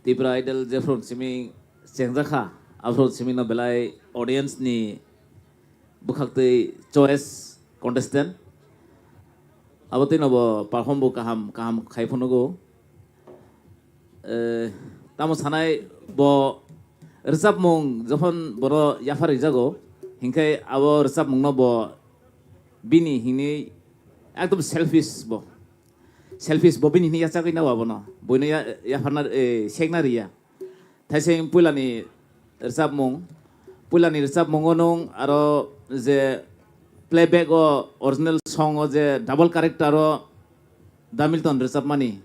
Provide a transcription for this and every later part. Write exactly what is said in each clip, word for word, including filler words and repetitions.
Tipra Idol jephru simi chengjakha, aphru simi no belai audience ni bwkhaktwi choice contestant. Abo twi no bo perform bo kaham kaham khai phunugo. Eh, tamo sanai bo rwchapmung jokhon boro yaphar rijago, hinkhe abo rwchapmung no bo bini hinwi ekdom selfish bo. Selfish bo bini hinwi yachagwi nao abono. Boino ya-, yapharna, eh, sekna riya. Thaising puilani rwchapmung, puilani rwchapmungo nwng aro je playback o original song o je double character o Da Milton rwchapmani,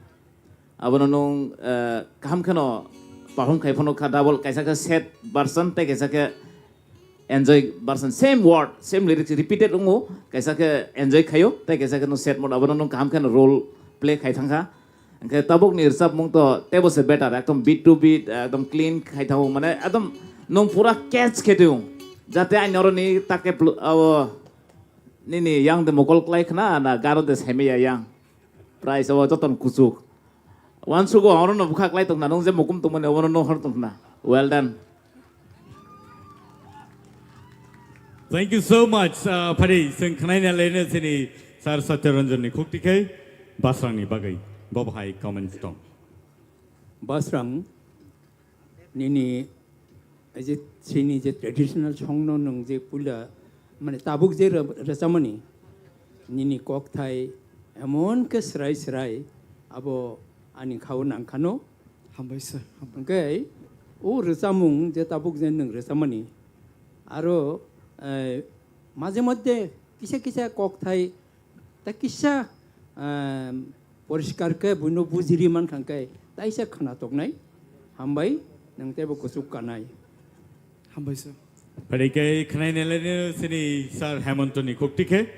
abono nwng, eh, kaham kheno perform khai phano kha double, kaisa khe sad version tei kaisa khe enjoy version, same word, same lyrics repeated wngo, kaisa khe enjoy khaio tei kaisa khe nwng sad mode, abono nwng kaham kheno role play khai thangkha. Hingkhe tabukni rwchapmung to teibo se better, ekdom beat to beat, ekdom clean khai thango, mane ekdom nwng pura catch khe tong. Jate ani oroni take pl-, abo nini yang de mokol klai khna na garo de saimaya yang. Price abo joton kuchuk. Wansugo oro no bwkha klai tongna, nwng je mukum tongmani obono no hor tongna. Well done. Thank you so much. Uh, phari, chwng khnaina lene chini Sir Satya Ranjan ni khukti khai Basrang ni bagwi. Bo bahai comments tong. Basrang, nini je chini je traditional song no nwng je puila, mane tabuk je rw-, rwchapmani, nini kokthai emon khe srai srai abo ani khao nangkhano. Hambai sir, hambai. Hwnkhe o rwchapmung je tabuk je nwng rwchapmani, aro, eh, maje moddhe kisa kisa kokthai ta kisa, eh, poriskar khe buino bujiri mankha khe taisa khna toknai. Hambai, nwng teibo kuchuk kanai. Hambai sir. Phaikhe khnaina lene chini Sir Hemonto ni khukti khe.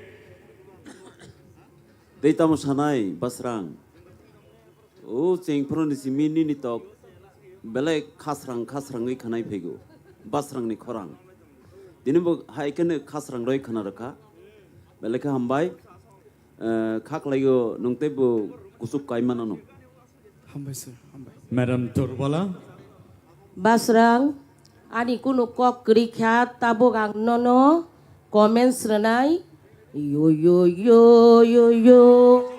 Tei tamo sanai Basrang. O chengphru ni simi nini tok belai khasrang khasrangwi khanai phaigo. Basrang ni khorang. Tini bo hai kheno khasrang roi khana rwkha. Belai khe hambai. Eh, kha khlaigo nwng teibo kuchuk kai manano. Hambai sir, hambai. Madam Torbala. Basrang, ani kunu kok kwrwi kha, tabuk ang nono comments rwnai. Yo, yo, yo, yo, yo.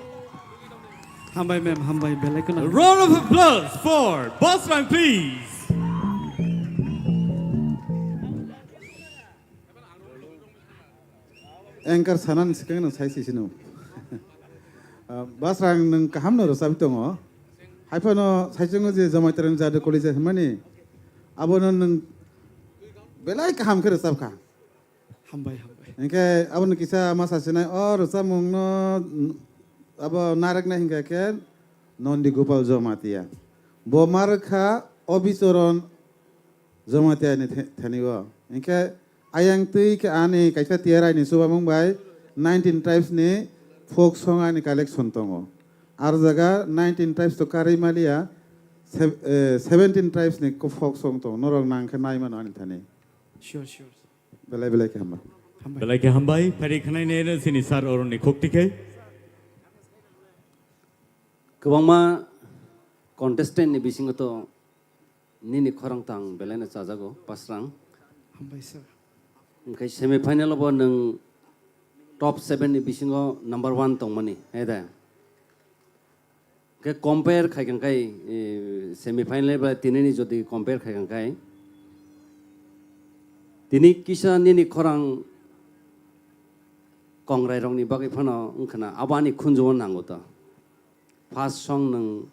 Hambai ma'am, hambai, belai kheno. A round of applause for Basrang, please. Anchor sanani swkang no sai sisino. Ah, Basrang nwng kaham no rwchapwi tongo. Haiphano saichungo je Jamaitari Jadu College hwnmani, abono nwng belai kaham khe rwchapkha. Hambai, hambai. Hinkhe abono kisa ma sasinai, o rwchapmung no, abo nareknai hinkhe khe Nondi Gopal Jamatia. Bo ma rwkha Obichoron Jamatia ni the-, thani o. Hinkhe ayang twi khe ani kaisa tiyarai ni chubamung bai nineteen tribes ni folk song ani collection tongo. Ar jaga nineteen tribes to karwi maliya, sev-, eh, seventeen tribes ni ko folk song tongo. Norok nang khe nai mano ani thani. Sure, sure. Belai belai khe hambai. Hambai. Belai khe hambai. Phari khnai ne chini sir oroni khukti khe. Kwbangma contestant ni bisingo to nini khorang tang belai no chajago, Pasrang. Hambai sir. Hwnkhe semi final o bo nwng top seven ni bisingo number one tongmani, he de? Hwnkhe compare khai kang khai, eh, semi final bai tini ni jodi compare khai kang khai, tini kisa nini khorang kongrai rok ni bagwi phano wngkhana abo ani khunju o nango to. First song nwng,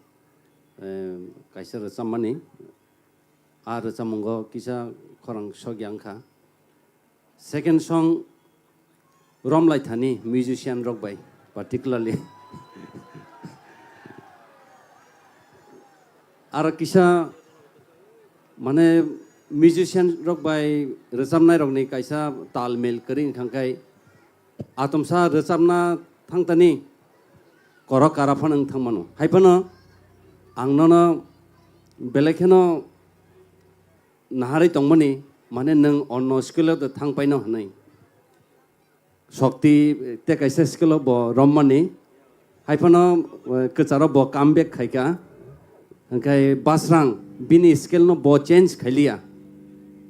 eh, kaisa rwchapmani, a rwchapmungo kisa khorang sokya wngkha. Second song romlai thani musician rok bai particularly. Aro kisa mane musician rok bai rwchapnai rok ni kaisa tal mil kwrwi wngkha khe atomsa rwchapna thangtani korok kara phano wng thangmano. Hai phano ang nono belai kheno naharwi tongmani, mane nwng onno skill o de thang paino hwnwi. Shokti te kaisa skill o bo rommani. Hai phano, eh, kwcharo bo comeback khaikha. Hwnkhe Basrang, bini scale no bo change khailiya.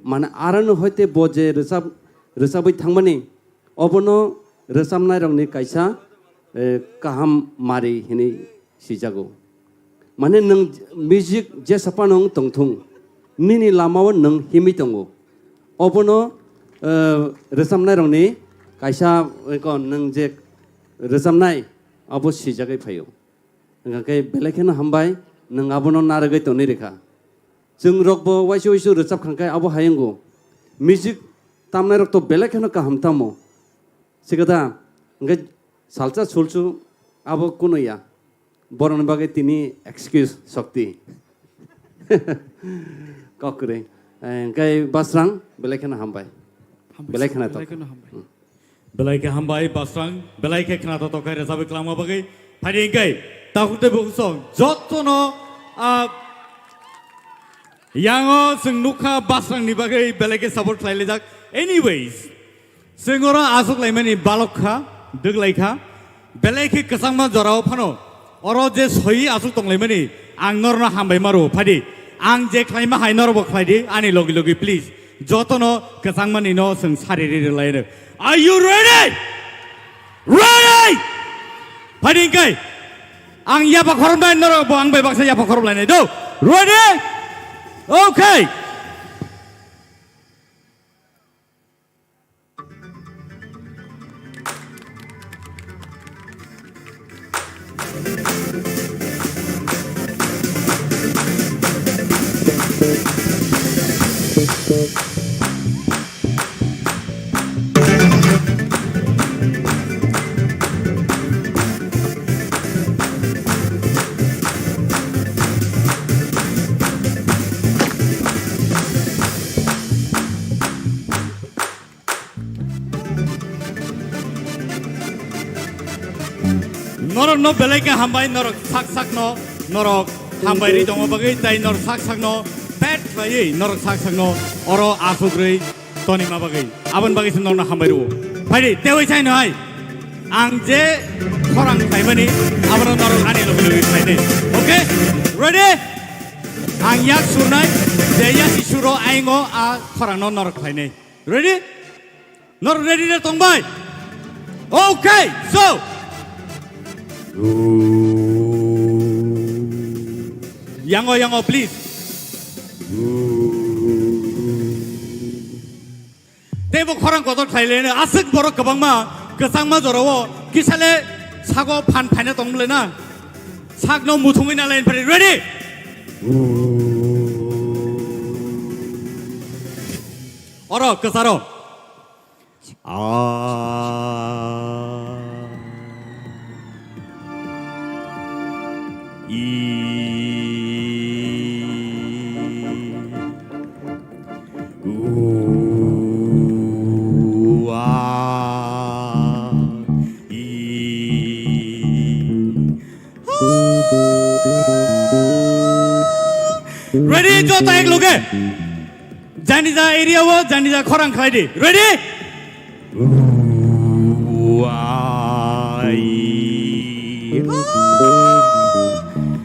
Mane arano hoite bo je rwchap, rwchabwi thangmani, obono rwchapnairokni kaisa, eh, kaham mari hinwi sijago. Mane nwng music jesa phano wng tongthung, nini lamao nwng himwi tongo. Obono, eh, rwchapnairokni kaisa, eko nwng je rwchapnai, abo sijagwi phaio. Hwnkha khe belai kheno hambai, nwng abono narwgwi tonwi rikha. Chwng rokbo waisa waisa rwchap kha khe abo hai wngo. Music tamnairok to belai kheno kaham tamo. Sikha da, hwnkhe salsa sulsu abo kuno ya. Borokni bagwi tini excuse sokti. Kok kwrwi. Eh, hwnkhe Basrang, belai kheno hambai. Hambai, belai kheno belai tok. Kheno hambai. Hmm. Belai khe hambai, Basrang, belai khe khna tok tok khe rwchapwi kwlangma bagwi. Phaidi hwnkhe, takhuk tei bukhuk song, jotono, ah, yango chwng nukha Basrangni bagwi belai khe support khlailaijak. Anyways, chwng oro achuk laimani balok kha, dwglai kha. Belai khe kwchangma jorao phano oro je soi achuk tonglaimani, ang norno hambai ma rwo, phaidi. Ang je khlaima hai norokbo khlaidi, ani logi logi please. Jotono kwchangmani no chwng sari ri rwlai rw. Are you ready? Ready? Phaidi hwnkhe ang yapha khoromnai norokbo ang bai baksa yapha khoromlainai do. Ready? Okay. Norokno belai khe hambai, norok sak sakno norok hambai ri tongma bagwi, tei norok sak sakno pet khlaiwi norok sak sakno oro aswk rwi tonima bagwi. Aboni bagwi se norokno hambai rwo. Phaidi, teiwi saino hai. Ang je khorang khlaimani, abono norok ani logi logi khlainai. Okay? Ready? Ang yak surnai, je yak si suro aingo a khorangno norok khlainai. Ready? Nor ready de tongbai? Okay, so. Yango, yango, please. Teibo khorang kotor khlai lene, aswk borok kwbangma, kwchangma jorao, kisale sago phan phaina tong le na. Sakno muthungwi na line phari, ready? Oro, kwcharo. Ah. I. U, a, i. Ready, joto ek loge. Janija area o, janija khorang khlai di. Ready?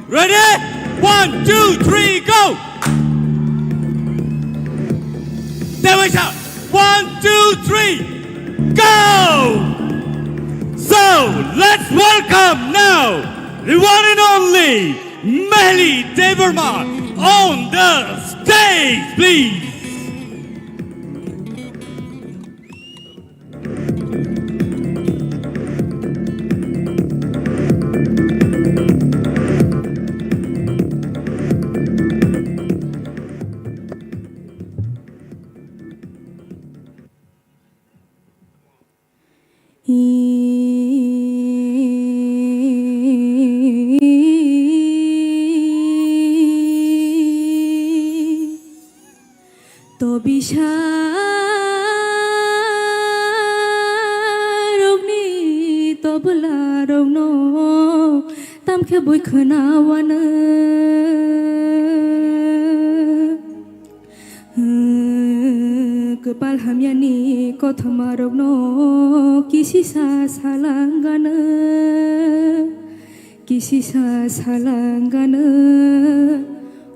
Ready? One, two, three, go! Tewaisa, one, two, three, go! So, let's welcome now the one and only Mehli Debbarma on the stage, please. To bisarokni toblarokno tamkhe bui khwnawano. Kwpal hamyani kothoma rokno kisisa salanggano, kisisa salanggano,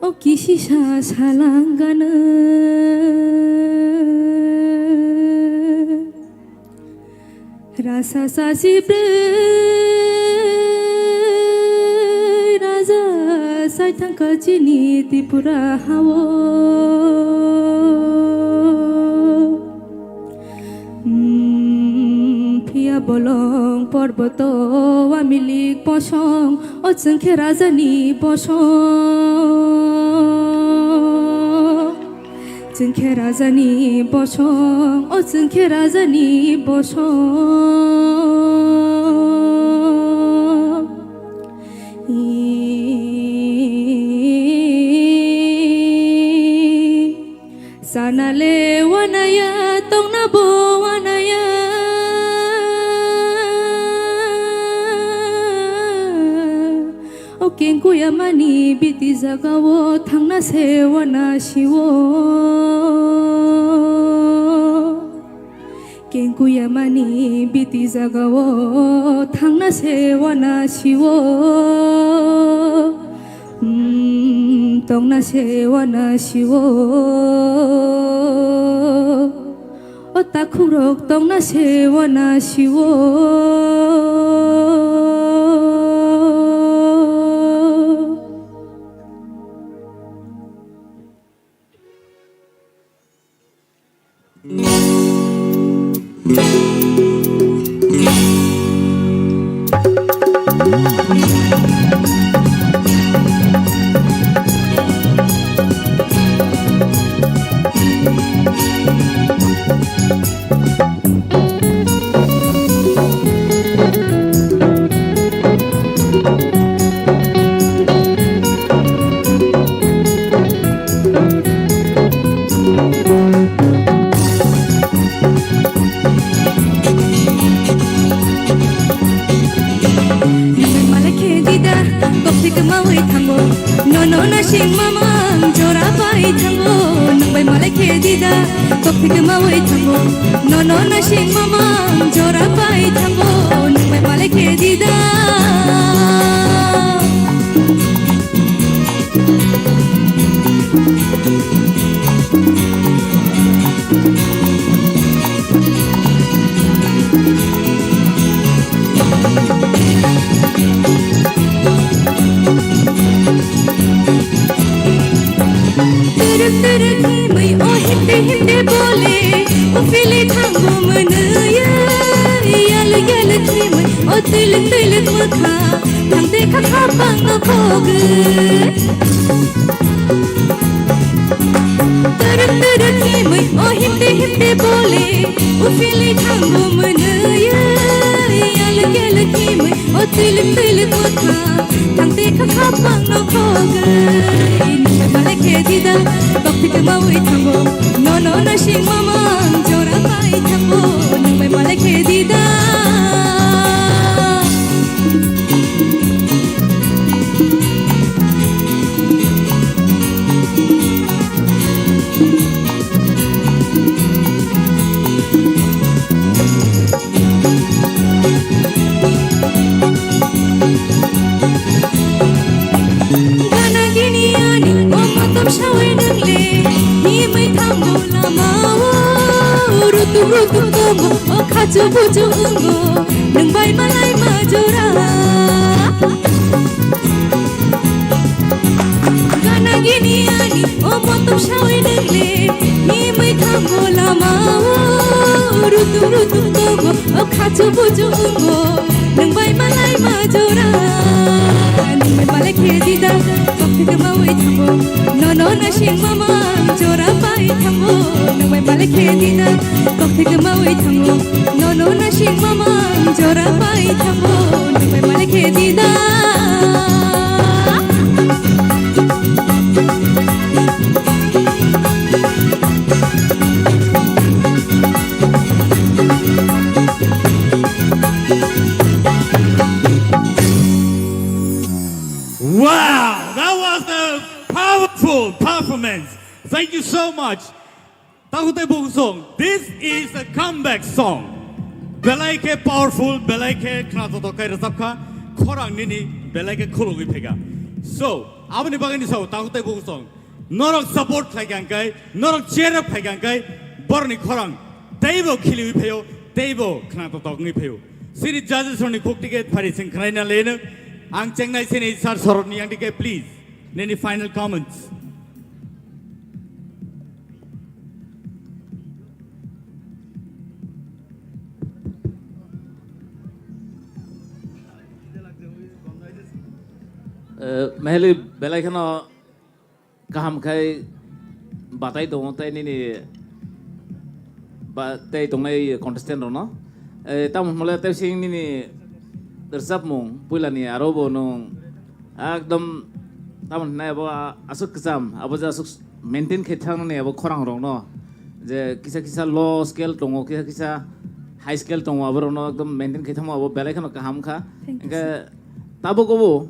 O kisisa salanggano. Rasa sasi brwi raja saithangkha chini Tripura hao. Hmm, phiya bolong porboto wamilik bosong, o chwngkhe rajani bosong. Chwngkhe rajani bosong, o chwngkhe rajani bosong. Sana le wanaya, tongna bo wanaya. O kengkuya mani biti jagao thangna se wana siwo. Kengkuya mani biti jagao thangna se wana siwo. Hmm, tongna se wana siwo. O takhukrok tongna se wana siwo. Nungbai malai khe dida, kok thik mawi thango. Nono nasing mamang jora pai thango. Nungbai malai khe dida, kok thik mawi thango. Nono nasing mamang jora pai thango. Nungbai malai khe dida. Tırık tırık himay o himde himde bole, o fili thango mınıya. Yalı yalı himay o tılık tılık mıkha, thangde khakha bangno khogı. Tırık tırık himay o himde himde bole, o fili thango mınıya. Yalı yalı himay o tılık tılık mıkha, thangde khakha bangno khogı. Nungbai malai khe dida, kok thik mawi thango. Nono nasing mamang jora pai thango. Nungbai malai khe dida. Gana gini ani o motom sawi nungle, himwi thango lama o, rutuk rutuk tongo o khachu buchu wngo, nungbai malai ma jora. Gana gini ani o motom sawi nungle, himwi thango lama o, rutuk rutuk tongo o khachu buchu wngo, nungbai malai ma jora. Nungbai malai khe dida, kok thik mawi thango, nono nasing mamang jora pai thango, nungbai malai khe dida, kok thik mawi thango, nono nasing mamang jora pai thango, nungbai malai khe dida. Wow, that was a powerful performance. Thank you so much. Takhuk tei bukhuk song, this is a comeback song. Belai khe powerful, belai khe khna joto khe rwchap kha, khorang nini belai khe khulugwi phaikha. So, Aboni bagwi ni sao takhuk tei bukhuk song. Norok support khlai kha hwnkhe, norok cheer up khlai kha hwnkhe, borokni khorang teibo khiliwi phaio, teibo khna totok wngwi phaio. Sini judges rokni khuk ticket phari sing khnaina leno. Ang chengnai sini sir sorotni yang ticket, please. Nini final comments. Eh, Meheli belai kheno kaham khai batai tongo tei nini ba tei tongnai contestant rokno. Eh, tamo hwnle tei sing nini rwchapmung puilani aro bo nwng ekdom tamo hwnai abo aswk kwcham abo je aswk maintain khai thangni abo khorang rokno je kisa kisa low scale tongo kisa kisa high scale tongo abo rokno ekdom maintain khai thangma abo belai kheno kaham kha. Thank you, hwnkhe sir. Tabuk obo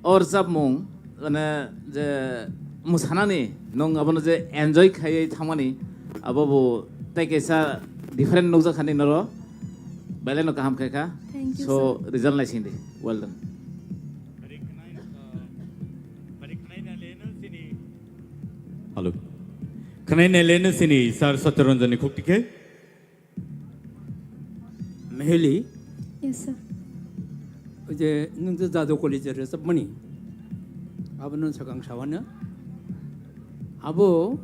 o rwchapmung, mane, je mwsanani nwng abono je enjoy khaiwi thangmani, abo bo tei kaisa different nukjak hani noro, belai no kaham khaikha. Thank you, so, sir. Result naising di. Well done. Hello. Khwnai naileno sini Sir Satyaranjan ni khuk tikhe. Meheli. Yes, sir. Oje nwng je Jadu College rwchapmani. Abo nwng swkang sawano. Abo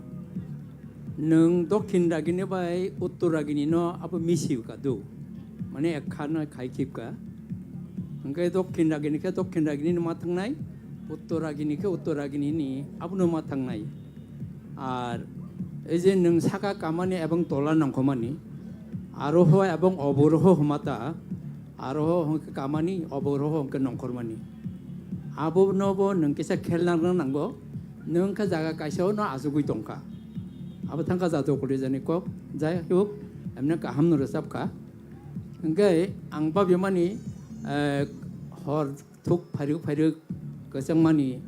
nwng Dokhin Ragini bai Uttor Ragini no abo misi kadu. Mane ekha no khai khipka. Hwnkhe Dokhin Ragini khe Dokhin Ragini no ma thangnai, Uttor Ragini khe Uttor Ragini ni abo no ma thangnai. Ar ei je nwng saka kamani ebong tola nongkhormani, aroho ebong oboroho hwmata, aroho hwnkhe kamani, oboroho hwnkhe nongkhormani. Abonobo nwng kisa khel nang nango, nwng khe jaga kaisa-o no achugwi tongkha. Abo thangkha Jadu College ni kok, jai hok, emne kaham no rwchapkha. Hwnkhe ang babimani, eh, hor thuk phairwk phairwk kwchangmani,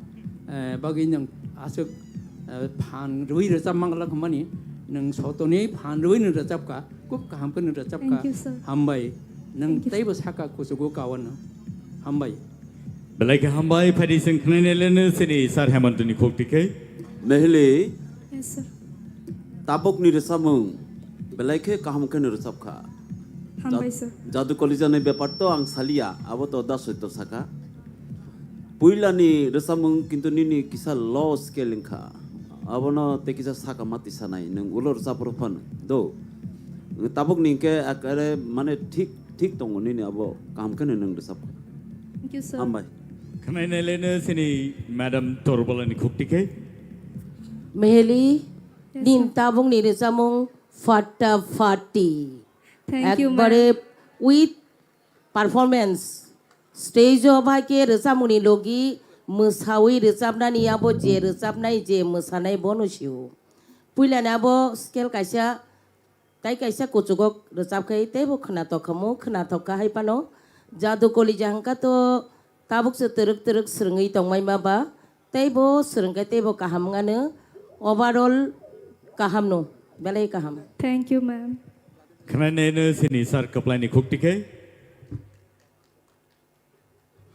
eh, bagwi nwng aswk, eh, phan rwui rwchap mangla hwnmani, nwng sotoni phan rwui nwng rwchapkha, khub kaham khe nwng rwchapkha. Thank you, sir. Hambai. Nwng thank you, sir. Teibo saka kuchugo kawano. Hambai. Belai khe hambai, phaidi sing khnainai leno sini Sir Hemantoni khuk tikhe. Meheli. Yes, sir. Tabukni rwchapmung belai khe kaham khe nwng rwchapkha. Hambai, jad-, sir. Jadu College ni bepar to ang saliya, abo to da soito saka. Puilani rwchapmung kintu nini kisa low scale wngkha. Abono tei kisa saka mati sanai, nwng ulo rwchap rw phan do. Tabukni hwnkhe ekare mane thik, thik tongo nini abo kaham khe nwng rwchapkha. Thank you, sir. Hambai. Khwnai naileno sini Madam Torbalani khuk tikhe. Meheli, yes, sir. Nin tabukni rwchapmung fatta fatti. Thank you, ma'am. Ekbare with performance. Stage o bai khe rwchapmungni logi mwsawi rwchapnani abo je rwchapnai je mwsanai bono sio. Puilani abo scale kaisa tei kaisa kuchugo rwchap khe teibo khwnatok khamu khwnatok kha hai phano Jadu College hwnkha to tabuk se twrwk twrwk swrwngwi tongmai ma ba. Teibo swrwngkhe teibo kaham wngano, overall kahamno, belai kaham. Thank you, ma'am. Khwnai naino sini sir kwplaini khuk tikhe.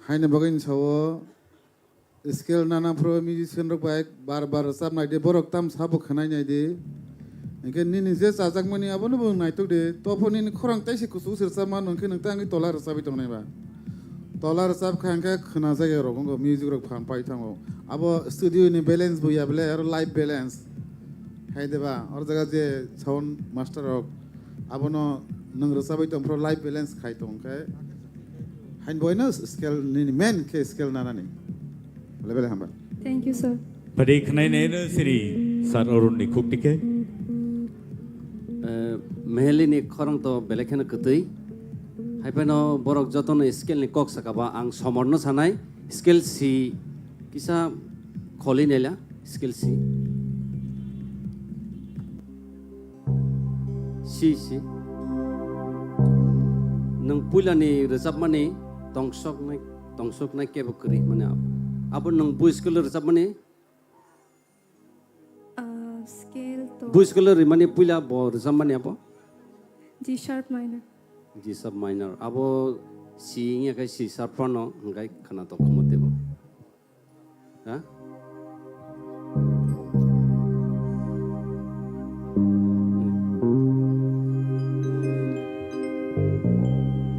Haini bagwi ni sao scale nana phuru musician rok bai bar bar rwchap nai di, borok tam sabo khwnai nai di. Hinkhe nini je chajakmani abono bo naitok di. Tophor nini khorang taisi kuchuk se rwchap mano hinkhe nwng tei angwi tola rwchapwi tongnai ba. Tola rwchap kha hinkhe khwna jagya rok wngkha, music rok phan pai thango. Abo studio ni balance bo ya bele aro live balance. Hai de ba, oro jaga je sound master rok abono nwng rwchapwi tong phuru live balance khai tong khe. Hain boino scale nini main khe scale nanani. Bele bele hamba. Thank you, sir. Padi khwnai naino siri sir Arun ni khuk tikhe. Eh, Meheli ni khorang to belai kheno kwtwi. Hai phano borok jotono scale ni kok saka ba ang somor no sanai. Scale si kisa kholi nela, scale si. Si, si. Nwng puilani rwchapmani tongsoknai, tongsoknai kebo kwrwi mani abo. Abo nwng bu scale rwchapmani? Ah, scale to Bu scale rimani puila bo rwchapmani abo? G sharp minor. G sharp minor. Abo si wngya khe C sharp phano hwnkhe khwnatok khamu teibo. Ha?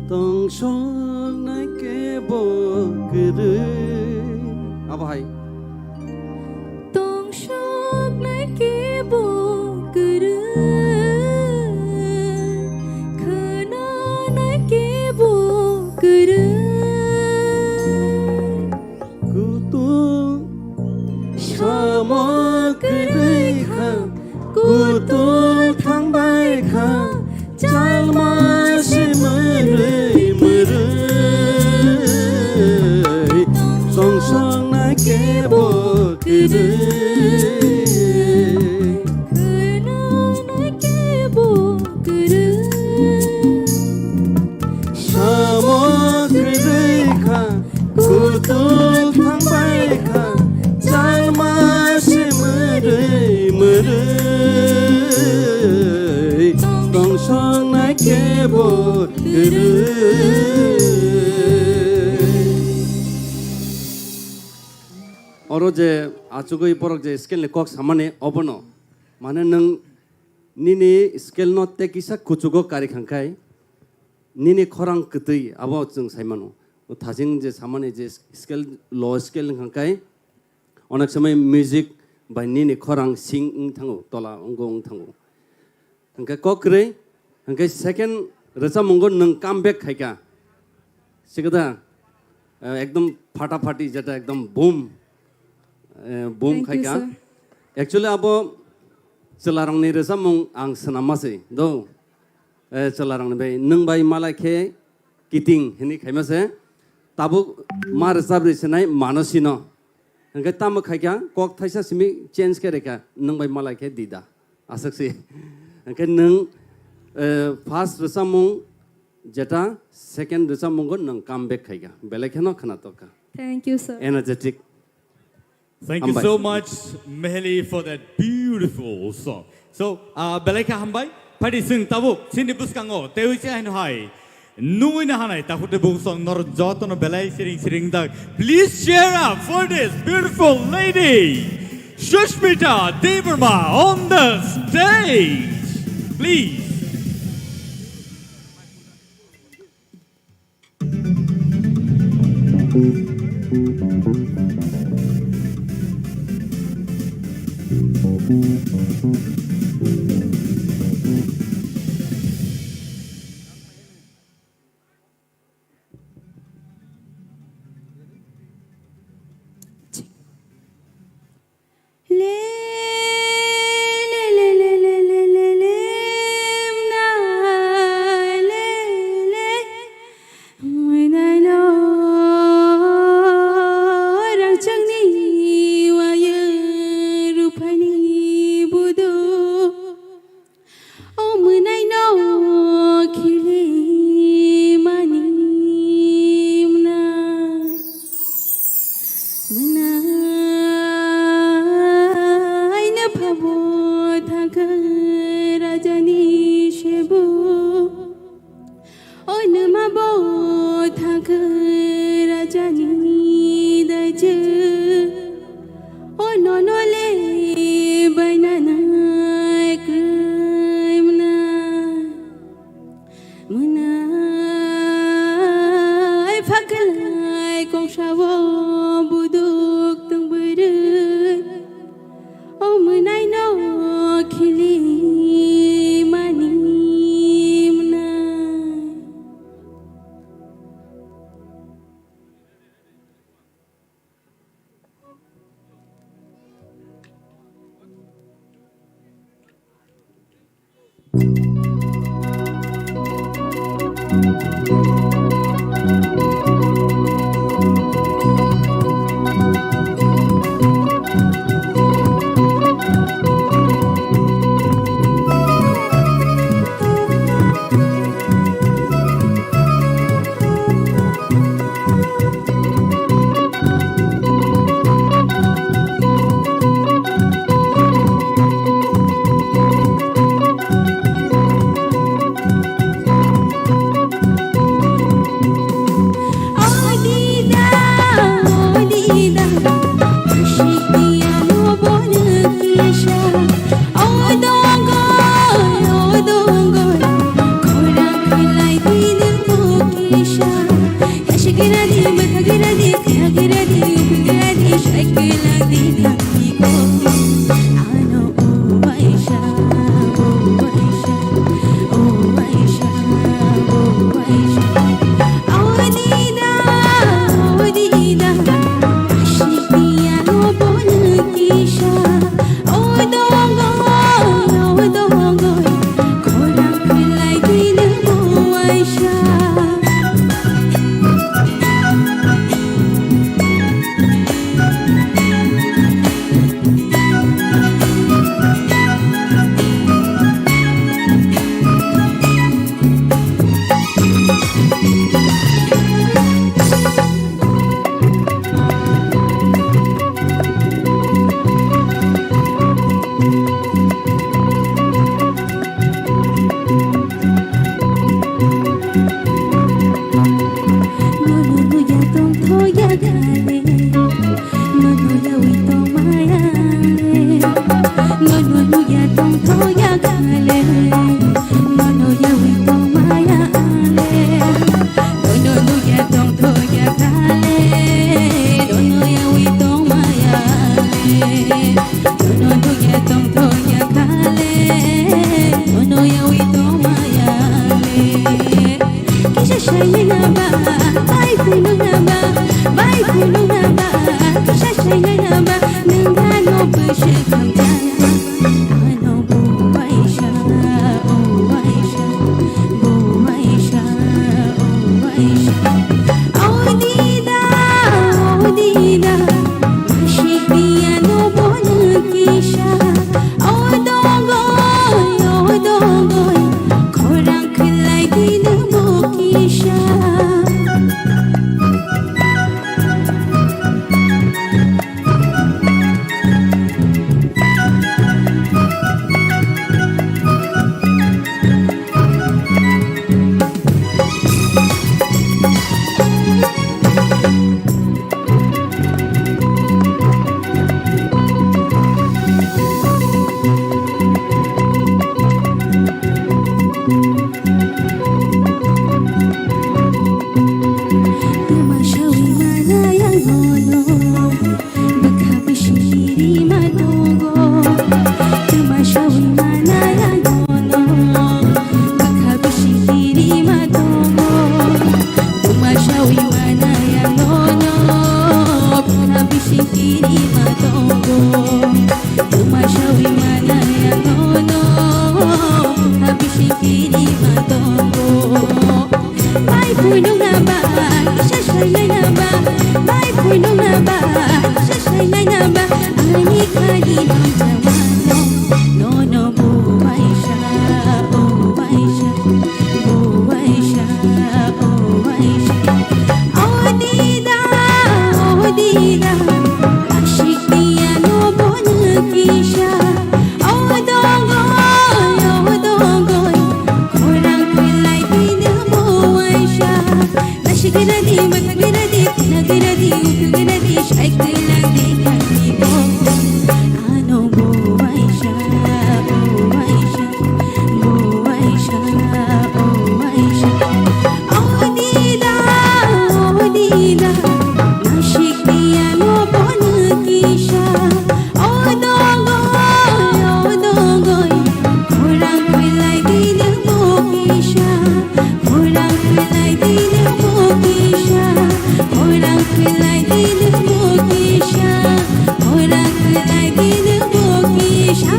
Tongsoknai kebo kwrwi. Abo hai. Tongsoknai kebo kwrwi, khwnanai kebo kwrwi. Kutung samo kwrwi kha, kutung thangbai kha, chalma se mwrwi mwrwi, tongsoknai kebo kwrwi. Khwnanai kebo kwrwi. Samo kwrwi kha, kutung thangbai kha, chalma se mwrwi mwrwi, tongsoknai kebo kwrwi. Oro je achugwi borok je scale ni kok samani obono, mane nwng nini scale no tei kisa kuchugo kari khankhai, nini khorang kwtwi abo chwng sai mano. O thaching je samani je scale, low scale wngkha khe, onek somoi music bai nini khorang sing wng thango, tola wnggo wng thango. Hwnkhe kok kwrwi, hwnkhe second rwchapmungo nwng come back khaikha. Sikada, eh, ekdom phata phati jeta ekdom boom, eh, boom Thank you, khaikha. Sir. Actually abo chwlarokni rwchapmung ang swnamma se do. Eh, chwlarokni bai, nwng bai malai khe kiting hinwi khaima se. Tabuk ma rwchapri sinai Manasino. Hwnkhe tamo khaikha, kok thaisa simi change khe rikha, nwng bai malai khe dida. Aswk se. Hwnkhe nwng, eh, first rwchapmung jeta, second rwchapmungo nwng come back khaikha. Belai kheno khwnatok kha. Thank you, sir. Energetic. Thank you Hambai. So much, Meheli, for that beautiful song. So, uh, belai kha hambai. Phaidi chwng tabuk chini bwskango tewi se haino hai nungwi na hanai takhuk tei bukhuk song norok jotono belai siring siring dak. Please cheer up for this beautiful lady, Sushmita Debbarma, on the stage. Please. Le, le, le, mna, le, le, mwnai no rangchakni waya ruphaini budo. O mwnai no khili mani mna, mwnai no phabo thangkha rajani sebu. O nwma bo thangkha rajani daijwk. O nono le bainanai kwrwi mwnai. Mwnai phaklai kongsao buduk tong bwrwi. O mwnai no khili mani mwnai. Nono nugya tongthokya khale, nono yawi tongmaya le. Kisa sainai naba, bai phunuk naba, bai phunuk naba, kisa sainai naba, nwng ano bwswk hamjakma. Ano bo waisa, o waisa, bo waisa, o waisa. O dida, o dida, asikya no bono kisa. O dogoi, o dogoi, khorang khlai dino bo kisa. Tuma sawi manaya nono, bwkha bising kirima tongo. Tuma sawi manaya nono, bwkha bising kirima tongo. Tuma sawi manaya nono, bwkha bising kirima tongo. Tuma sawi manaya nono, bwkha bising kirima tongo. Bai phunuk naba, kisa sainai naba, bai phunuk naba, kisa sainai naba, ani khani nang jawano, nono bo waisa, o waisa, bo waisa, o waisa. O dida, o dida, asikya no bono kisa. O dogoi, o dogoi, khorang khlai dino bo waisa. Nasigiradi, matagiradi, nagiradi, ukugiradi, saikiradi, kani bo. Ano bo waisa, bo waisa, bo waisa, bo waisa. O dida, o dida, nasikya no bono kisa. O dogoi, o dogoi, khorang khlai dino bo kisa. Khorang khlai dino bo kisa. Khorang khlai dino bo kisa. Khorang khlai dino bo kisa.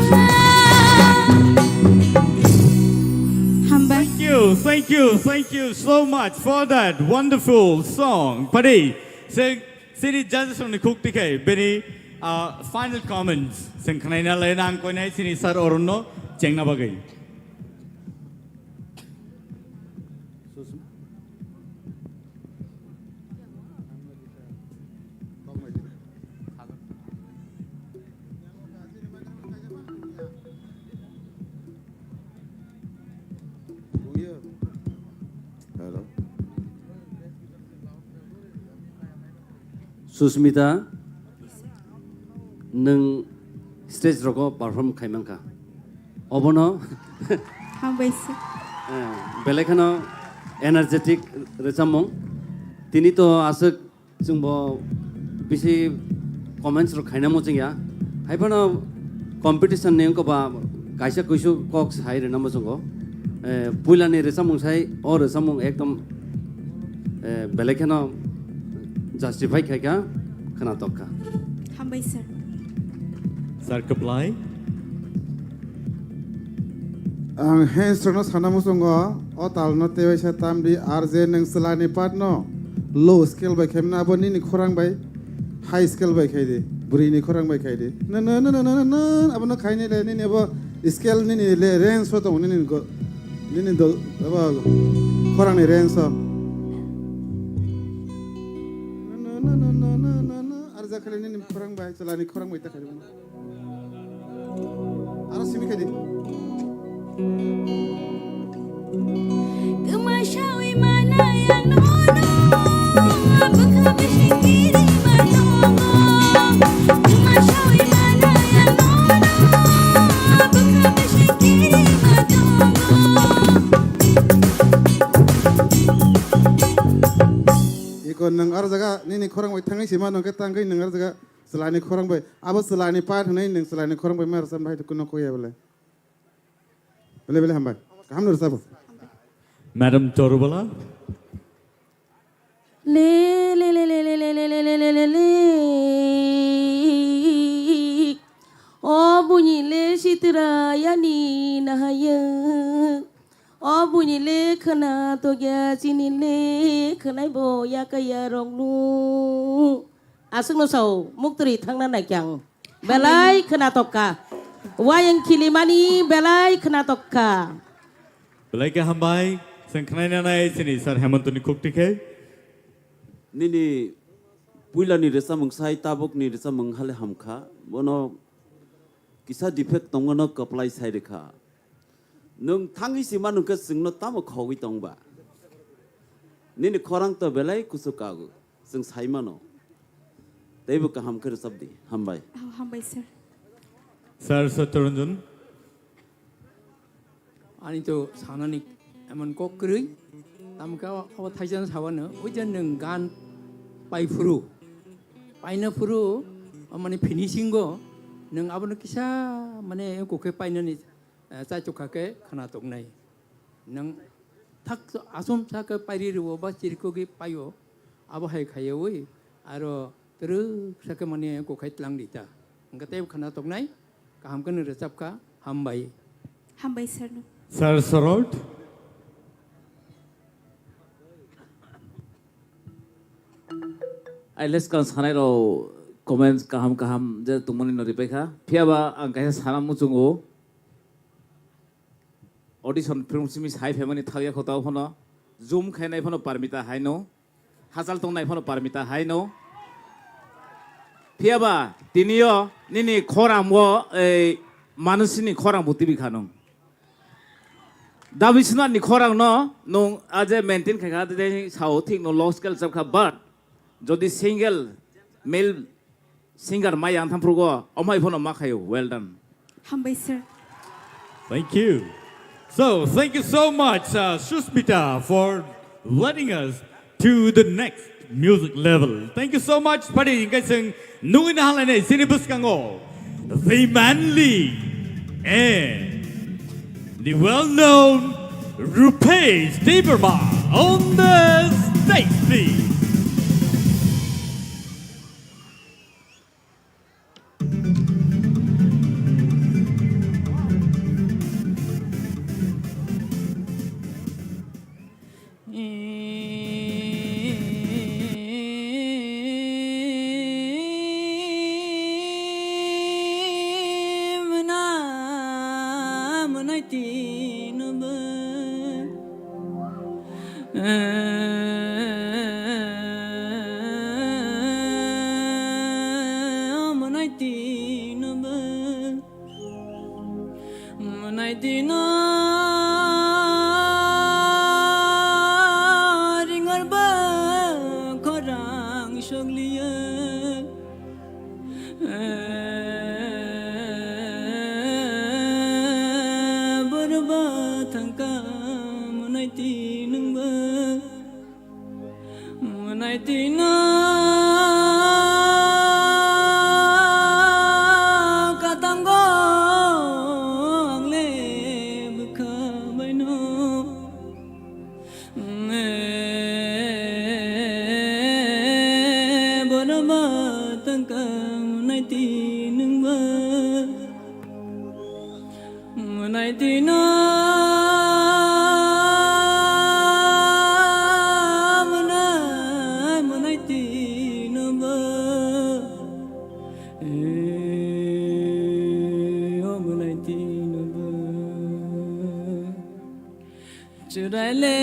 Hambai. Thank you, thank you, thank you so much for that wonderful song. Padi, se Chini judges rokni khuk twi khe bini, ah, final comments chwng khnaina lai nang koinai chini sir Arun no chengna bagwi. Hello. Susmita, nwng stage rogo perform khai mankha. Obono Hambai sir. Eh, belai kheno energetic rwchapmung. Tini to aswk Chwngbo bisi comments rok khaina muchungya. Haiphano competition ni wngkha ba kaisa kuisu kok sai rwna muchungo. Eh, puila ni rwchapmung sai, o rwchapmung ekdom, eh, belai kheno justify khaikha, khwnatok kha. Hambai sir. Sir Kwplai. Ang hands rokno sana muchungo, o talno tei waisa tamdi R J nwng chwlani part no low scale bai khaimano, abo nini khorang bai high scale bai khai di, bwrwi ni khorang bai khai di. No, no, no, abono khaini le nini abo scale nini le range o tongo nini go, nini do, abo khorang ni range o. No, no, no, R J khali nini khorang bai, chwlani khorang bai ta khai di bono. Aro simi khe di. Kwma sawi manai ang nono, bwkha bising kirima tongo. Kwma sawi manai ang nono, bwkha bising kirima tongo. Iko nwng aro jaga nini khorang bai thangwi sima nokhe tangwi nwng aro jaga. Chwlaini khorang bai, abo chwlaini part hwnwi nwng chwlaini khorang bai ma rwchapna hai kuno kok ya bole. Bele bele hambai. Kaham no rwchabo. Madam Torubala. Le, le, le. O buini le sitra yani nahaya. O buini le khwna tokya chini le khwnai bo yakaya roknu. Aswkno sao muktwrwi thangna naikyang. Belai khwna tokkha. Wayang khilimani belai khwna tokkha. Belai khe hambai, chwng khwnai nanai chini Sir Hemantoni khukti khe. Nini puilani rwchapmung sai tabukni rwchapmung hale hamkha. Bono kisa defect tongmano kwplai sai rwkha. Nwng thangwi si manu khe chwngno tamo khogwi tongba? Nini khorang to belai kuchuk kago. Chwng sai mano. Teibo kaham khe rwchap di. Hambai. Oh, hambai, sir. Sir Satyaranjan. Ani to sanani emon kok kwrwi. Tamo khe abo, abo thaisa no sabano. Ui je nwng gan pai phuru. Paina phuru, o mane finishing o nwng abono kisa mane kok khe painani, eh, chaichukha khe khwna toknai. Nwng thak asum sa khe pairi rwo ba chirikogwi paio, abo hai khaiwi aro twrwk sa khe mane kok khai tlang di ta. Hwnkhe tei khwna toknai, kaham khe nw rwchapkha, hambai. Hambai sir no. Sir Sorot. Ai leskang sanai rok comments kaham kaham je tongmani no ripai kha. Phiya ba ang kaisa sana muchungo. Audition film simi sai phaimani thangya kho tao phano. Zoom khainai phano Parmita haino. Hachal tongnai phano Parmita haino. Phiya ba tiniyo nini khorang o ei manusini khorang bo tibi kha nung. Dabi sunat ni khorang no nung aje maintain khai kha de sao thik no low scale chap kha, but jodi single male singer mai yang tham phrugo, omai phono ma khayo. Well done. Hambai, sir. Thank you. So, thank you so much, uh, Suspita, for letting us to the next music level. Thank you so much. Padi, hingkai sing nungui na halai nei, sini bwskango. The manly and the well-known Rupesh Debbarma on the stage, please. Mwnai tino ringor ba khorang sogliya. Borba thangka mwnai tinungba. Mwnai tino katango angle bwkha baino. Borba thangka mwnai tinungba. Mwnai tino mwnai, mwnai tino ba. Eh, o mwnai tino ba. Chwraile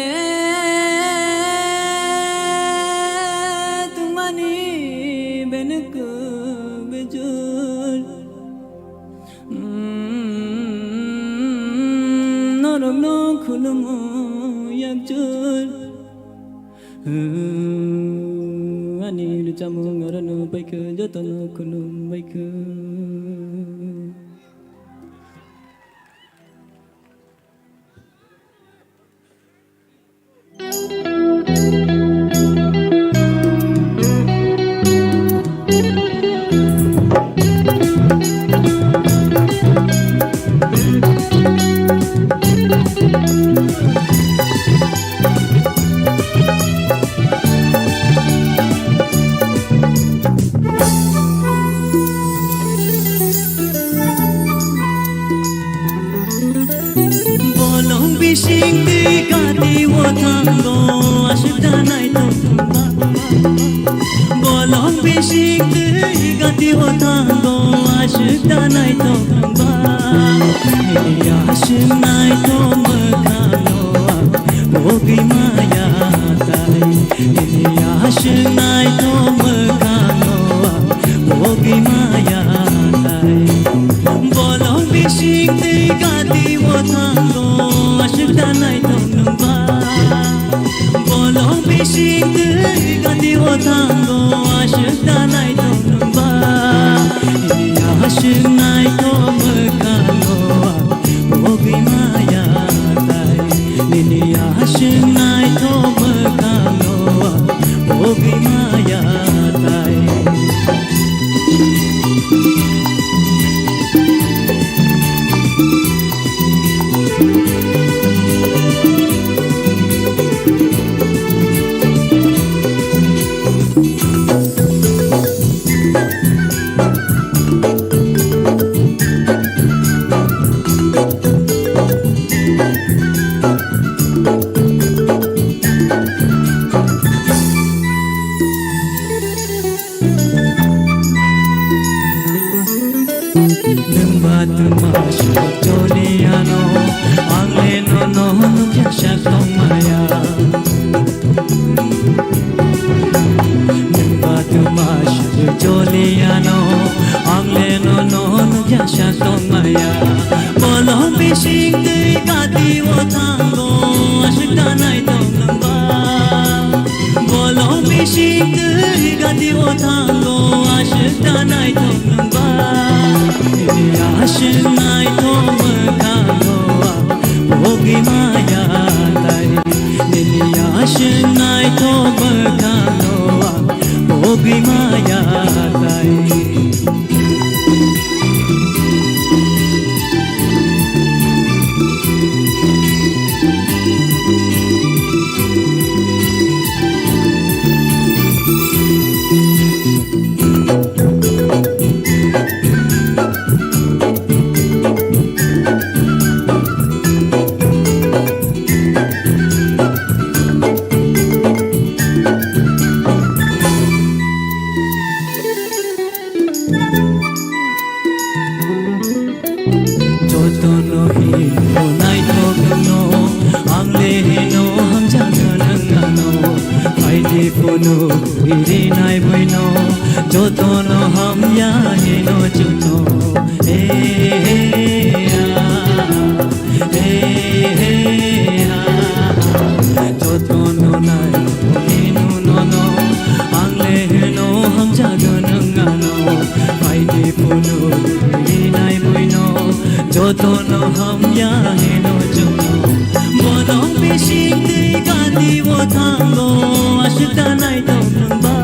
tungmani benwk bejor. Mm, norokno khulumo yakjor. Ani rwchapmung norokno baikha, jotono khulum baikha. Bising twi gati o thango aswk da naithok ba. Bolong bising twi gati o thango aswk da naithok ba. Nini aswk naithok mwkhango ang pogwi maya tai. Nini aswk naithok mwkhango ang pogwi maya tai. Bolong bising twi gati o thango aswk da naithok nwng ba. Bolong bising twi gati o thango aswk da naithok nwng ba. Nini aswk naithok mwkhango ang pogwi maya tai. Nini aswk naithok mwkhango ang pogwi maya tai. Nwng ba twma swk choli ano, ang le nono nukya sak tong maya. Nwng ba twma swk choli ano, ang le nono nukya sak tong maya. Bolong bising twi gati o thango aswk da naithok nwng ba. Bolong bising twi gati o thango aswk da naithok nwng ba. Nini aswk naithok mwkhango ang pogwi maya tai. Nini aswk naithok mwkhango ang pogwi maya tai. Jotono hino naithokno, ang le hino hamjakna nangano. Aini phunu rinai buino, jotono hamya hino chukno. He, he, ah. He, he, ha, ha. Jotono nai hino nono, ang le hino hamjago nwng ano. Aini phunu rinai buino, jotono hamya hino chukno. Bolong bising twi gati o thango aswk da naithok nwng ba.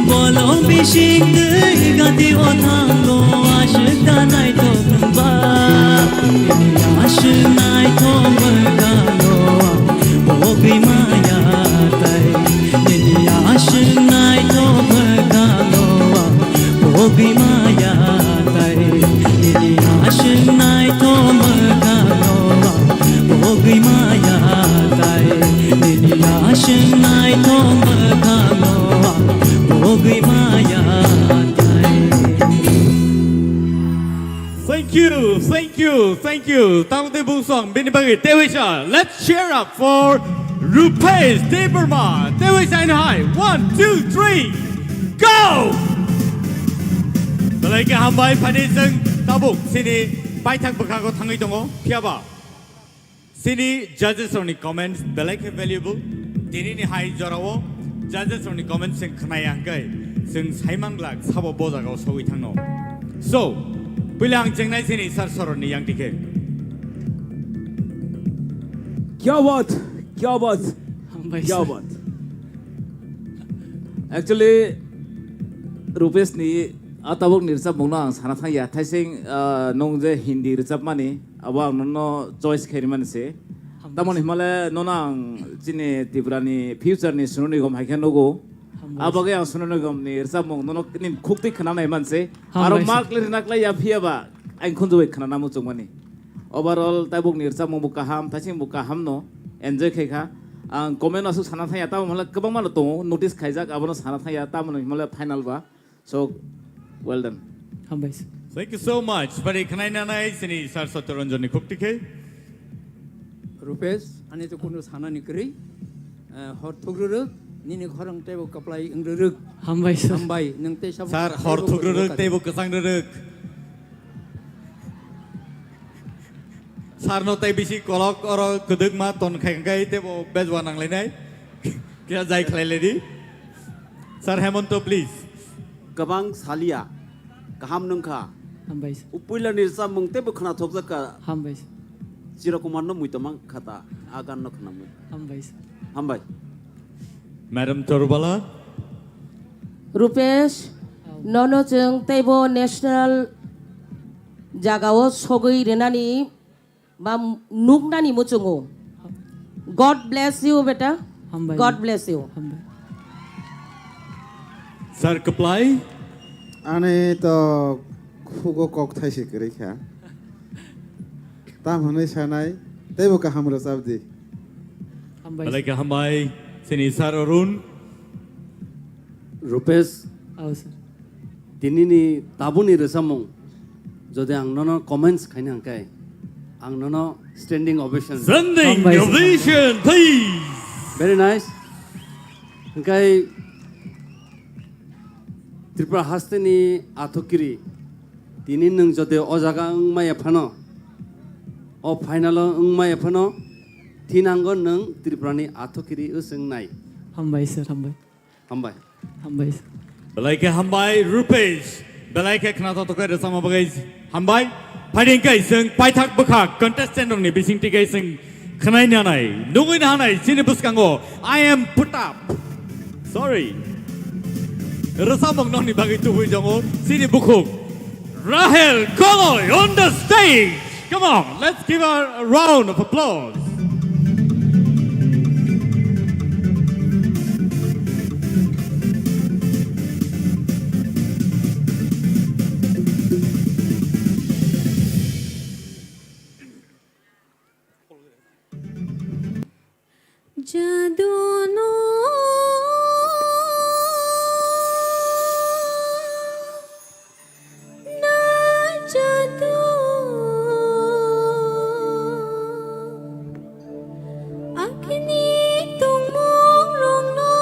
Bolong bising twi gati o thango aswk da naithok nwng ba. Nini aswk naithok mwkhango ang pogwi maya tai. Nini aswk naithok mwkhango ang pogwi maya tai. Nini aswk naithok mwkhango ang pogwi maya tai. Nini aswk naithok mwkhango ang pogwi maya tai. Thank you, thank you, thank you. Tamo tei bung song bini bagwi teiwisa. Let's cheer up for Rupesh Debbarma. Teiwisa in high. One, two, three, go! Belai khe hambai, phani chwng tabuk chini paithak bwkhago thangwi tongo. Phiyaba chini judges rokni comments belai khe valuable. Tinini hai jorao judges rokni comments chwng khnaya hwnkhe chwng saimang glak sabo bo jagao sogwi thangno. So, puila ang chengnai chini sir soroni yang dikhe. Kya baat, kya baat, Hambai kya sir. Baat. Actually, Rupesh ni a tabuk ni rwchapmung no ang sana thangya. Thaising, ah, nung je Hindi rwchapmani, abo ang nono choice khaimani se. Hambai. Tamoni himale nono ang chini Tripura ni future ni sununi gom hai khe nugo. Hambai. Abo ge ang sununi gom ni rwchapmung nono ni khuk twi khna nai man se. Hambai aro sir. Mark le rina klai ya phiya ba ang khunju bai khna namu chukmani. Overall, tabuk ni rwchapmung bo kaham, thaising bo kaham no enjoy khai kha. Ang comment aswk sana thangya, tamo hwnle kwbangma no tongo, notice khaijak, abono sana thangya, tamo hwnle final ba. So, well done. Hambai sir. Thank you so much. Bari khwnai nanai sini Sir Satyaranjan ni khuk tikhe. Rupesh, ani to kunu sana ni kwrwi. Eh, hor thukrwrwk, nini khorang teibo kwplai wngrwrwk. Hambai sir. Hambai, nwng tei sabo Sir, hor thukrwrwk teibo kwchang rwrwk. Sir no tei bisi kolok oro kwdwkma ton khai khai teibo bejwa nanglainai. Kya jai khlai ledi. Sir Hemonto, please. Kwbang salia, kaham nungkha. Hambai sir. Upuila ni rwchapmung teibo khwnathokjak kha. Hambai sir. Chirakumar no muitomang khata, a gan no khwnamwi. Hambai sir. Hambai. Madam Torbala. Rupesh, nono chwng teibo national jagao sogwi rwnani ba nuknani muchungo. God bless you, beta. Hambai. God bless you. Hambai. Sir Kwplai. Ani to khugo kok thaise kwrwi kha. Tam hwnwi sanai, teibo kaham rwchap di. Hambai. Belai khe hambai, sini Sir Arun. Rupesh. Au, sir. Tinini tabukni rwchapmung, jodi ang nono comments khaina hwnkhe, ang nono standing ovation. Standing Hambai, sir. Ovation, please. Very nice. Hwnkhe Tripura hasteni athukiri, tini nwng jodi o jaga wngmaya phano, o final o wngmaya phano, thinango nwng Tripurani athukiri wswngnai. Hambai, sir, hambai. Hambai. Hambai. Belai khe hambai, Rupesh. Belai khe khna tongthok khe rwchapma bagwi hambai. Phaidi hwnkhe chwng paithak bwkha contestant rokni bisingtwi khe chwng khwnai nanai, nugwi nanai, chini bwskango I am put up. Sorry. Rwchapmung nokni bagwi tubui tongo chini bukhuk Rahel Koloi on the stage. Come on, let's give her a round of applause. Jadu no na jadu. Agini tongmung rokno,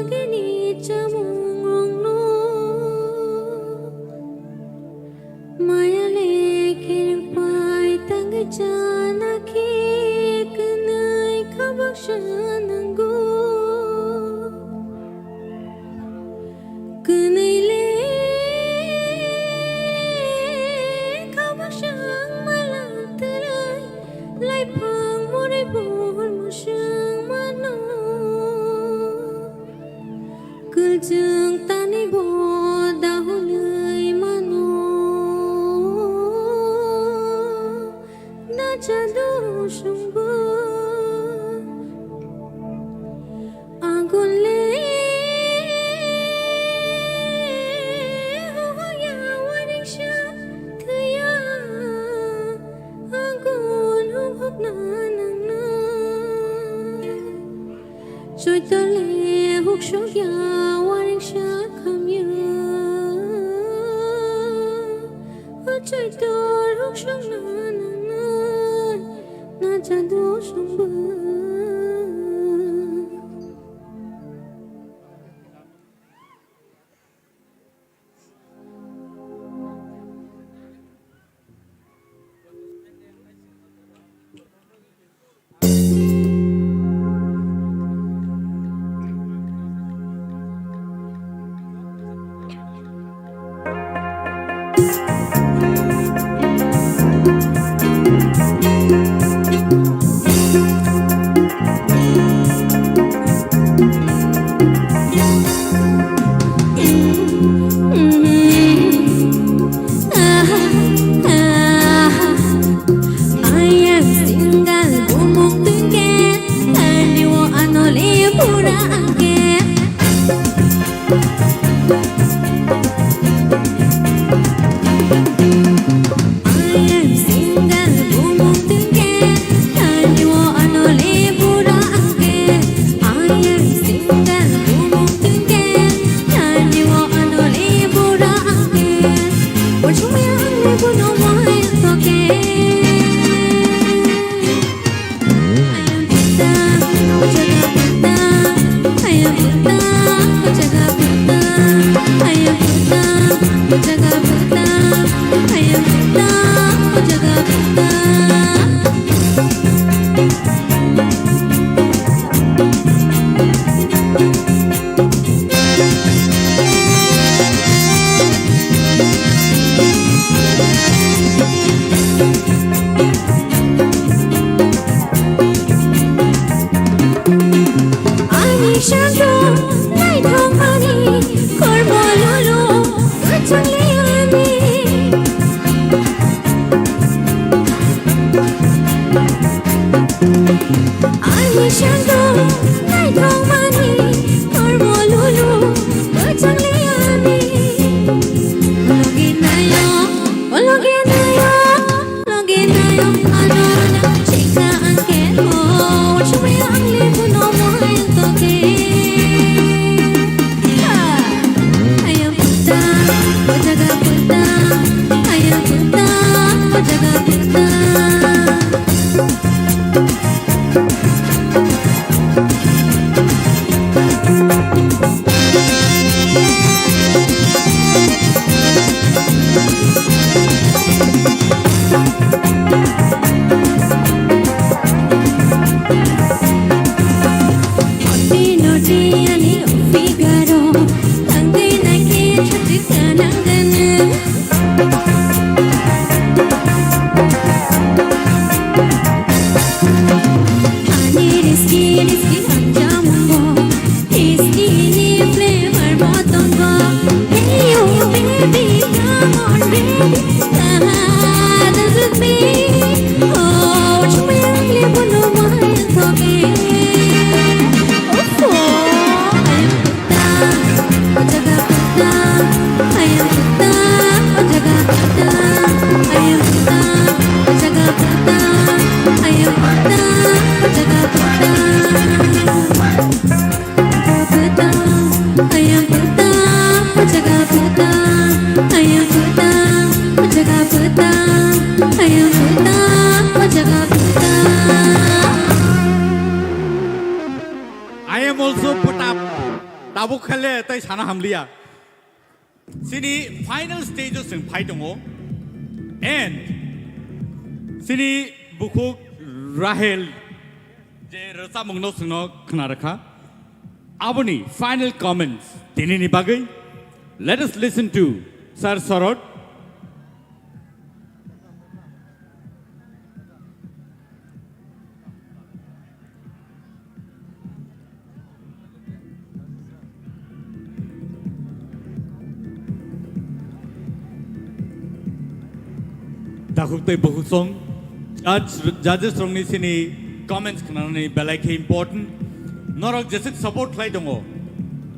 agini chamung rokno. Maya le khereng pai tangwi chana khe kwnwi khabak sa nango. Kwnwi le khabak sa wngma lang twlai, laiphang mori bor mwswng mano. Kwchwng tani bo dahulwi mano. Na jadu sungbo agun le hoya waring sa thwiya agun huk huk na nang na. Choitole huksok ya waring sa khamya. O choitor huksok na nang na, na jadu songbo. Ayang single bumung tungke, tani wo anole pura angke. I am also put up. Tabuk khale tai sana hamliya. Sini final stage o chwng phai tongo. And sini bukhuk Rahel je rwchapmungno chwngno khna rwkha. Aboni final comments tinini bagwi. Let us listen to Sir Sorot. Takhuk tei bukhuk song judge, judges rokni sini comments khnanani belai khe important. Norok jesuk support khlai tongo,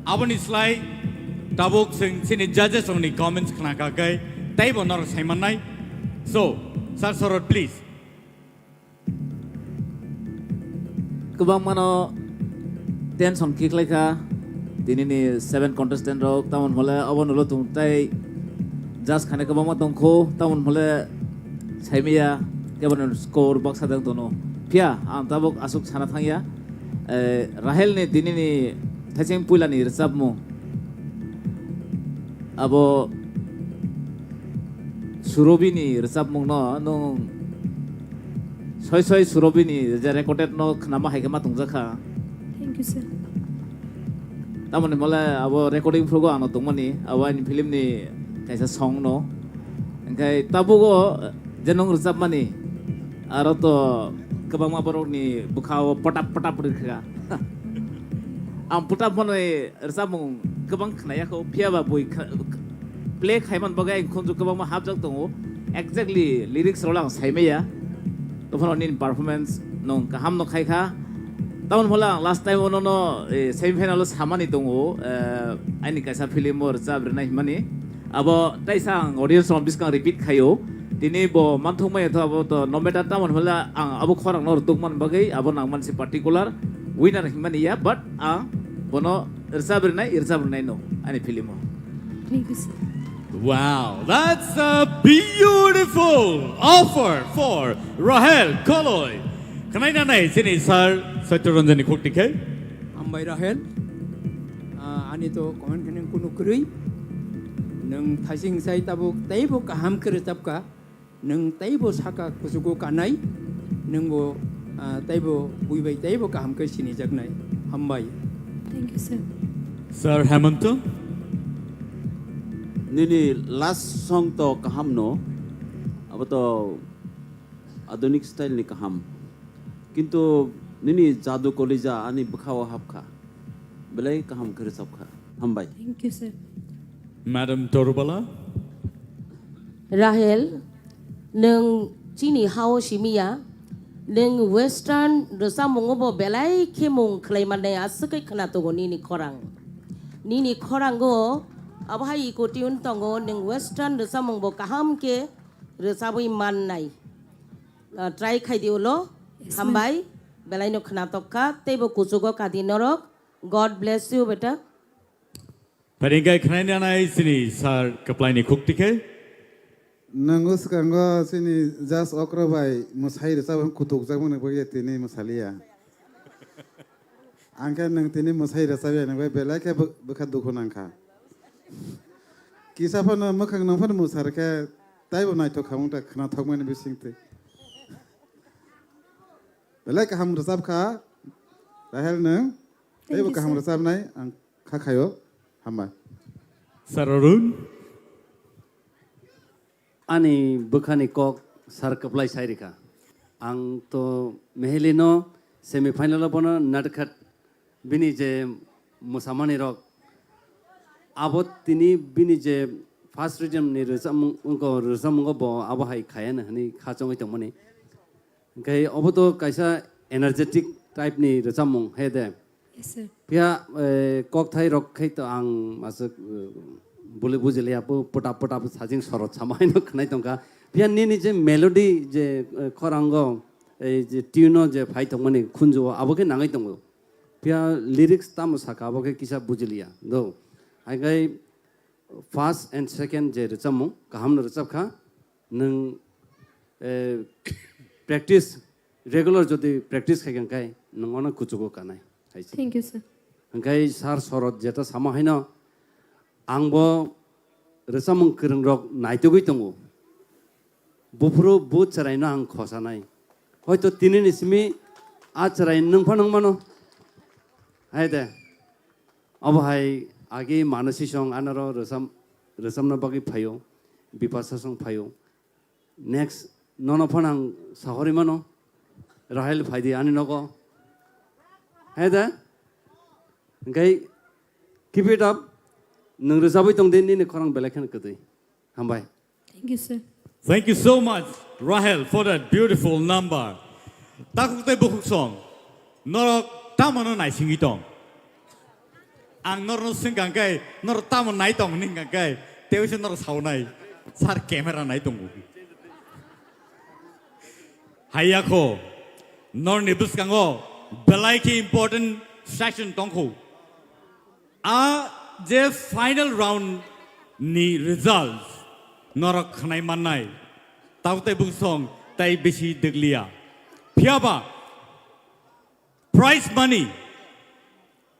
aboni slai tabuk chwng sini judges rokni comments khna kha khe teibo norok sai mannai. So, Sir Sorot, please. Kwbangmano tension khiklaikha tinini seven contestant rok, tamoni hwnle obono ulo tung tei judge khani kwbangma tongkho, tamoni hwnle saimaya kebono score baksa dang tono. Phiya ang tabuk aswk sana thangya, eh, Rahel ni tinini thaising puilani rwchapmung abo Surobini rwchapmungno nwng soi soi Surobini je recorded no khnama hai khe ma tongjakha. Thank you, sir. Tamoni mole abo recording phrugo ano tongmani, abo ani film ni kaisa song no. Hingkhe tabugo je nwng rwchapmani, aro to kwbangma borok ni bwkha o potap potap rwkha. Ang potap mani rwchapmung kwbang khnaya kho, phiya ba bui kha-, play khaiman bagwi ang khunju kwbangma hapjak tongo. Exactly lyrics rok ang saimaya. Tophano nini performance nung kaham no khai kha. Tamoni hwnle ang last time o nono, eh, semi final o samani tongo, eh, aini kaisa film o rwchap rwnai hwnmani. Abo taisa ang audience rok biskang repeat khaio. Tini bo manthok maya tho abo to no matter tamoni hwnle ang abo khorang no rwtuk man bagwi abo nang mansi particular winner hwnmani ya, but ang bono rwchap rwnai, rwchap rwnai no ani film o. Thank you, sir. Wow, that's a beautiful offer for Rahel Koloi. Khwnai nanai chini sir Satya Ranjan ni khukti khe. Hambai Rahel. Ah, ani to comment khe nung kunu kwrwi. Nung thasing sai tabuk teibo kaham khe rwchapka. Nwng teibo saka kuchugo kanai, nwngbo, ah, teibo bui bai teibo kaham khe sinijaknai. Hambai. Thank you, sir. Sir Hemanta? Nini last song to kaham no, abo to adhunik style ni kaham. Kintu nini jadu kolija ani bwkhao hapkha. Belai kaham khe rwchapkha. Hambai. Thank you, sir. Madam Torubala? Rahel, nwng chini hao simi ya, nwng western rwchapmungo bo belai khe mung khlai mannai aswk khe khwna tongo nini khorang. Nini khorango abo hai iko tune tongo, nwng western rwchapmung bo kaham khe rwchabwi mannai. Ah, try khai di ulo. Yes, ma'am. Hambai, belai no khwna tokkha, teibo kuchugo kadi norok. God bless you, beta. Phairingkai khwnai nanai chini sir kwplaini khukti khe. Nwngo swkango chini judge okra bai mwsai rwchapmani kutukjakmani bagwi tini mwsaliya. Ang khe nwng tini mwsai rwchapya hinwi belai khe bw-, bwkha dukhu nangkha. Kisa phano mwkhang nang phano mwsar khe taibo naithok kha wngkha khwnathokmani bisingtwi. Belai kaham rwchapkha, Rahel nwng. Thank you, sir. Teibo kaham rwchapnai ang kha khaio. Hambai. Sir Arun. Ani bwkhani kok sir kwplai sai rikha. Ang to Mehelino semi final o bono natkhat bini je mwsamani rok abo tini bini je first rhythm ni rwchapmung, wngkha rwchapmungo bo abo hai khayana hwnwi kha chongwi tongmani. Hwnkhe obo to kaisa energetic type ni rwchapmung, he de? Yes, sir. Phiya, eh, kokthai rok khai to ang masuk, eh, buli bujiliya, pu-, puta puta sajing sorot sama haino khnai tongkha. Phiya nini je melody je, eh, khorango, eh, je tune o je phai tongmani khunju o, abo khe nangwi tongo. Phiya lyrics tamo saka, abo khe kisa bujiliya. Do. Hai khai first and second je rwchapmung, kaham no rwchap kha. Nwng, eh, practice, regular jodi practice khai kha, hwnkhe nwng ono kuchugo kanai, hai se. Thank you, sir. Hwnkhe sir Sorot jeta sama haino, ang bo rwchapmung kwrwng rok naitugwi tongo. Buphuru bu chwraino ang khosanai. Hoito tini ni simi a chwrai nwng phano wng mano. Hai de. Obo hai agi Manasi song anaro rwchap-, rwchapna bagwi phaio, Bipasa song phaio. Next, nono phano ang sahori mano, Rahel phaidi ani nogo. Hai da? Hwnkhe, keep it up. Nwng rwchapwi tong di, nini khorang belai kheno kwtwi. Hambai. Thank you, sir. Thank you so much, Rahel, for that beautiful number. Takhuk tei bukhuk song, norok tamano naisingwi tong? Ang norno swngkha khe, norok tamo nai tong hwnwi hwnkha khe, tei se norok saunai, sir camera nai tongo. Hayakho, norni bwskango belai khe important session tongkho. A je final round ni result norok khnai mannai, tabo tei buksong tei bisi dwgliya. Phiyaba prize money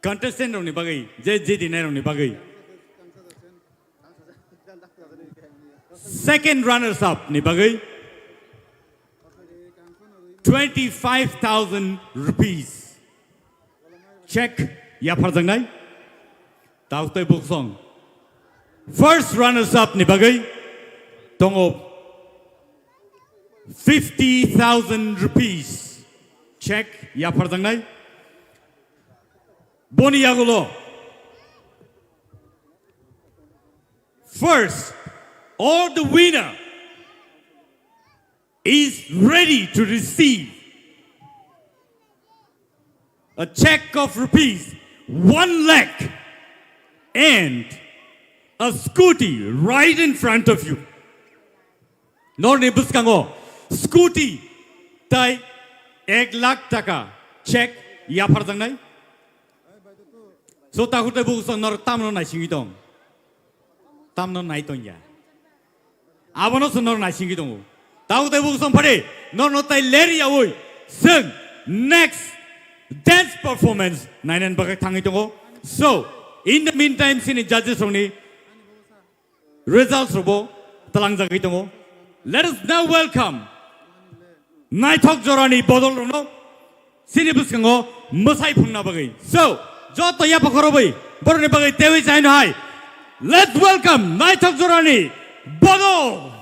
contestant rokni bagwi, je jidinai rokni bagwi, second runners up ni bagwi twenty-five thousand rupees check yapharjaknai. Tao tei buksong first runners up ni bagwi tongo fifty thousand rupees check yapharjaknai. Boni yagulo first or the winner is ready to receive a check of rupees one lakh and a scooty right in front of you. Norni bwskango scooty tai ek lakh taka check yapharjaknai. So, takhuk tei buksong norok tamno naisingwi tong? Tamno nai tongya? Abono se norok naisingwi tongo. Takhuk tei buksong phari norno tai ler yaui chwng next dance performance nainani bagwi thangwi tongo. So, in the meantime, chini judges rokni results rokbo tlangjagwi tongo. Let us now welcome naithok jorani bodol rokno chini bwskango mwsai phungna bagwi. So, joto yapha khorobwi borokni bagwi tewi chaino hai. Let's welcome naithok jorani bodol.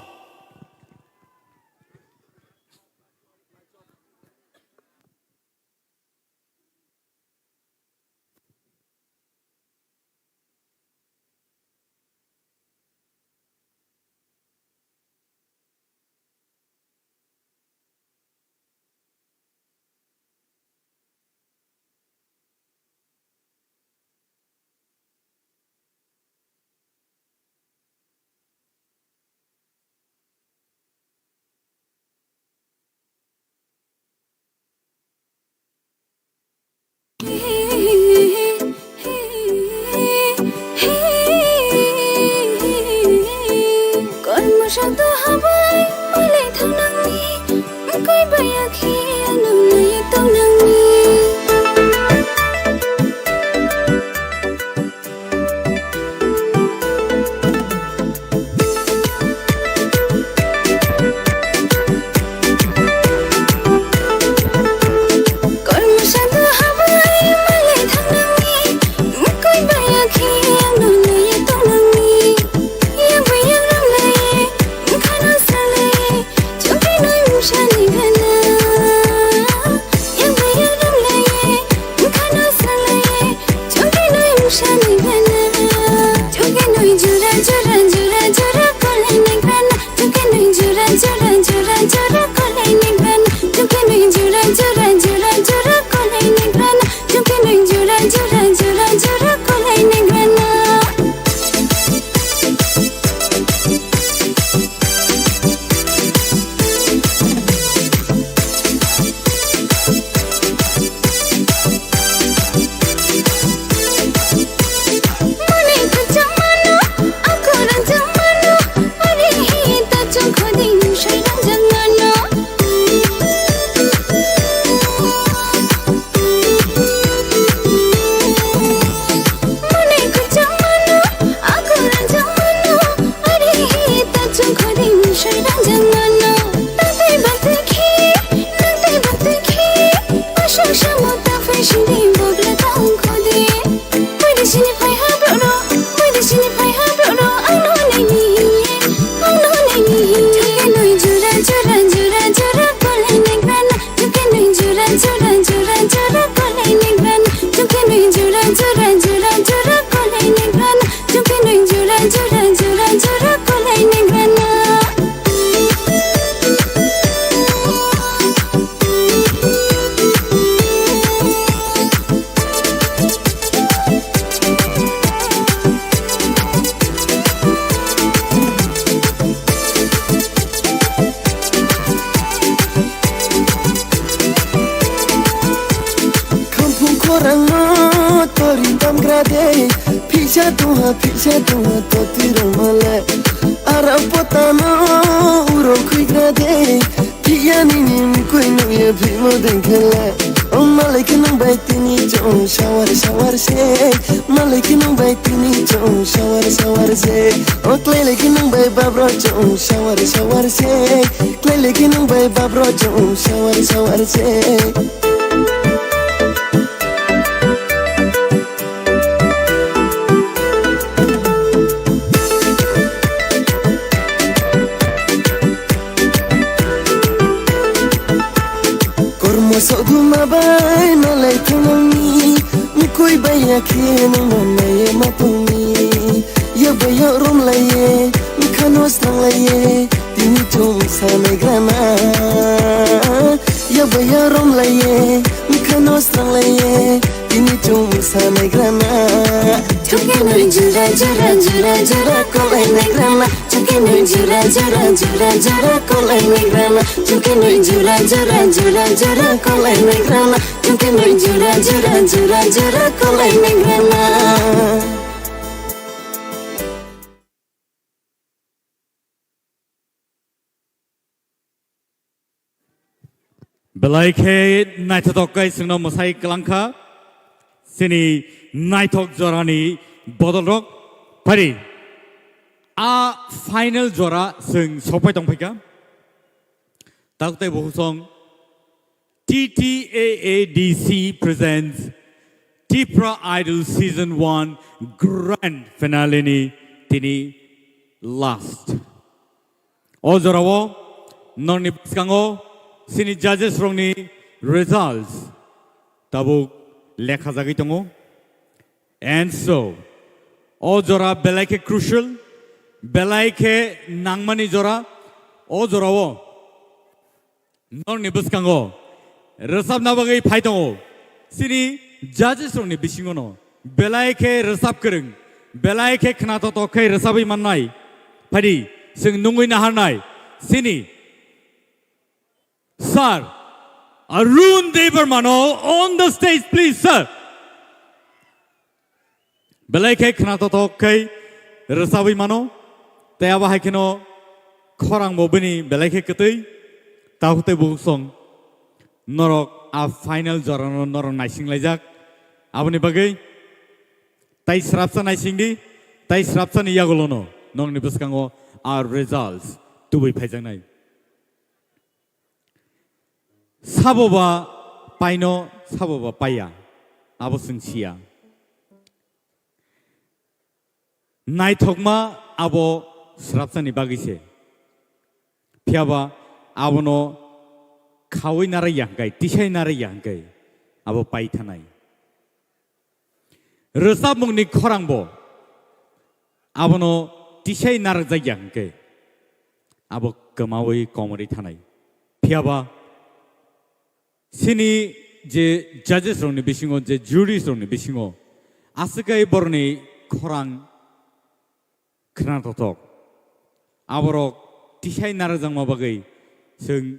Jora, jora, jora, kolai ni grana. Jora, jora, jora, jora, kolai ni grana. Jora, jora, jora, jora, kolai ni grana. Khamphung khorangno tori tamgra de, phisa tongha, phisa tongha, toti rwmale. Ara potano urok khuigra de, phiya nini mukui nuya phimo dengkhele. O malai khe nang bai tini chong sawar sawar se, malai khe nang bai tini chong sawar sawar se. O klai lai khe nang bai babro chong sawar sawar se. Klai lai khe nang bai babro chong sawar sawar se. Kormo soduma bai malai thangmani, mukui bai yakhe nang manai matungni. Yabai yo romlaiye, mkhano sranglaiye, tini chum sanai grana. Yabai yo romlaiye, mkhano sranglaiye, tini chum sanai grana. Chungke noi jura jura jura jura kolai nai grana. Chungke noi jura jura jura jura kolai nai grana. Chungke noi jura jura jura jura kolai nai grana. Chungke noi jura jura jura jura kolai nai grana. Belai khe naithothok khe chwngno mwsai kwlangkha chini naithok jorani bodolrok. Phari a final jora chwng sokpai tongphaikha. Taktai buhusong T T A A D C presents Tipra Idol Season one Grand Finale ni tini last. O jorao norni bwskango chini judges rokni results tabuk lekha jagwi tongo. And so, o jora belai khe crucial, belai khe nangmani jora. O jorao norni bwskango rwchapna bagwi phai tongo. Chini judges rokni bisingono belai khe rwchap kwrwng, belai khe khnathok thok khe rwchabwi mannai. Phaidi chwng nungwi naharnai chini Sir Arun Debbarmano on the stage, please, sir. Belai khe khnathok thok khe rwchabwi mano, tei abo hai kheno khorangbo bini belai khe kwtwi, takhuk tei bukhuk song norok a final jorano norok naising laijak. Aboni bagwi tai srapsa naising di, tai srapsani yagulono nongni bwskango a results tubui phaijaknai. Sabo ba paino, sabo ba paiya, abo chwng siya. Naithokma abo srapsani bagwi se. Phiyaba abono khaui narwkya hwnkhe, tisai narwkya hwnkhe, abo pai thanai. Rwchapmungni khorangbo abono tisai narwkjakya hwnkhe, abo kwmawi komorwi thanai. Phiyaba chini je judges rokni bisingo, je juries rokni bisingo aswk kai borokni khorang khwnathothok. Aborok tisai narwkjakma bagwi chwng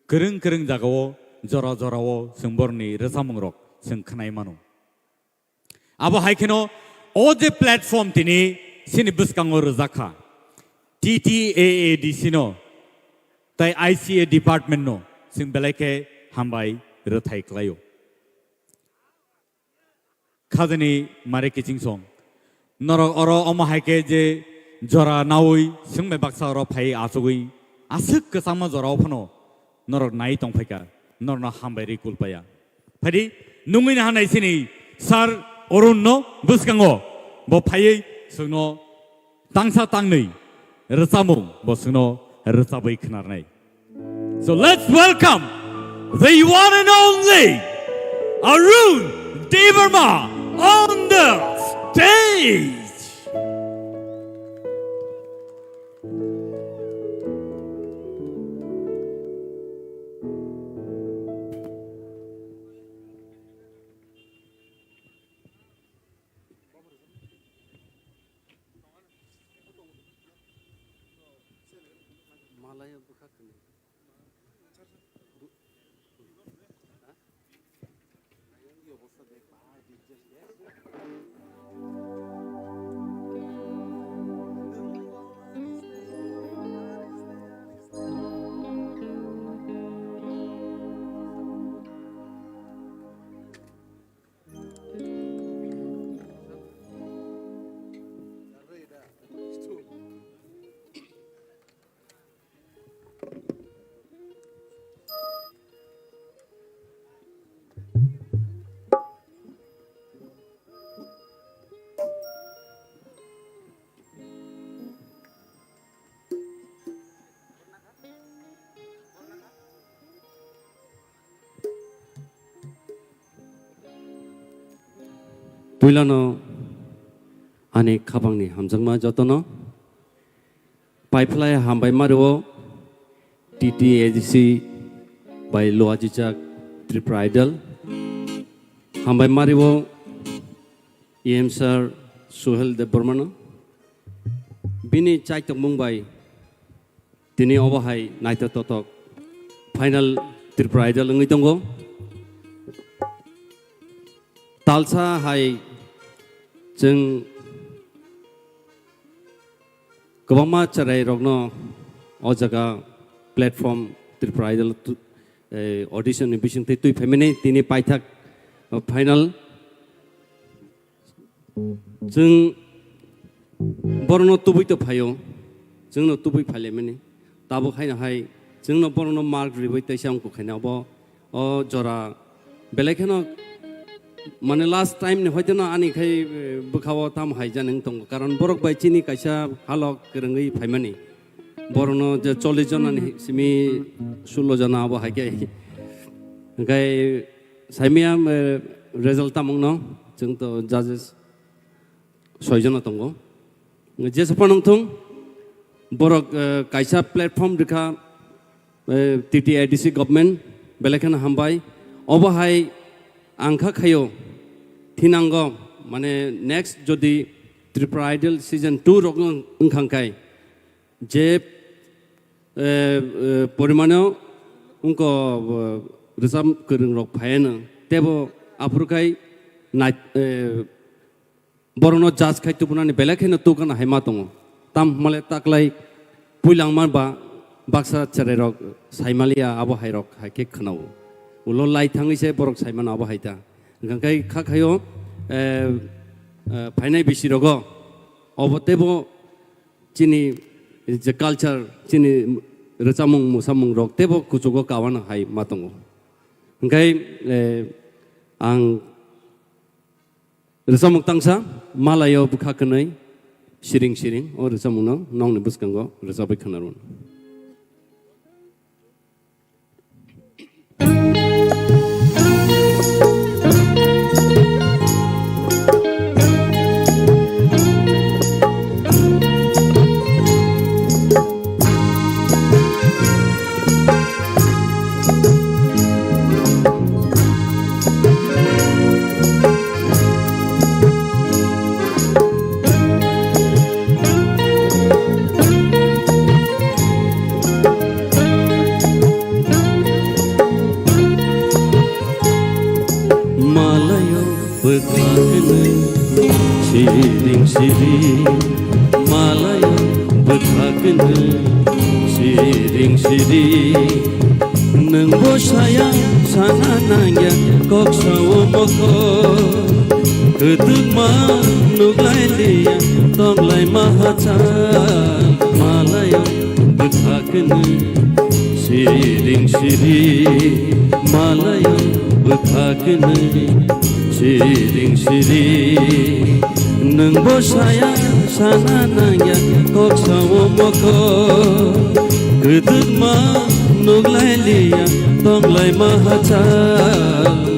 kwrwng kwrwng jagao, jora jorao chwng borokni rwchapmungrok chwng khwnai mano. Abo hai kheno o je platform tini chini bwskango rwjak kha, T T A A D C no tai I C A department no chwng belai khe hambai rwthai khlaio. Khajani Mare Kiching song. Norok oro omo hai khe je jora naui swngbai baksa oro phai achugui aswk kwchangma jorao phano norok nai tongphaikha, norokno hambai rwi kulpaya. Phaidi nungui nahanai sini Sir Arun no bwskango bo phaiwi chwngno tangsa tangnwi rwchapmung bo chwngno rwchapwi khwnarnai. So let's welcome the one and only Arun Debbarma on the stage. Malaya bwkha kwni. Bu-, ha? Ayang i obostha de ba, di just de. Puilano ani khabangni hamjakma jotono. Paiphlai hambai mario T T A D C bai Luajijak Tripura Idol. Hambai mario E M sir Suhel Debbarmano. Bini chaitokmung bai tini obo hai naithotok final Tripura Idol wngwi tongo. Talsa hai chwng kwbangma chwrairokno o jaga platform Tripura Idol tu-, eh, audition ni bisingtwi twi phaimani tini paithak, o final. Chwng borokno tubui to phaio, chwngno tubui phailaimani. Tabuk haino hai chwngno borokno mark ribai teisa wngkha khaina obo o jora belai kheno mane last time ni hoiteno ani khai, eh, bwkhao tamo hai jani wng tongo. Karon borok bai chini kaisa halok kwrwngwi phaimani. Borokno je chollish jona ni simi sullo jona abo hai khe. Hwnkhe saimaya, eh, result tamo wngno chwng to judges soi jona tongo. Jesa phano wngthung, borok, eh, kaisa platform rikha, eh, T T A D C government, belai kheno hambai. Obo hai ang kha khaio, thinango, mane next jodi Tripura Idol season two rok wng-, wngkha khe, je, eh, eh, porimano wngkho, eh, rwchap kwrwng rok phaiano, tebo aphuru khai nai-, eh, borokno judge khai tubunani belai kheno tukana hai ma tongo. Tam hwnmale taklai puilangma ba baksa chwrairok saimaliya abo hairok hai khe khwnao. Ulo lai thangwi se borok saimano abo hai ta. Hwnkhe kha khaio, eh, eh, phainai bisirogo obo tebo chini je culture, chini rwchapmung, mwsamung rok tebo kuchugo kawana hai ma tongo. Hwnkhe, eh, ang Rwchapmung tangsa, malaio bwkha kwnwi siring siring o rwchapmungno nokni bwskango rwchapwi khwnarwno. Bwkha kwnwi siring siring, malayo bwkha kwnwi siring siring. Nwng bo saya sana nangya kok sao mokol. Kwdwkma nuglai liya tonglai mahacha, malayo bwkha kwnwi siring siring, malayo bwkha kwnwi siring siring. Nwng bo saya sana nangya kok sao mokol. Kwdwkma nuglai liya tonglai mahacha,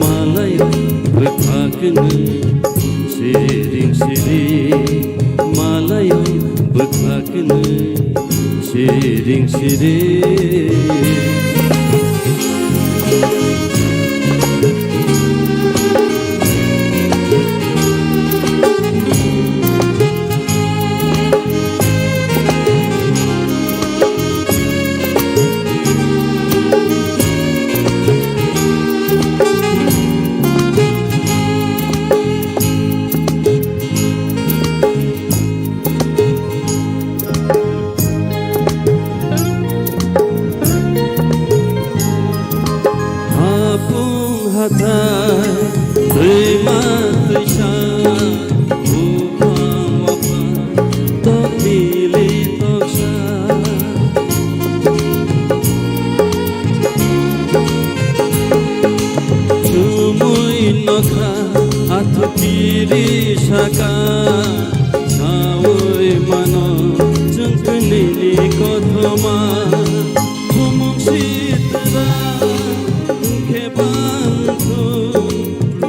malayo bwkha kwnwi siring siring, malayo bwkha kwnwi siring siring. Hapung hathai twima twisa, buphang waphang tok mili toksa. Chumui nokha athu kiri saka, saui mano chwng kwnini kothoma. Bumung sitra wngkhe bangthung,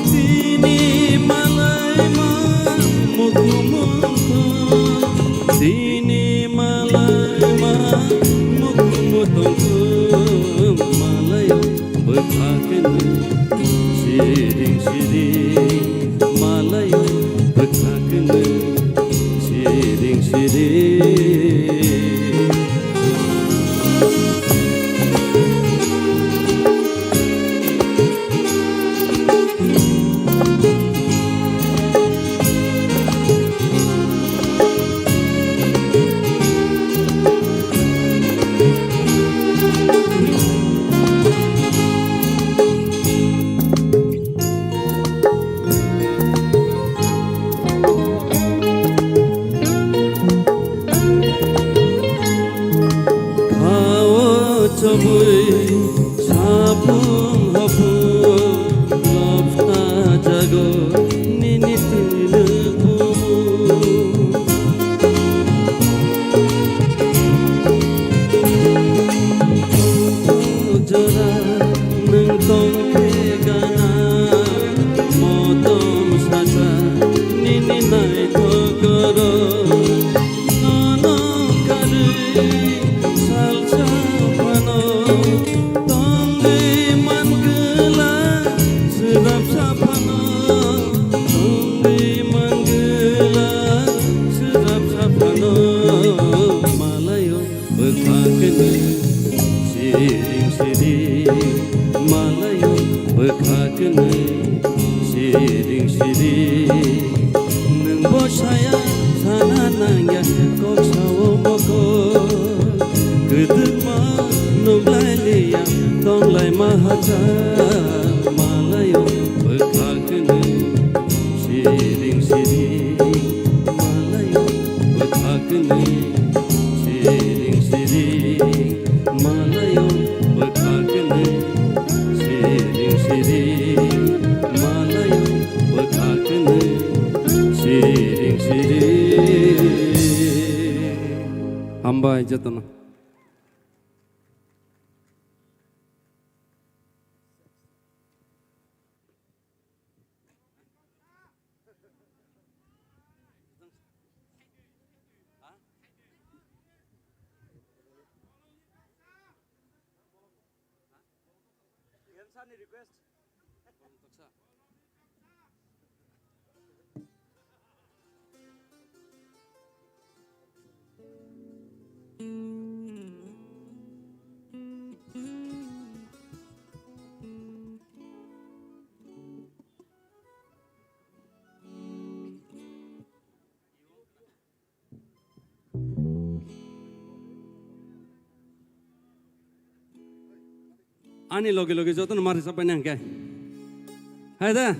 tini malaima mukumu thung, tini malaima mukumu tongthung, malayo bwkha kwnwi siring siring, malayo bwkha kwnwi siring siring. Khao chobwi sapung hopung lopsa jago nini twilwk bumu. Jora nwng tongkhe gana, motom sacha nini naithok oro. Nono karwi salsa phano tongwi mangwla, swrapsa phano tongwi mangwla, swrapsa phano malayo bwkha kwnwi siring siring, malayo bwkha kwnwi siring siring. Nwng bo saya sana nangya kok sao mokol. Kwdwkma nuglai liya tonglai mahacha, malayo bwkha kwnwi siring siring, malayo bwkha kwnwi siring siring, malayo bwkha kwnwi siring siring, malayo bwkha kwnwi siring siring. Hambai jotono. Ani logi logi jotono ma rwchapbaini hwnkhe. Hai da.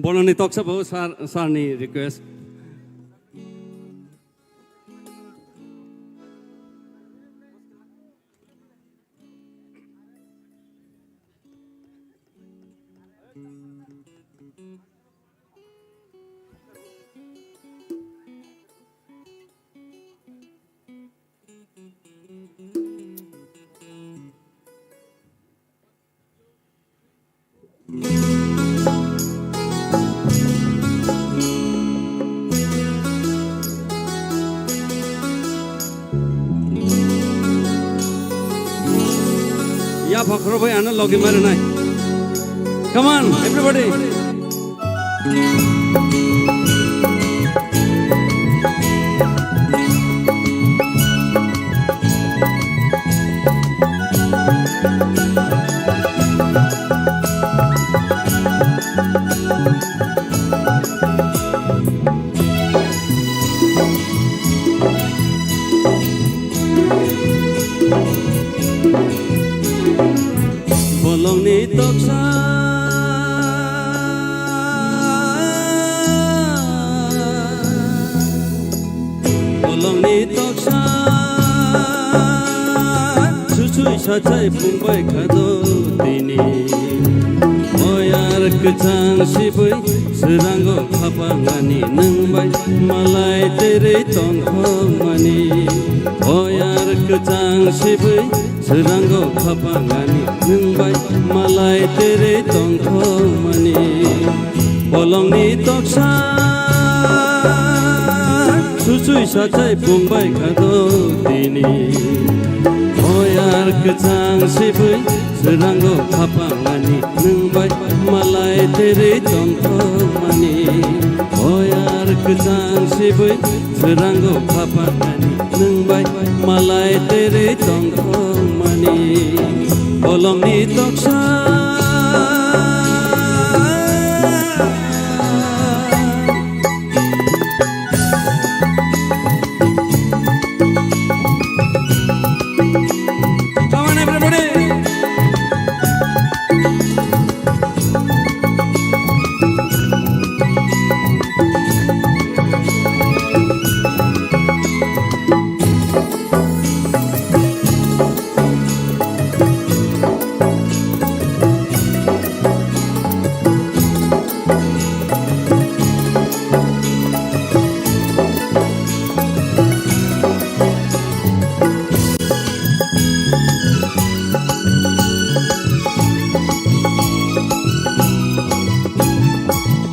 Bolongni toksa bo sir, sir ni request. Ya phakhro bai ano logi mari nai. Come on, everybody. Bolongni toksa, bolongni toksa, suchui sachai phungbai khado tini. Oyar kwchang sibui swrango khapangani nwng bai malai terei tongthokmani. Oyar kwchang sibui swrango khapangani nwng bai malai terei tongthokmani. Bolongni toksa suchui sachai phungbai khado tini. Oyar kwchang sibui swrango khapangani nwng bai malai terei tongthokmani. Oyar kwchang sibui swrango khapangani nwng bai malai terei tongthokmani. Bolongni toksa. Come on, everybody.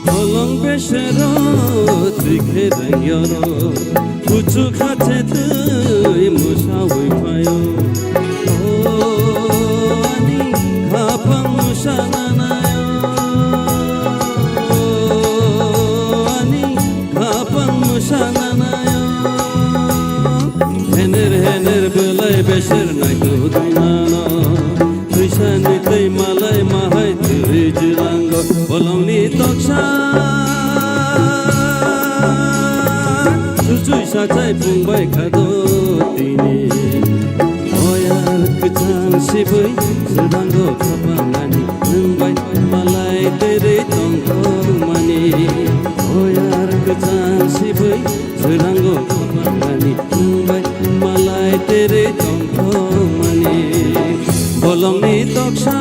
Bolong besero twi khe rang yoro, kuchu kha che twi musa wi phaio. O ani khapang musa nanaio, o ani khapang musa nanaio. Hener hener belai beser nai tu dui nano. Twisani tei malai mahai twi jirango bolongni toksa. Chuchui sachai phungbai khado tini. Oyar kwchang sibui swrango khapangani nwng bai malai terei tongthokmani. Oyar kwchang sibui Swrango khapangani nwng bai malai terei tongthokmani bolongni toksa.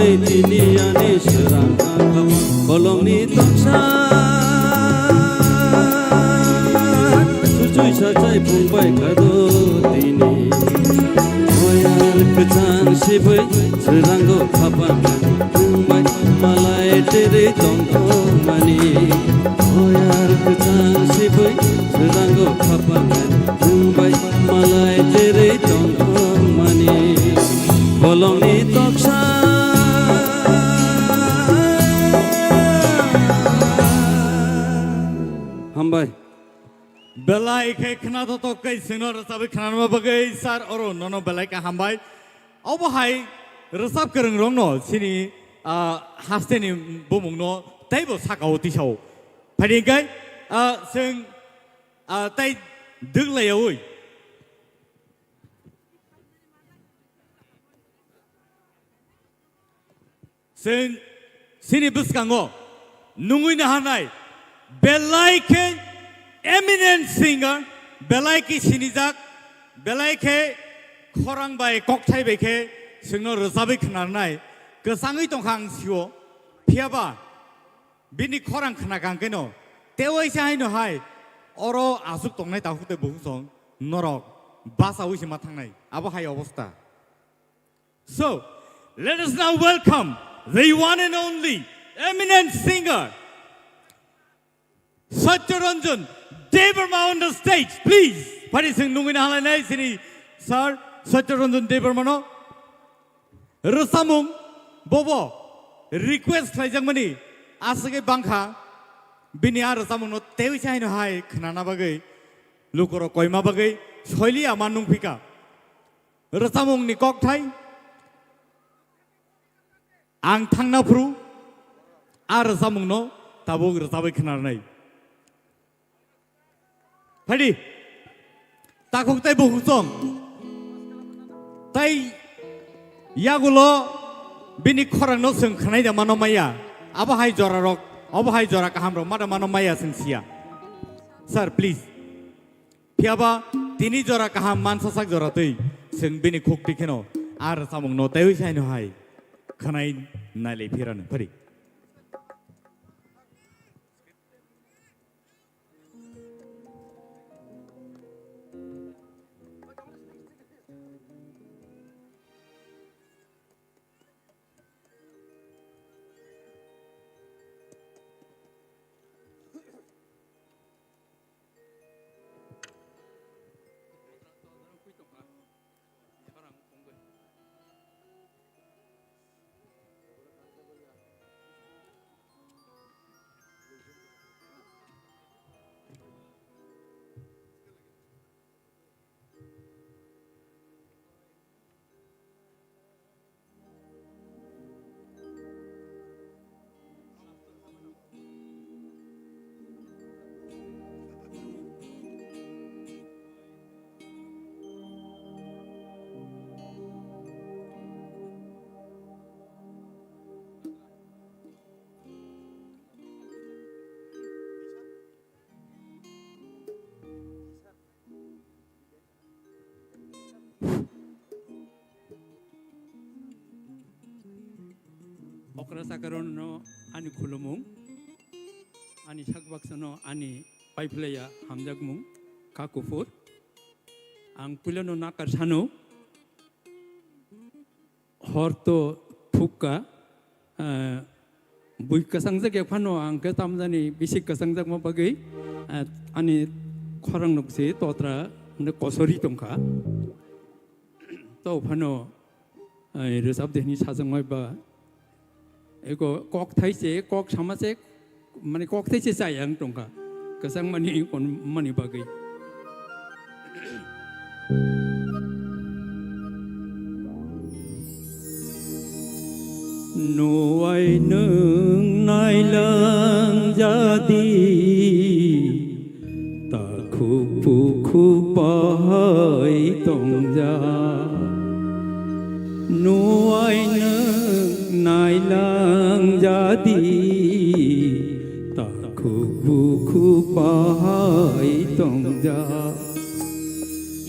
Tini ani srang kha bolongni toksa. Suchui sachai phungbai khado tini. Oyar kwchang sibui srango khapang. Phungbai malai terei tongthokmani. Oyar kwchang sibui srango khapang. Phungbai malai terei tongthokmani. Bolongni toksa. Hambai. Belai khe khna to tok kai singno rwchabwi khnanma bagwi sir oro nono belai khe hambai. Obo hai rwchap kwrwng rokno sini, ah, hasteni bumungno teibo sakao tisao. Phaidi hwnkhe, ah, chwng, ah, tei dwk laiyaui. Chwng chini bwskango nungwi naharnai belai khe eminent singer, belai khe sinijak, belai khe khorang bai kokthai bai khe chwngno rwchabwi khnarnai kwchangwi tongkha ang sio. Phiyaba bini khorang khna kang keno tewaisa haino hai oro aswk tongnai takhuk tei bukhuk song norok bachaui se ma thangnai abo hai obostha. So, let us now welcome the one and only eminent singer, Satya Ranjan Debbarma on the stage, please. Phaidi chwng nungwi nahalainai chini sir Satya Ranjan Debbarma no. Rwchapmung bobo request khlaijakmani aswkhe bangkha, bini a rwchapmungno tewi se haino hai khnana bagwi lukurok koima bagwi soiliya ma nungphika. Rwchapmungni kokthai ang thangna phuru a rwchapmungno tabuk rwchabwi khnarnai. Phaidi takhuk tei bukhuk song tei yagulo bini khorangno chwng khwnai da mano maya. Abo hai jora rok, abo hai jora kaham rok ma da mano maya chwng siya. Sir, please. Phiyaba tini jora kaham mansasak jora twi chwng bini khuk twi kheno a rwchapmungno teiwi se haino hai khwnai nailai phirano phari. Okra sakarano ani khulumung, ani sakbaksano ani paiphlaiya hamjakmung, kha kuphur. Ang puilano nakar sano, hor to thukka, ah, bui kwchangjak ya phano ang khe tamjani bisi kwchangjakma bagwi, ah, ani khorang nukse totra hwnwi kosori tongkha. To phano, ah, rwchap de hwnwi sajakmai ba. Eko kok thai se, kok sama se, mane kok thai se chaya wng tongkha. Kwchang mani kon mani bagwi. Nuwai nwng nailang jadi, takhuk bukhuk bahai tongja. Nuwai nwng nailang jadi, takhuk bukhuk bahai tongja.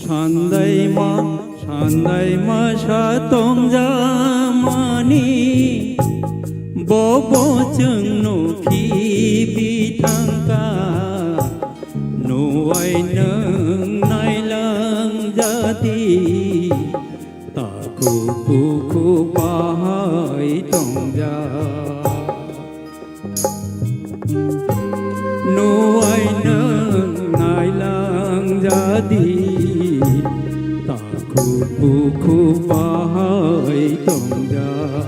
Sandaima, sandaima sa tongja mani. Bobo chwng nukhi bithangka, nuwai nwng nailang jadi, takhuk bukhuk bahai tongjak. Nuwai nwng nailang jadi, takhuk bukhuk bahai tongjak.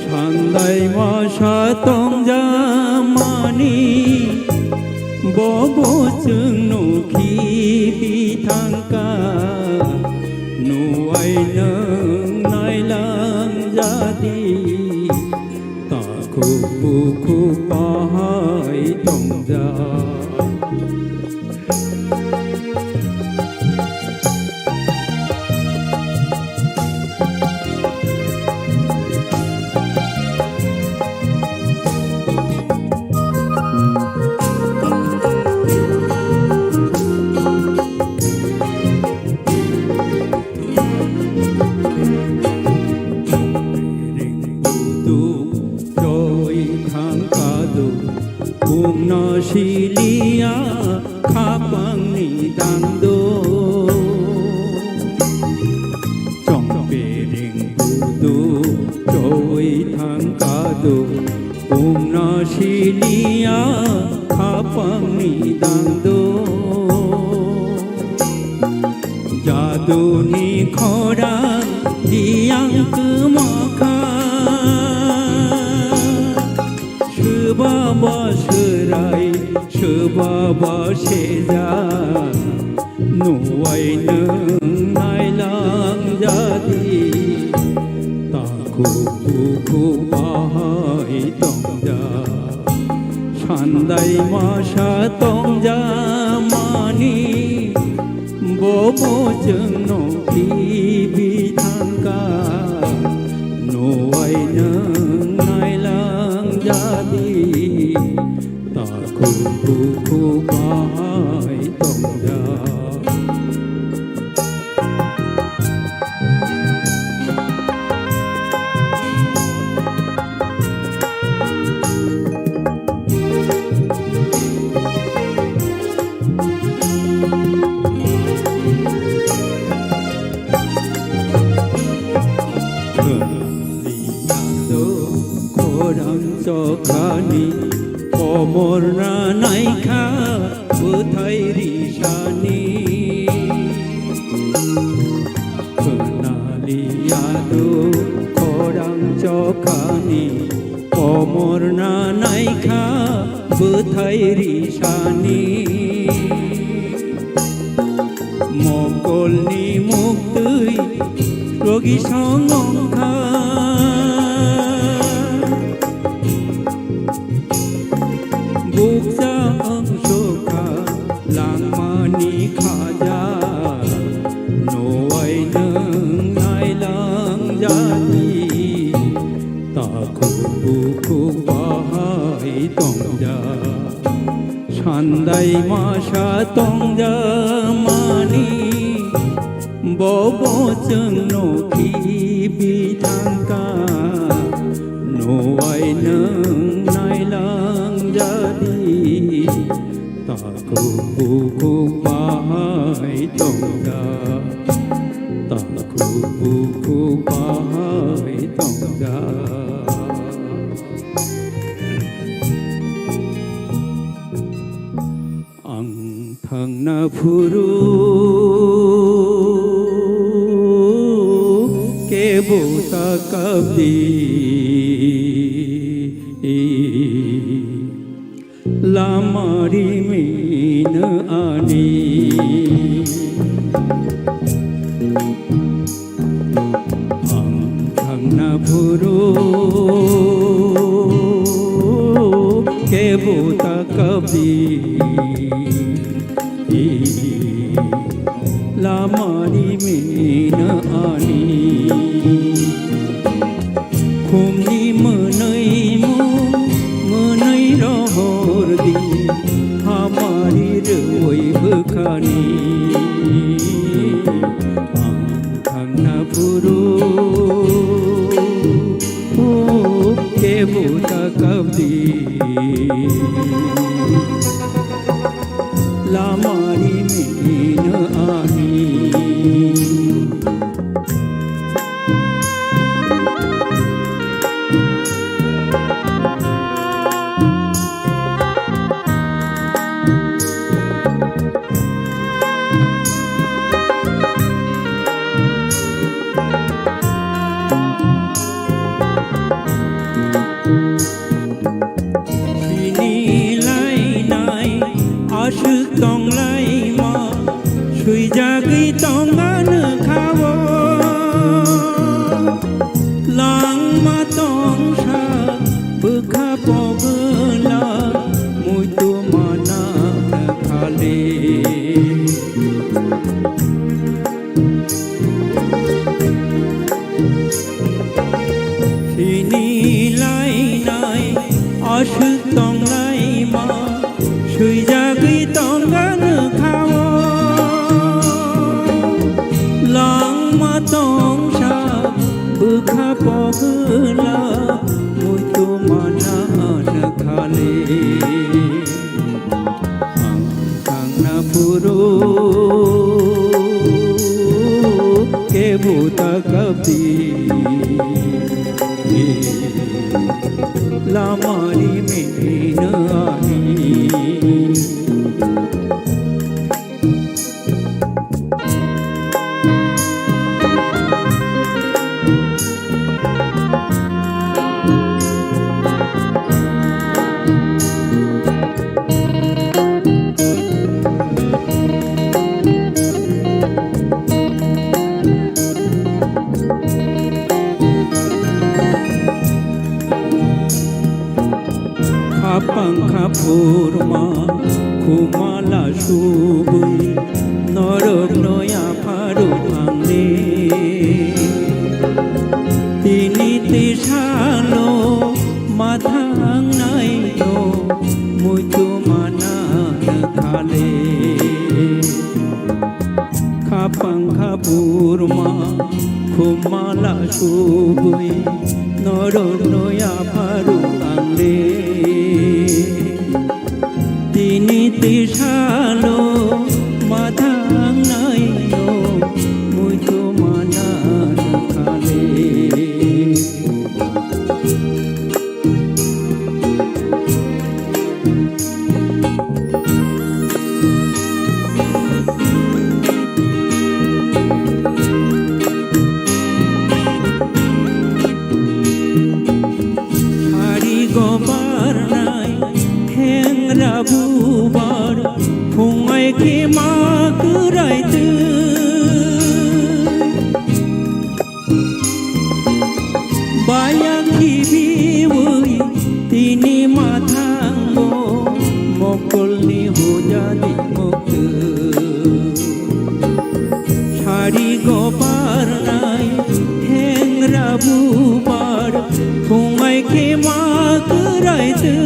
Sandai masa tongjamani, bobo chwng nukhi bithangka, nuwai nwng nailang jadi, takhuk bukhuk bahai tongjak. Choi thang kadu, bumno siliya khapangni dangdo. Chongpereng budu choi thang kadu, bumno siliya khapangni dangdo. Jaduni khorang diyang kwmakha, swbaba swrai, swbaba sejak, nuwai nwng nailang jadi, takhuk bukhuk bahai tongjak. Sandai masa tongjamani, bobo chwng nukhi bithangka, nuwai nwng nailang jadi, takhuk bukhuk bahai tongjak. Khorang chokhani komor na naikha bwthai risani. Khwnaliya do khorang chokhani komor na naikha bwthai risani. Mokolni muktwi rogi songongkha. Bukcha wngsukha langmani khaja, nuwai nwng nailang jadi, takhuk bukhuk bahai tongjak. Sandai masa tongjamani, bobo chwng nukhi bithangka, nuwai nwng nailang jadi, takhuk bukhuk bahai tongjak, takhuk bukhuk bahai tongjak. Ang thangna phuru kebo ta kabdi, lama rimino ani. Ang thangna phuru kebo ta kabdi, lama rimino ani. Khumni mwnwi mung mwnwi rohor di, hamari rwi bwkhani. Ang thangna phuru Lamari mino ani. Sini lainai aswk tonglaima, swijagwi tongano khawo. Langma tongsa bwkha pogwla, muitu mana khale. Sini lainai aswk tonglaima, swijagwi tongano khawo. Langma tongsa bwkha pogwla, muitu mana khale. Ang thangna phuru kebo ta kapdi, lamari mino ani. Khapang khaphurma khumala subwi norokno yapharuk ang de. Tini tisalo mathang naino muitu mana khale. Khapang khaphurma khumala subwi norokno yapharuk ang de. Tini tisalo mathang naino muitu mana khale. Sari gobarnai thengra bubar phungai khe ma kwrai twi. Baya khibiwi tini mathango mokolni hujani muktu. Sari gobarnai thengra bubar phungai khe ma kwrai twi.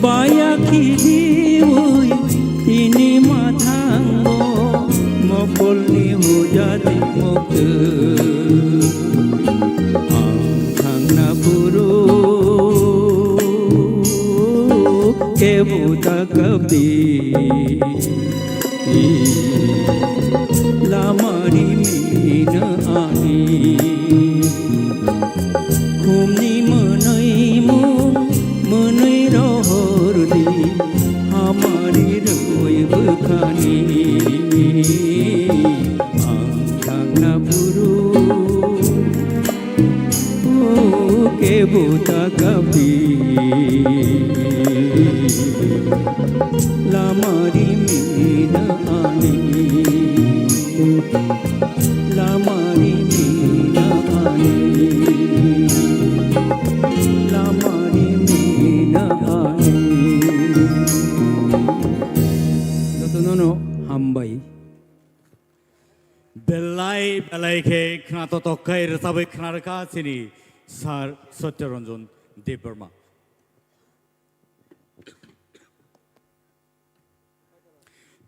Baya khibiwi tini mathango mokolni hujani muktu. Ang thangna phuru kebo ta kapdi, lamari mino ani. Khumni mwnwi mung mwnwi rohor di, hamari rwi bwkhani. Ang thangna phuru kebo ta kapdi, lamari mino ani. Lamari mino ani, lamari mino ani. Jotono no hambai. Belai belai khe khna totok khai rwchabwi khna rwkha chini Sir Satya Ranjan Debbarma.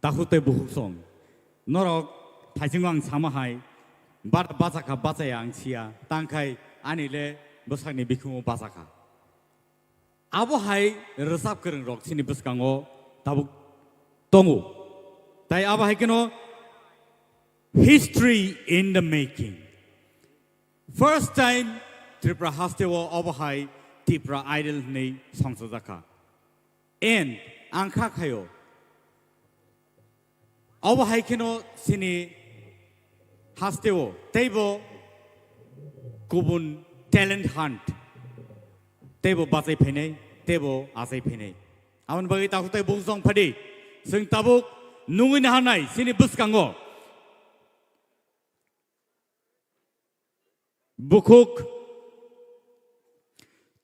Takhuk tei bukhuk song, norok thaisingo ang sama hai, bar bachakha bachaya ang siya, tangkhai ani le bwsakni bikhumo bachakha. Abo hai rwchap kwrwng rok chini bwskango tabuk tongo. Tai abo hai kheno history in the making. First time Tripura haste o abo hai Tripura Idol hwnwi songchajakha. And ang kha khaio, abo hai kheno chini haste o teibo kubun talent hunt teibo bachai phainai, teibo achai phainai. Aboni bagwi takhuk tai bukhuk song phadi, chwng tabuk nungwi naharnai chini bwskango. Bukhuk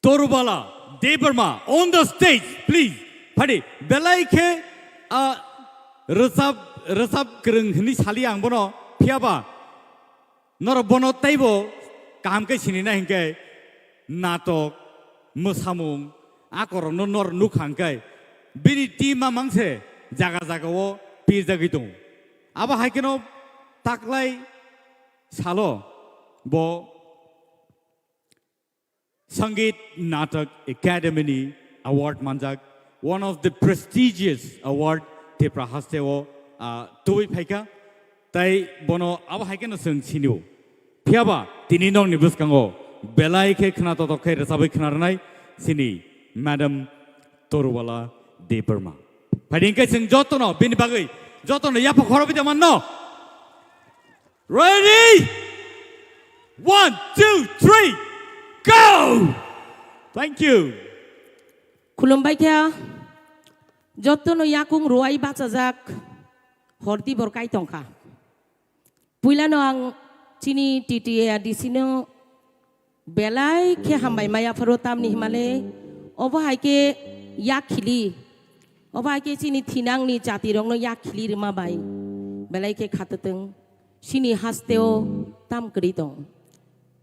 Torubala Debbarma on the stage, please. Phadi, belai khe, ah, rwchap, rwchap kwrwng hwnwi sali ang bono, phiyaba norok bono teibo kaham khe sinina hinkhe natok, mwsamung, akorokno nor nukha hinkhe bini team a mangse jaga jaga o pirjagwi tongo. Abo hai kheno taklai salo bo Sangeet Natak Academy ni award manjak, one of the prestigious award Tripura haste o, ah, tubui phaikha. Tai bono abo hai kheno chwng sinio. Phiyaba tini nokni bwskango belai khe khna totok khe rwchabwi khna rwnai chini Madam Torubala Debbarma. Phaidi hinkhe chwng jotono bini bagwi jotono yapha khorobwi da manno. Ready? One, two, three, go! Thank you. Khulumbai kha, jotono yakung ruwai bachajak horti bor kai tongkha. Puilano ang chini T T A R D C no belai khe hambai maya pharo tamni himale obo hai khe yak khili, obo hai khe chini thinangni jatirokno yak khili rwma bai belai khe khatatwng. Chini hasteo tam kwrwi tong.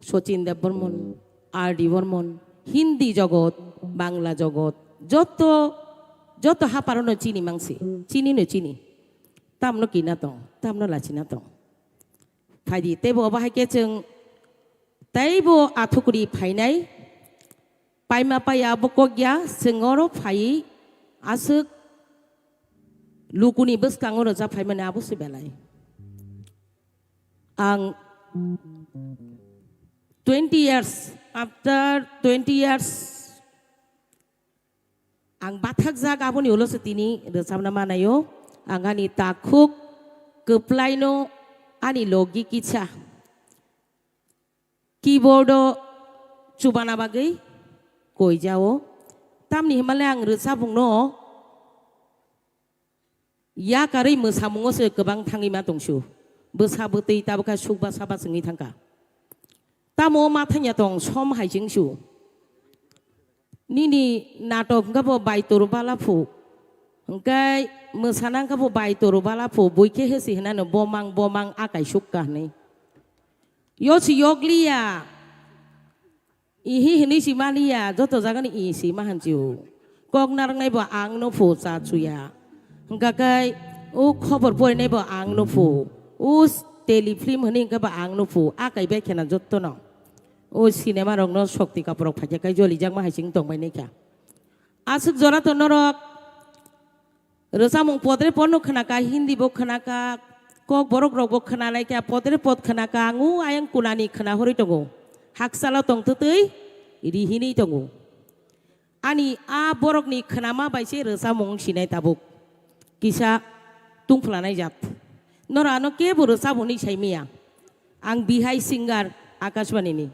Sachin Debbarman, R D Barman, Hindi jogot, Bangla jogot, joto, joto haparono chini mangsi, chini no chini. Tamno kina tong, tamno lachina tong. Phaidi, teibo obo hai khe chwng teibo athukuri phainai. Paima paya abo kok ya, chwng oro phai aswk lukuni bwskango rwchap phaimani abo se belai. Ang twenty years, after twenty years, ang bathakjak aboni ulo se tini rwchapna manayo. Ang ani takhuk kwplaino ani logi kisa keyboard o chubana bagwi koijao. Tamni himale ang rwchapungno yakarwi mwsamungo se kwbang thangwi ma tongsu. Bwsa bwtwi tabukha sukba saba chwngwi thangkha. Tamo ma thangya tong som hai chengsu. Nini natok hwnkha bo bai toru bala phu. Hwnkhe mwsana hwnkha bo bai toru bala phu. Bui khe hesi hinano bomang bomang akai sukka hinwi. Yo si yokliya. Ihi hinwi si maliya, joto jagani i si ma hanchi o. Kok narwknai bo ang no phu cha chuya. Hwnkha khe o khobor porinai bo ang no phu. O s-, tele film hinwi hwnkha bo ang no phu. Akai bai khena jotono. O cinema rokno sokti kaporok phaikha khe jolijak ma hai chwng tongbai naikha. Aswk jora to norok rwchapmung podre podno khwnaka, Hindi bo khwnaka, kok borok rokbo khwnalaikha, podre pod khwnaka, ang o ayang kunani khwnahorwi tongo. Haksalo tongtwtwi rihinwi tongo. Ani a borokni khwnama bai se rwchapmung sinai tabuk. Kisa tungphlanai jat. Noro ano kebo rwchapmung hinwi saimanya. Ang bihai singer Akashbani ni.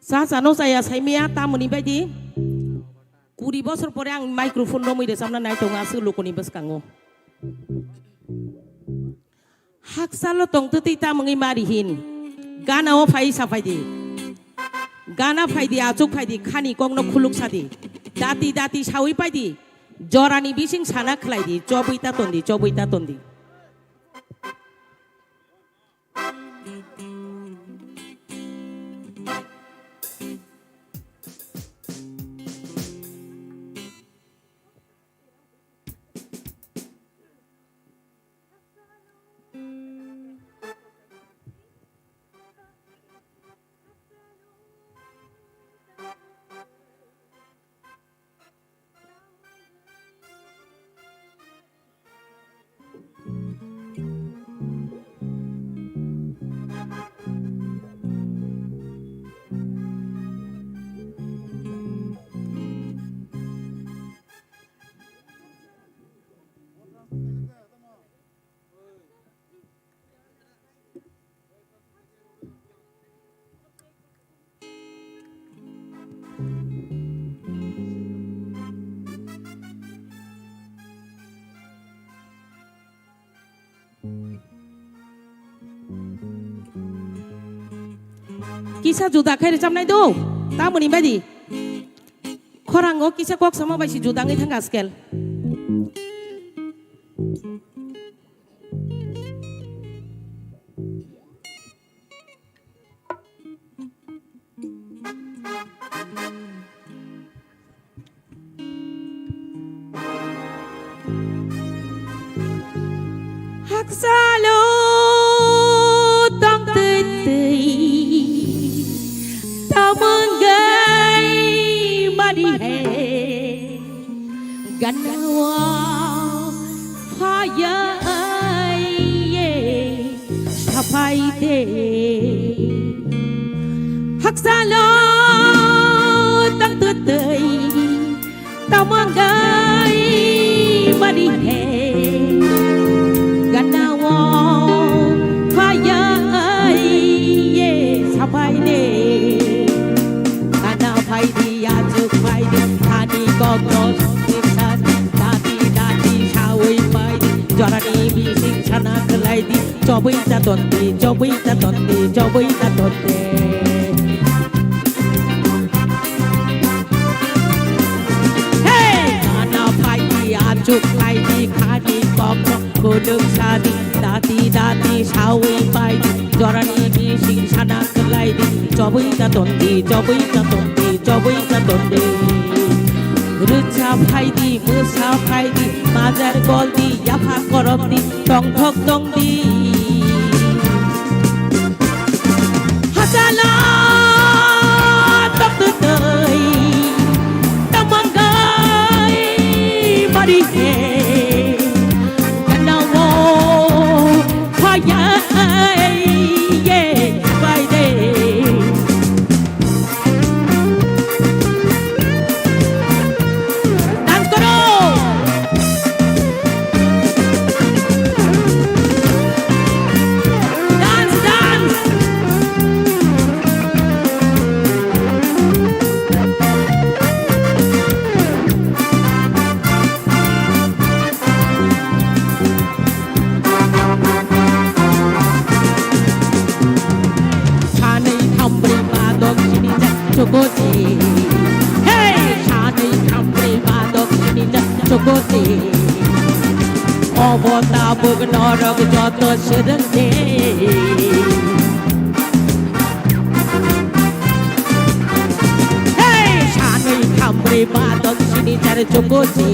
Cha chano chaya saimaya tamoni baidi. Kuri bosor pore ang microphone romwi rwchapna nai tongo aswk lukuni bwskango. Haksalo tongtwtwi tamungwi mari hin. Gana o phai saphaidi. Gana phaidi, achuk phaidi, khani kokno khuluk sadi. Dati dati sawi paidi. Jorani bising sana khlaidi, chobwi ta tondi, chobwi ta tondi. Kisa juda khai rwchapnai do, tamoni baidi. Khorango kisa kok sama bai se juda wngwi thang askel. Haksalo tongtwi twi tamwngwi mari hai ganao phayai sapai de. Haksalo tongtwi twi tamwngwi mari hai ganao phayai sapai de. Gana phai di, achuk phai di, thani kokno songni sadi, dati dati sawi phai di, jorani bising sana khlai di, chobwi ta tonti, chobwi ta tonti, chobwi ta tonti. Hey! Gana phai di, achuk phai di, thani kokno kuluk sadi, dati dati sawi phai di, jorani bising sana khlai di, chobwi ta tonti, chobwi ta tonti, chobwi ta tonti. Rwcha phai di, mwsa phai di, majar gol di, yapha korok di, tongthok tong di. Hachalo tongtwi twi tamwngwi mari he. Ganao phayai ye bai de. Dance koro. Dance, dance. Sanwi thambrwi ba dok sini jak chokochi. Hey! Sanwi thambrwi ba dok sini jak chokochi. Obo tabuk norok joto swrwngde. Hey! Sanwi thambrwi ba dok sini jar chokochi.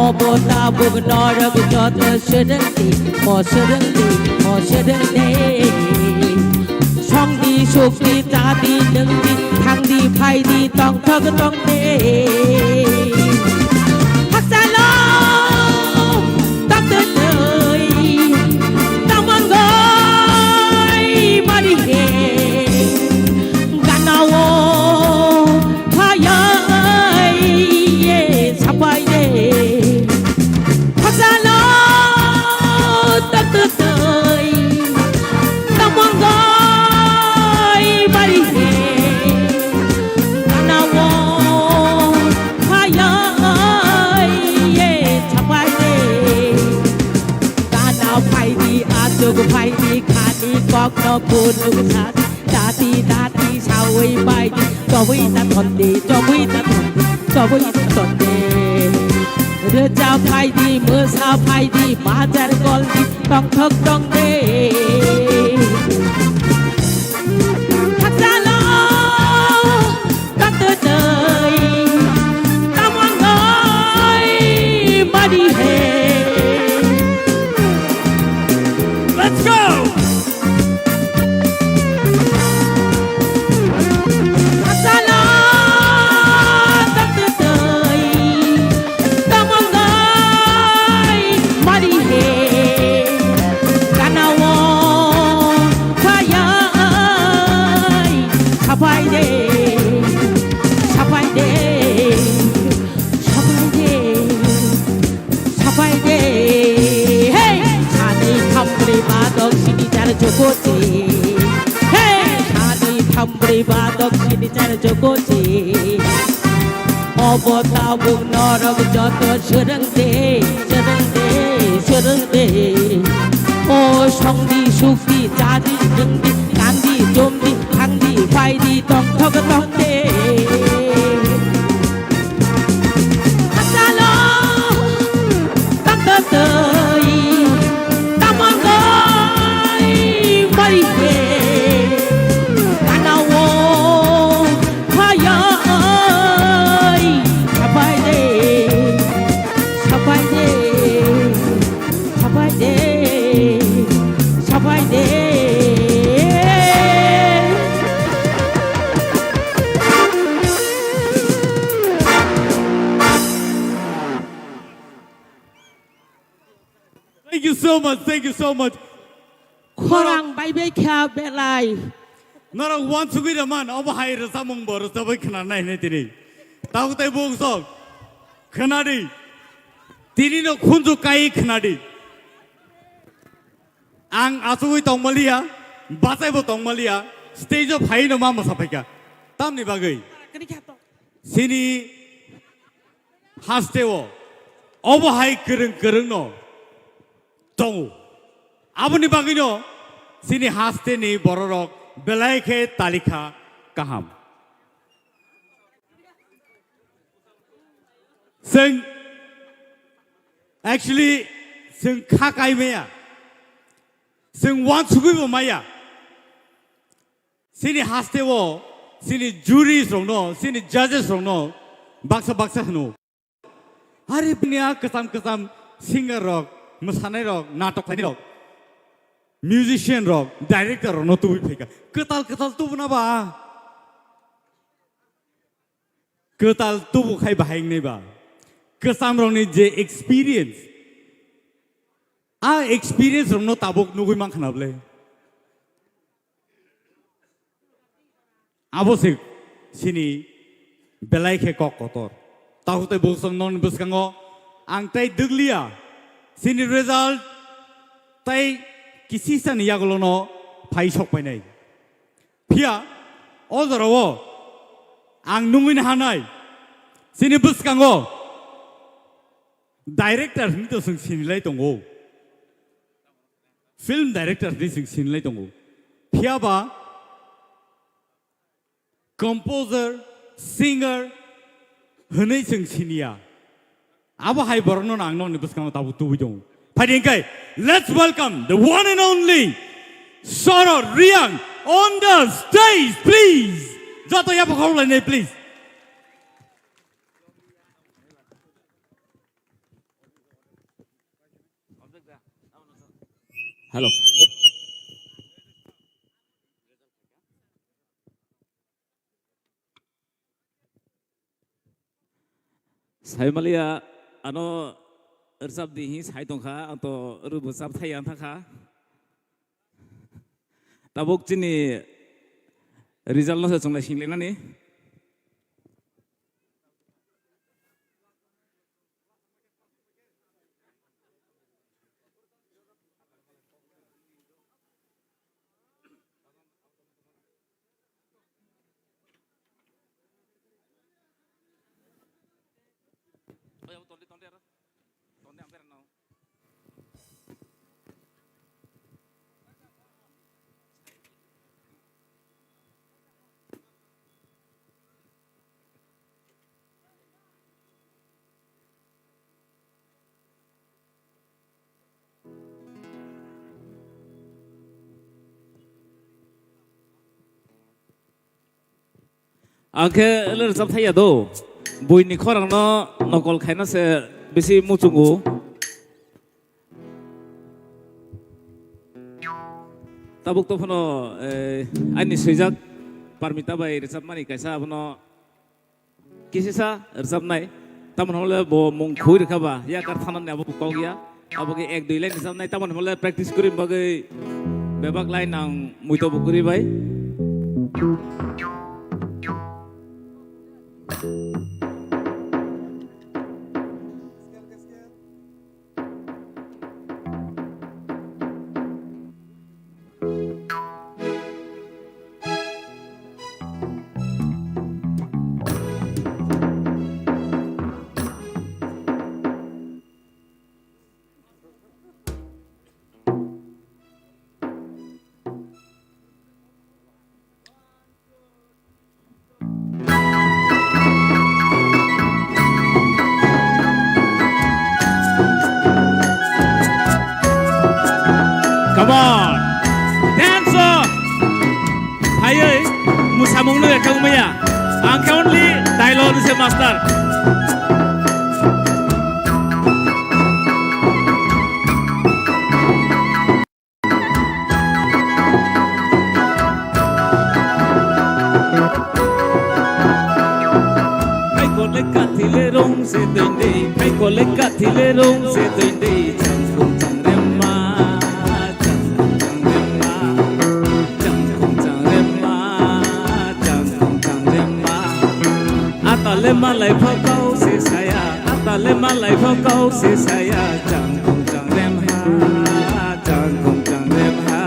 Obo tabuk norok joto swrwngdi, mo swrwngdi, mo swrwngdi. Songdi, sukdi, chadi, nwngdi, thangdi, phaidi, tongthok tongdi. Hachalo tongtwi twi tamwngwi mari he. Ganao phayai ye sapai de. Hachalo tongtwi twi tamwngwi mari he. Ganao phayai ye sapai de. Gana phaidi, achuk phaidi, khani kokno kuluk sadi, dati dati sawi phaidi, chobwi ta thonde, chobwi ta thonde, chobwi ta thonde. Rwcha phaidi, mwsa phaidi, bajar goldi, tongthok tongde. Hachalo tongtwi twi tamwngwi mari he. Let's go! Hachalo tongtwi twi tamwngwi mari he. Ganao phayai sapai de, sapai de, sapai de, sapai de. Hey! Sanwi thambrwi ba dok sini jar chokochi. Hey! Sanwi thambrwi ba dok sini jar chokochi. Obo tabuk norok joto swrwng de, swrwng de, swrwng de. O songdi, sukdi, chadi, nwngdi, kandi, chumdi, thangdi, phaidi, tongthok tongde. Hachalo, tongthok. Tamangoi marise kanao hayai sapai de, sapai de, sapai de, sapai de. Thank you so much, thank you so much. Khorang bai bai kha belai. Norok uansugwi rwman, obo hai rwchapmung bo rwchapwi khna nai hinwi tini. Tabuk tei buk sok. Khna di. Tini no khunju kai khna di. Ang achugwi tongmaliya, bachaibo tongmaliya, stage o phai no ma mwsa phaikha. Tamni bagwi? Chini hasteo obo hai kwrwng kwrwng no tongo. Aboni bagwino chini hasteni bororok belai khe talikha kaham. Chwng actually chwng kha kai maya. Chwng uansugwi bo maya. Chini hasteo, chini juries rokno, chini judges rokno baksa baksa hwno. Hari bini a kwcham kwcham singer rok, mwsanai rok, natok khlainai rok, musician rok, director rokno tubui phaikha. Kwtal kwtal tubuna ba. Kwtal tubu khai bahai wngnai ba. Kwcham rokni je experience, a experience rokno tabuk nugui mankha na bwle. Abo se chini belai khe kok kotor. Tahu tei bosong non bwskango ang tei dwgliya. Chini result tei kisisani yagulono phai sok painai. Phiya o jorao ang nungwi hanai chini bwskango director hinwi to chwng sinilai tongo. Film director hinwi chwng sinilai tongo. Phiya ba composer, singer hinwi chwng siniya. Abo hai borokno ang nokni bwskango tabuk tubui tongo. Phaidi hwnkhe, let's welcome the one and only Soro Riang on the stage, please. Joto yapha khorok lainai, please. Hello. Saimaliya ano rwchap di hi sai tongkha, ang to rwchap thai ang thangkha. Tabuk chini result no se chwng lai singlainani. Ang khe le rwchap thai ya do. Buini khorang no nokol khaina se bisi muchungo. Tabuk to phano, eh, ani swijak Parmita bai rwchapmani kaisa abono kisisa rwchapnai. Tamoni hwnle bo mung khui rwkha ba, yakar thanani abo kok ya. Abo khe ek dui line rwchapnai, tamoni hwnle practice kwrwi bagwi bebak line ang muito bo kwrwi bai. Come on. Dance o. Phaiwi musamung no ekha wngmaya. Ang khe only dialogue ni se master. Phaikole kathile rong se twi dei, phaikole kathile rong se twi dei, changkhung changremma, changkhung changremma, changkhung changremma, changkhung changremma. Atale malai phokau se saya, atale malai phokau se saya, changkhung changremha, changkhung changremha.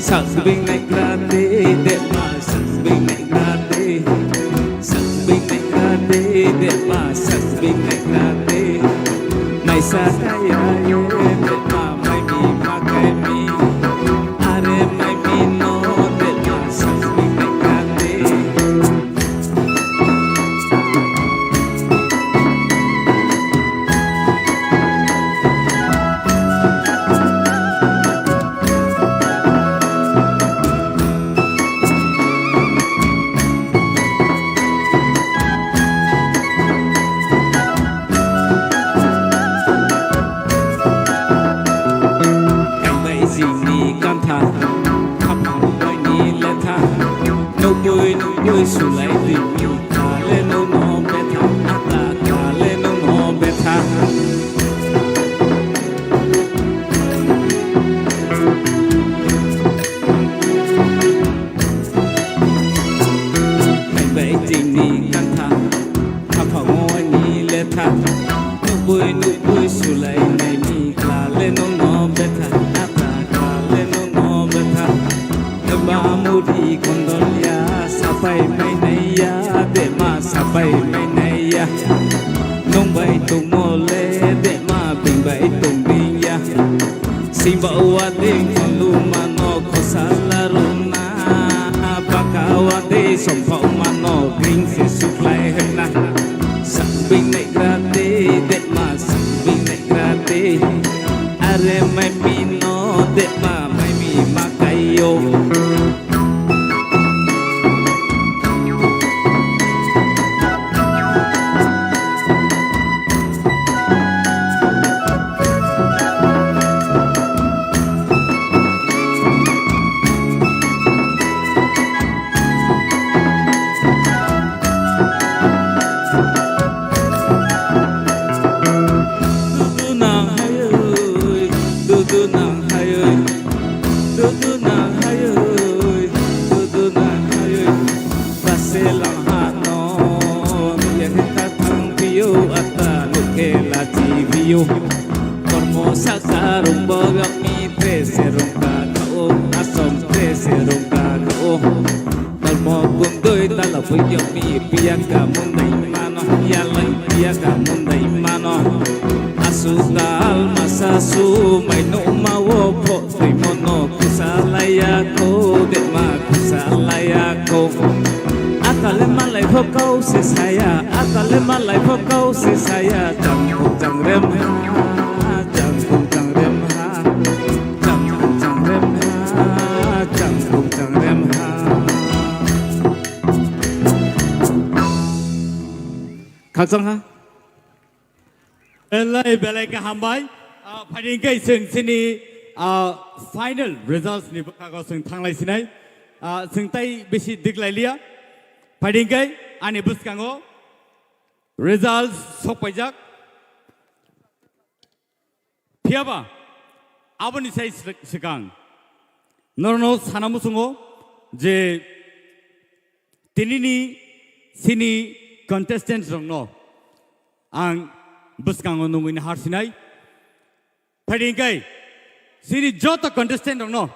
Sakbing naikrate dema, sakbing naikrate, sakbing naikrate dema, sakbing naikrate. Naisa kaya ye dema, maimi makaimi, are maimi no dema, sakbing naikrate. Kaibai jini kantha, khaphang bai ni letha, nukui nukui sulai twi mi, kale nung no betha, ata kale nung no betha. Kaibai jini kantha, khaphang bai ni letha, nukui nukui sulai nai mi, kale nung no betha, ata kale nung no betha. Eba muri kondolya, sapai mainaiya, dema sapai mainaiya. Nung bai tongmo le, dema bing bai tongdingya. Simba wa ding kolu mano khosala runa, baka wa de sompau mano gring se suklai hena. Sakbing naikrate, dema sakbing naikrate. Are maimi no dema maimi makaio. Dudu nang hayoi, dudu nang hayoi, dudu nang hayoi, dudu nang hayoi. Base lang ha no, nukya khe kha thang pio, ata nukhe lachi pio. Kormo saka rung bo gak mi tre se rung ka kha o, asom tre se rung ka kha o. Kormo kundui tala pui gak mi piya ka mundai mano, yalai piya ka mundai mano. Asu tal masa su mai no ma wo pho. Twi mono kusalaya ko, dema kusalaya ko. Atale malai pho kau se saya, atale malai pho kau se saya. Changkung changrem ha, changkung changrem ha, changkung changrem ha, changkung changrem ha. Khakchang ha. Belai, belai khe hambai. Ah, phaidi hwnkhe chwng chini, ah, final results ni bwkhago chwng thanglai sinai. Ah, chwng tai bisi diglai liya. Phaidi hwnkhe ani bwskango results sokpaijak. Phiyaba aboni sai sw-, swkang norokno sana muchungo je tinini chini contestant rokno ang bwskango nungwi nahar sinai. Phaidi hwnkhe chini joto contestant rokno,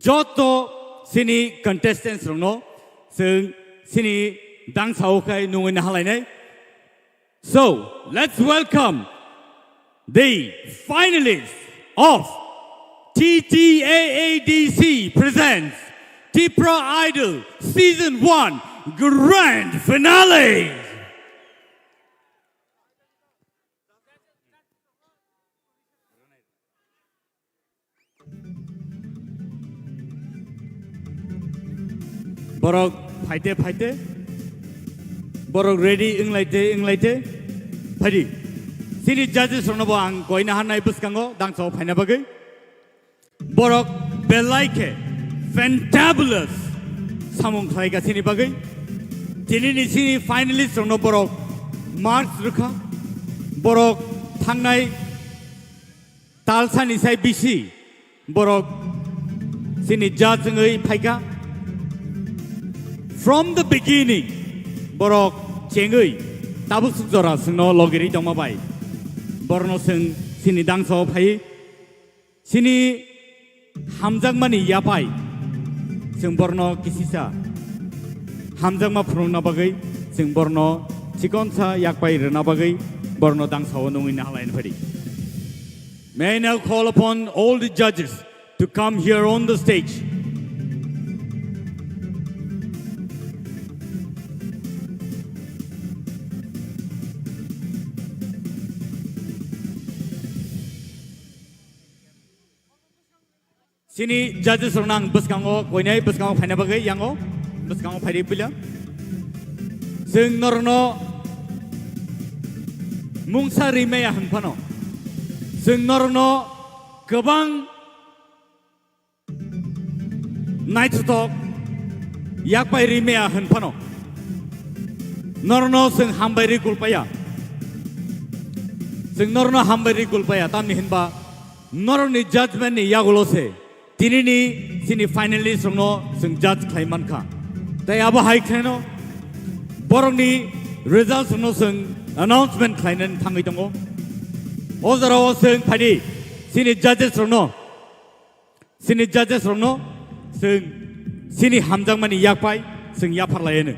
joto chini contestants rokno chwng chini dangsao khai nungwi nahalainai. So, let's welcome the finalists of T T A A D C presents Tipra Idol Season one Grand Finale. Borok phaite phaite, borok ready wnglaite wnglaite, phaidi. Chini judges rokno bo ang koina hannai bwskango dangsa o phaina bagwi. Borok belai khe fantabulous samung khlaika chini bagwi. Tini ni chini finalist rokno borok marks rwkha. Borok thangnai talsani sai bisi borok chini judge wngwi phaika. From the beginning, borok chengwi tabuk suk jora chwngno logiri tongma bai. Borno chwng chini dangsa o phai. Chini hamjakmani yapai chwng borno kisisa hamjakma phunukna bagwi, chwng borno chikonsa yakpai rwna bagwi borno dangsa o nungwi nahalaini phadi. May I now call upon all the judges to come here on the stage. Chini judges rokno ang bwskango koinai bwskango phaina bagwi yango bwskango phaidi puila. Chwng norokno mungsa rimaya hwnphano, chwng norokno kwbang naithothok yakpai rimaya hwnphano, norokno chwng hambai ri kulpaya. Chwng norokno hambai ri kulpaya, tamni hwnba norokni judgment ni yagulo se tinini chini finalist rokno chwng judge khlai mankha. Tai abo hai khlaino borokni results rokno chwng announcement khlainani thangwi tongo. O jorao chwng phaidi chini judges rokno, chini judges rokno chwng chini hamjakmani yakpai chwng yapharlaiano.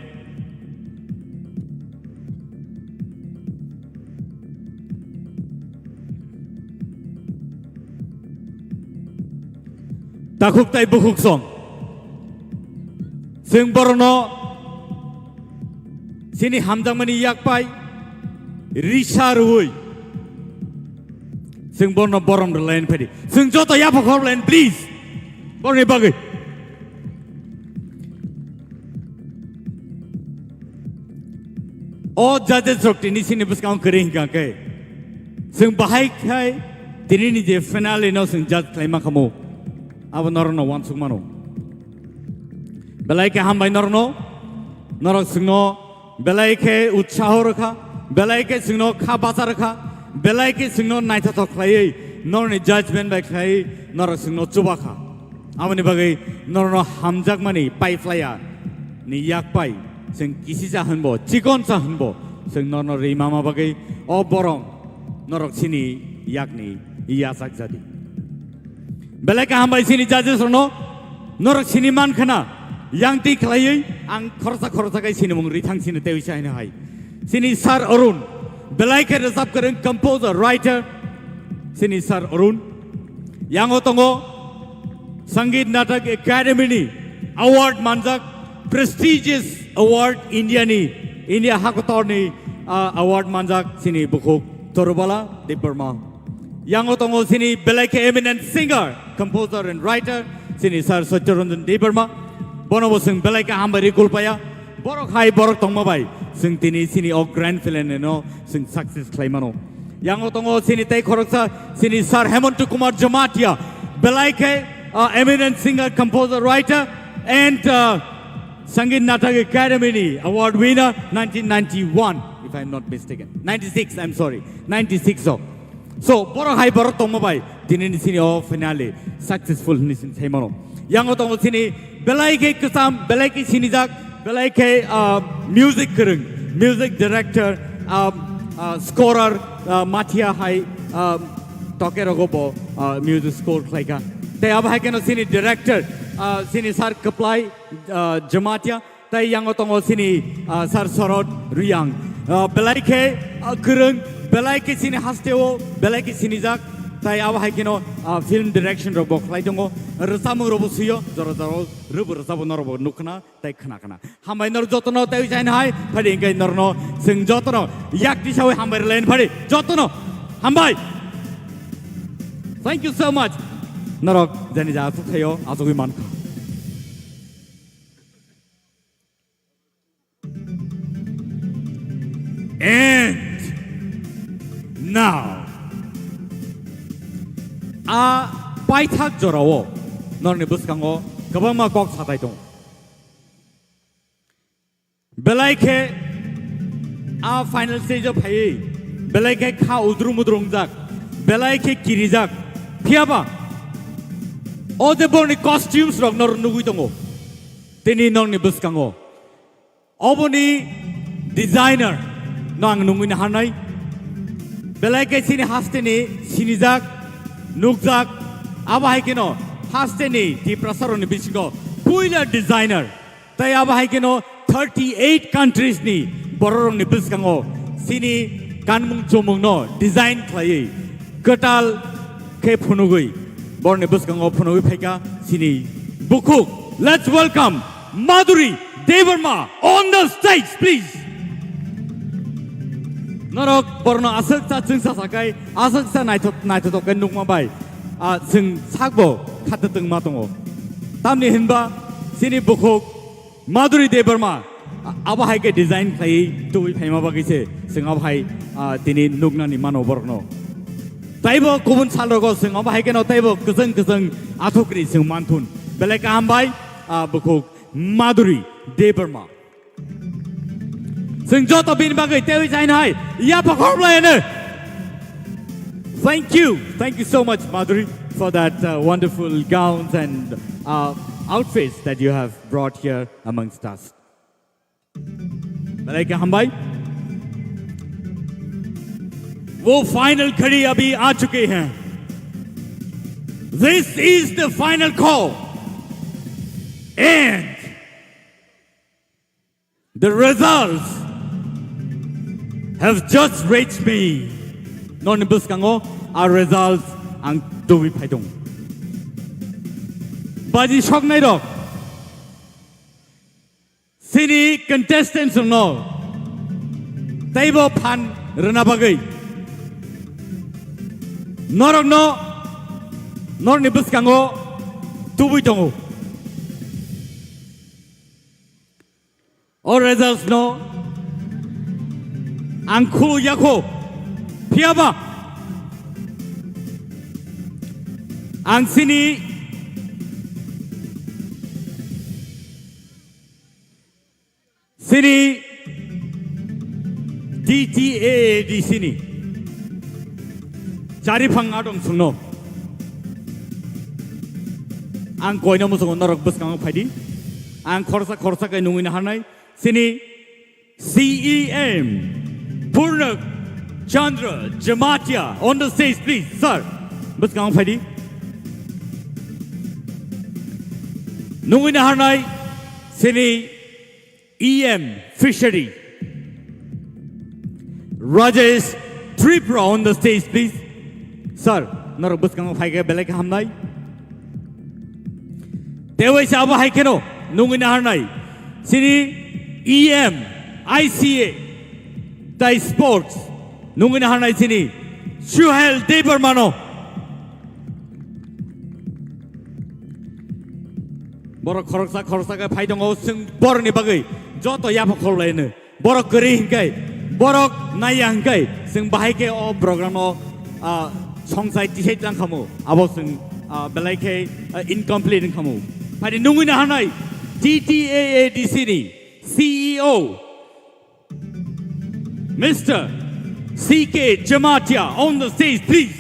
Takhuk tai bukhuk song. Chwng borokno chini hamjakmani yakpai risa rwui chwng borokno borom rwlaini phaidi. Chwng joto yapha khorlaini, please. Borokni bagwi. O judges rok tini chini bwskango kwrwi hwnkha khe, chwng bahai khai tini ni je finale no chwng judge khlai ma khamu, abo norok no uansuk mano. Belai khe hambai norok no, norok chwng no belai khe utsaho rwkha, belai khe chwng no kha bacha rwkha, belai khe chwng no naithothok khlaiwi norok ni judgment bai khlaiwi norok chwng no chuba kha. Aboni bagwi norokno hamjakmani paiphlaiya ni yakpai chwng kisisa hwnbo, chikonsa hwnbo chwng norokno ri mama bagwi o borom norok chini yakni yachak jadi. Belai kaham bai chini judges rokno norok sini man khna yang twi khlaiwi ang khoroksa khoroksa khe sinimung rithang sini tewi sa hino hai. Chini Sir Arun, belai khe rwchap kwrwng, composer, writer, chini Sir Arun. Yango tongo Sangeet Natak Academy ni award manjak, prestigious award India ni, India hakotor ni, ah, award manjak chini bukhuk Torubala Debbarma. Yango tongo chini belai khe eminent singer, composer and writer, chini Sir Satyaranjan Debbarma. Bono bo chwng belai khe hambai ri kulpaya. Borok hai borok tongma bai chwng tini chini o grand finale no chwng success khlai mano. Yango tongo chini tei khoroksa chini Sir Hemanta Kumar Jamatia, belai khe, uh, eminent singer, composer, writer and, uh, Sangeet Natak Academy ni award winner nineteen ninety-one, if I am not mistaken. Ninety-six, I am sorry. Ninety-six o. So, borok hai borok tongma bai, tini ni sini o finale successful hini sin sai mano. Yango tongo sini belai khe kwcham, belai khe sinijak, belai khe, ah, music kwrwng, music director, ah, ah, scorer, ah, Mathia hai, ah, toke rogo bo, ah, music score khlaika. Tei abo hai keno sini director, ah, sini Sir Kwplai, ah, Jamatia. Tai yango tongo sini, ah, Sir Sorod Riyang. Ah, belai khe, ah, kwrwng, belai khe sini hasteo, belai khe sinijak. Tai abo hai kheno, ah, film direction rok bo khlai tongo. Rwchapmung rok bo swiyo, jora jora rwbo rwchabo norok bo nukkhna, tai khna khna. Hambai norok jotono tai jaina hai, phadi hingke norokno chwng jotono yak tisawi hambai rwlaini phadi jotono hambai. Thank you so much. Norok jani ja asuk thaio, asugwi mankha. And now, a paithak jorao norokni bwskango kwbangma kok satai tongo. Belai khe a final stage o phaiwi belai khe kha udrum udrum wngjak, belai khe kirijak. Phiyaba o je borokni costumes rok norok nugwi tongo tini norokni bwskango. Oboni designer no ang nungwi naharnai. Belai khe chini hasteni sinijak, nukjak, abo hai kheno hasteni Tiprasarokni bisingo puila designer. Tai abo hai kheno thirty eight countries ni bororokni bwskango chini kanmung chumungno design khlaiwi kwtal khe phunugwi borokni bwskango phunugwi phaikha chini bukhuk. Let's welcome Madhuri Debbarma on the stage, please. Norok borokno aswk cha chwngsa sakai, aswk cha naithok naithotok khe nukma bai, ah, chwng sakbo khatatwng ma tongo. Tamni hinba chini bukhuk Madhuri Debbarma, a-, abo hai khe design khlaiwi tubui phaima bagwi se chwng abo hai, ah, tini nuknani mano borokno. Taibo kubun salrogo chwng abo hai kheno taibo kwchwng kwchwng athukri chwng manthun. Belai kaham bai, ah, bukhuk Madhuri Debbarma. Chwng joto bini bagwi teiwi chaina hai yapha khoroklayano. Thank you. Thank you so much, Madhuri, for that, uh, wonderful gowns and, uh, outfits that you have brought here amongst us. Belai khe hambai. वो फाइनल घड़ी अभी आ चुकी है. This is the final call. And the results have just reached me. Noni bwskango a results ang tubui phai tongo. Baji soknai rok, chini contestants rokno teibo phan rwna bagwi norokno, norokni bwskango tubui tongo. O results no ang khulu yakho. Phiyaba ang chini, chini T T A A D C ni chari phang adong sungno. Ang koino musungo norok bwskango phaidi. Ang khorsa khorsa kai nungwi naharnai. Chini C E M Purna Chandra Jamatia on the stage, please, sir. Bwskango phaidi. Nungwi naharnai chini E M Fishery Rajesh Tripura on the stage, please. Sir, norok bwskango phaikhe belai khe hamnai. Teiwaisa abo hai kheno nungwi naharnai chini E M I C A tai sports nungwi naharnai chini Suhel Debbarmano. Borok khoroksa khoroksa khe phai tongo, chwng borokni bagwi joto yapha khorlaino. Borok kwrwi hinkai, borok naiya hinkai, chwng bahai khe o program o, ah, songsai tisai tlang khamu. Abo chwng, ah, belai khe, ah, incomplete wng khamu. Phaidi nungwi naharnai T T A A D C ni C E O, Mister C K Jamatia on the stage, please.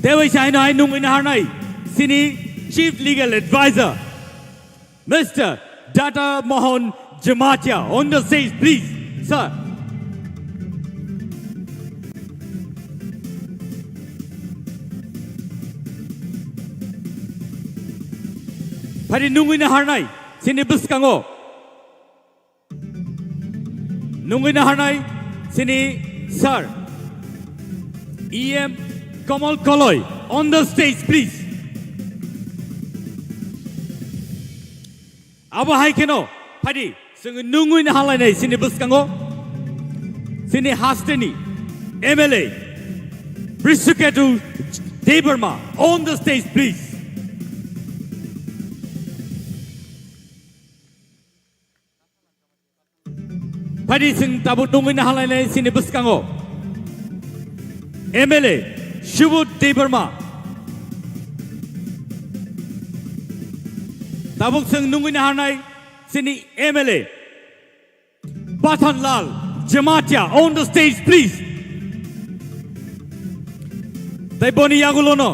Teiwaisa haino hai nungwi naharnai chini Chief Legal Advisor, Mister Data Mohan Jamatia on the stage, please, sir. Phaidi nungwi naharnai chini bwskango nungwi naharnai chini sir, E M Kamal Koloi, on the stage, please. Abo hai kheno, phaidi, chwng nungwi naharlainai chini bwskango, chini hasteni M L A, Brishiketu Debbarma, on the stage, please. Phaidi chwng tabuk nungwi naharlainai chini bwskango M L A Subodh Debbarma. Tabuk chwng nungwi naharnai chini M L A Pathanlal Jamatia on the stage, please. Tai boni yagulono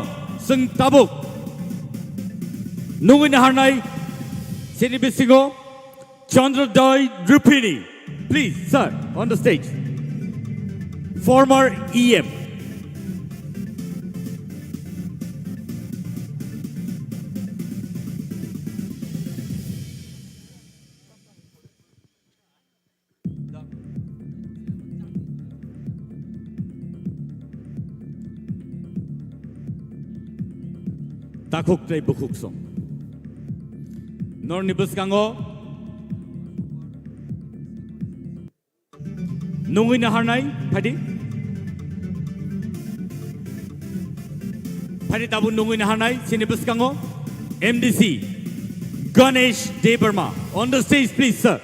chwng tabuk nungwi naharnai chini bisingo Chandra Dai Rupini, please, sir, on the stage. Former E M. Takhuk tei bukhuk song. Norni bwskango nungwi naharnai, phaidi. Phaidi tabuk nungwi naharnai, chini bwskango M D C Ganesh Debbarma. On the stage, please, sir.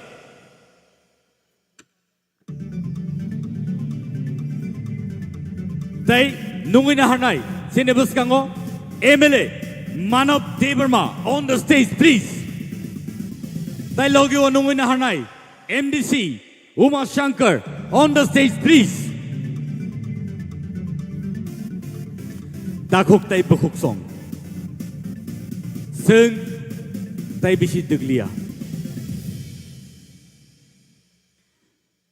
Tei nungwi naharnai, chini bwskango M L A Manav Debbarma on the stage, please. Tei logio nungwi naharnai M D C Uma Shankar on the stage, please. Takhuk tei bukhuk song. Chwng tei bisi dwglia.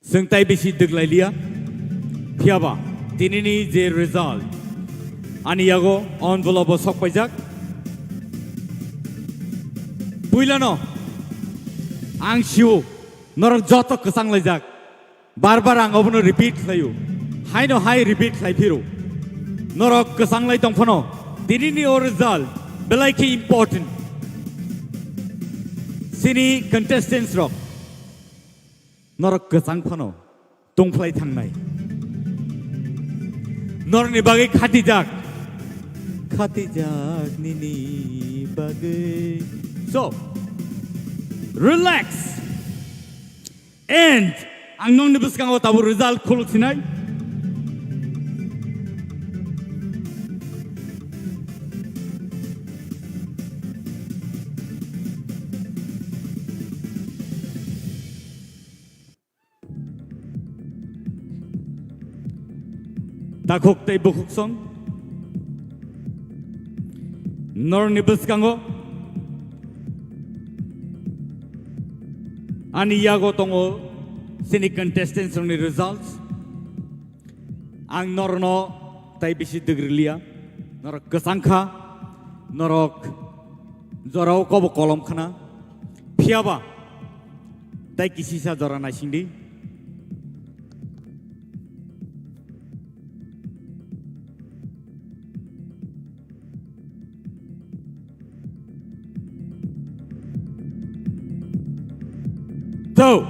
Chwng tai bisi dwglai liya. Phiyaba tinini je result ani yago envelope o sok paijak. Puilano ang sio norok joto kwchang laijak. Bar bar ang obono repeat khlaio. Haino hai repeat khlai phiro. Norok kwchang lai tong phano tinini o result belai khe important. Chini contestants rok. Norok kwchang phano tongphlai thangnai. Norokni bagwi khatijak. Khatijak nini bagwi. So, relax. And ang nongni bwskango tabuk result khuluk sinai. Takhuk tei bukhuk song. Norokni bwskango ani yago tongo chini contestants rokni results. Ang norokno tai bisi dwgriliya. Norok kwchang kha, norok jorao kobo kolom khna. Phiyaba tai kisisa jora naisingdi. To.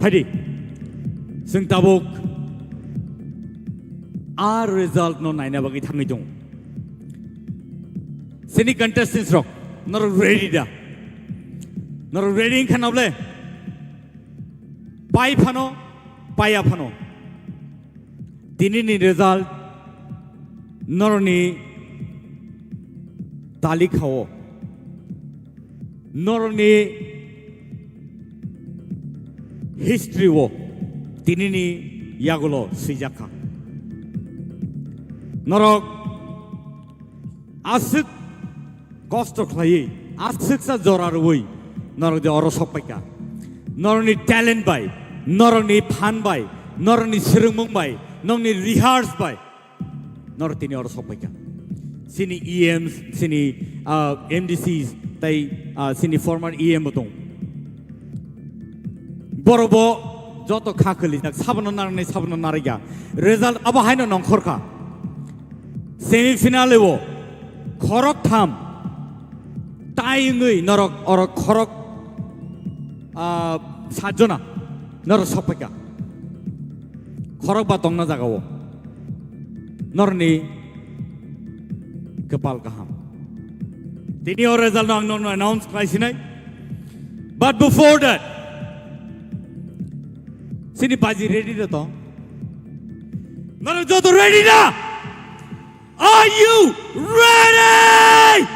Phaidi, chwng tabuk a result no naina bagwi thangwi tongo. Chini contestants rok, norok ready da? Norok ready wngkha na bole? Pai phano, paiya phano. Tinini result norokni talikha o, norokni history o tinini yagulo swijak kha. Norok aswk kosto khlaiwi, aswksa jora rwui norok je oro sok paikha. Norokni talent bai, norokni phan bai, norokni swrwngmung bai, norokni rehearse bai norok tini oro sok paikha. Chini E Ms, chini, ah, M D Cs tei, ah, chini former E M bo tong. Borok bo joto kha kwlijak, sabono narwknai, sabono narwkya. Result abo haino nongkhor kha. Semi final o khorok tham tai wngwi norok oro khorok, ah, sat jona norok sok paikha. Khorok ba tongna jaga o norokni Kwpal kaham. Tini o result no ang nono announce khlai sinai. But before that, sini baji ready da to? Norok joto ready da? Are you ready?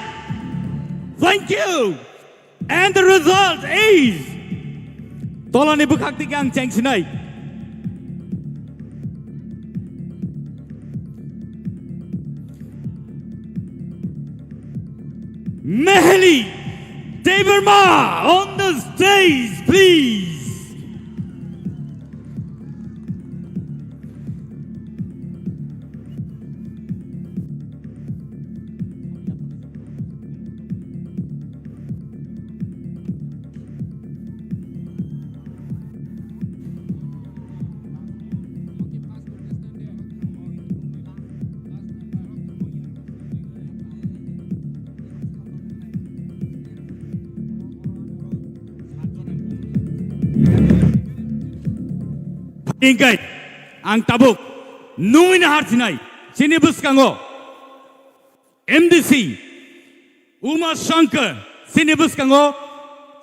Thank you. And the result is, tolani bwkhak dike ang cheng sinai. Meheli Debbarma on the stage, please. Hingkai ang tabuk nungwi nahar sinai, chini bwskango M D C Uma Shankar, chini bwskango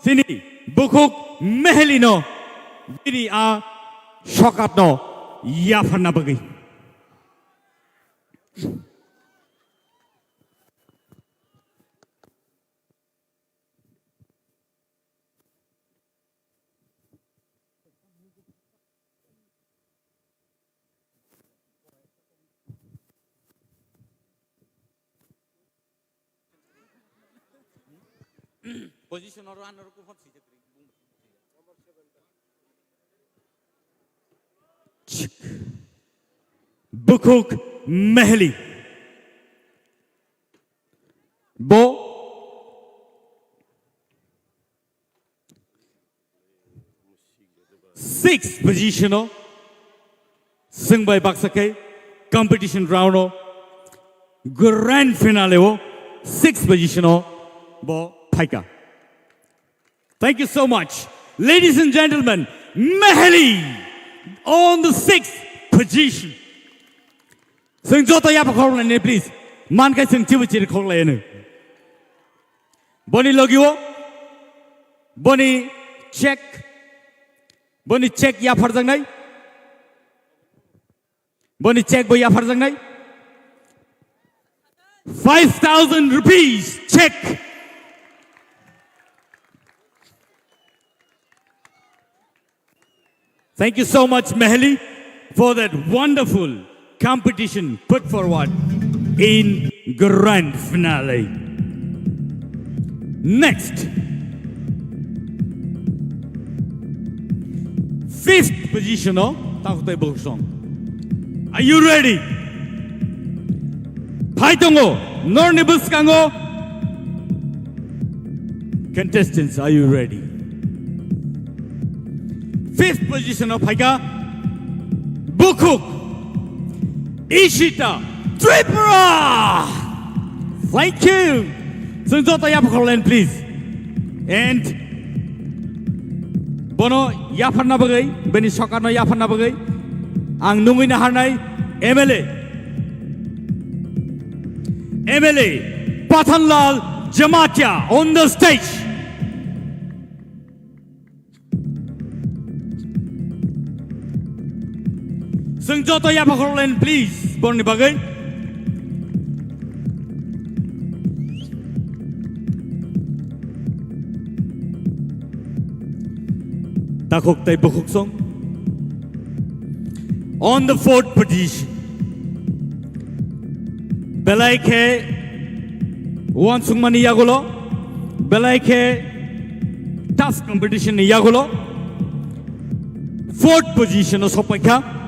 chini bukhuk Meheli no bini a sokat no yapharna bagwi. Position oro ano rukun hot sijak ri, bung. Bukhuk Meheli. Bo six position o swngbai baksa khe competition round o grand finale o six position o bo phaika. Thank you so much. Ladies and gentlemen, Meheli on the sixth position. Chwng joto yapha khoroknai, please. Man khe chwng chibu chiri khoroknai. Boni logi o, boni check, boni check yapharjaknai. Boni check bo yapharjaknai. Five thousand rupees check. Thank you so much, Meheli, for that wonderful competition put forward in grand finale. Next, fifth position o takhuk tei bukhuk song. Are you ready? Phai tongo norni bwskango. Contestants, are you ready? Fifth position o phaika bukhuk Ishita Tripura. Thank you. Chwng joto yapha khoroknai, please. And bono yapharna bagwi, bini sokarno yapharna bagwi ang nungwi naharnai M L A, M L A Pathanlal Jamatia on the stage. Chwng joto yapha khoroknai, please, borni bagwi. Takhuk tei bukhuk song. On the fourth position. Belai khe uansukmani yagulo, belai khe tough competition ni yagulo, fourth position o sokpaikha.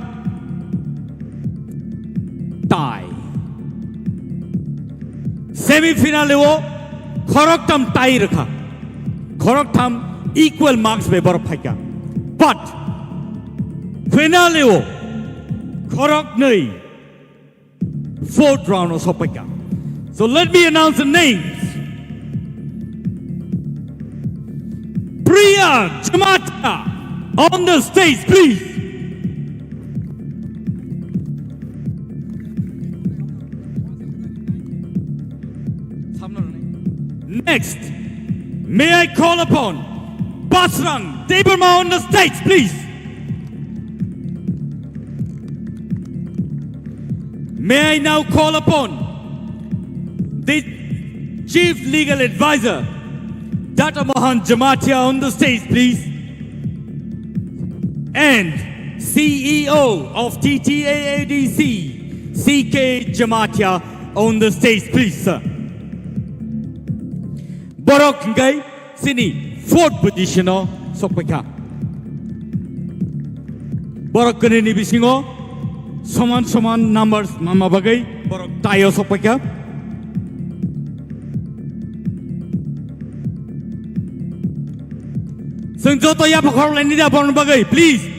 Tie. Semi finale o khoroktham tie rwkha. Khoroktham equal marks bai borok phaikha. But finale o khoroknwi fourth round o sokpaikha. So let me announce the names. Priya Jamatia on the stage, please. Next, may I call upon Basrang Debbarma on the stage, please? May I now call upon the Chief Legal Advisor, Doctor Mohan Jamatia, on the stage, please? And C E O of T T A A D C, C K Jamatia, on the stage, please, sir. Borok hingkai sini fourth position o sokpaikha. Borok kwnwi ni bisingo soman soman numbers manma bagwi borok tie o sokpaikha. Chwng joto yapha khorok laini da borokni bagwi, please.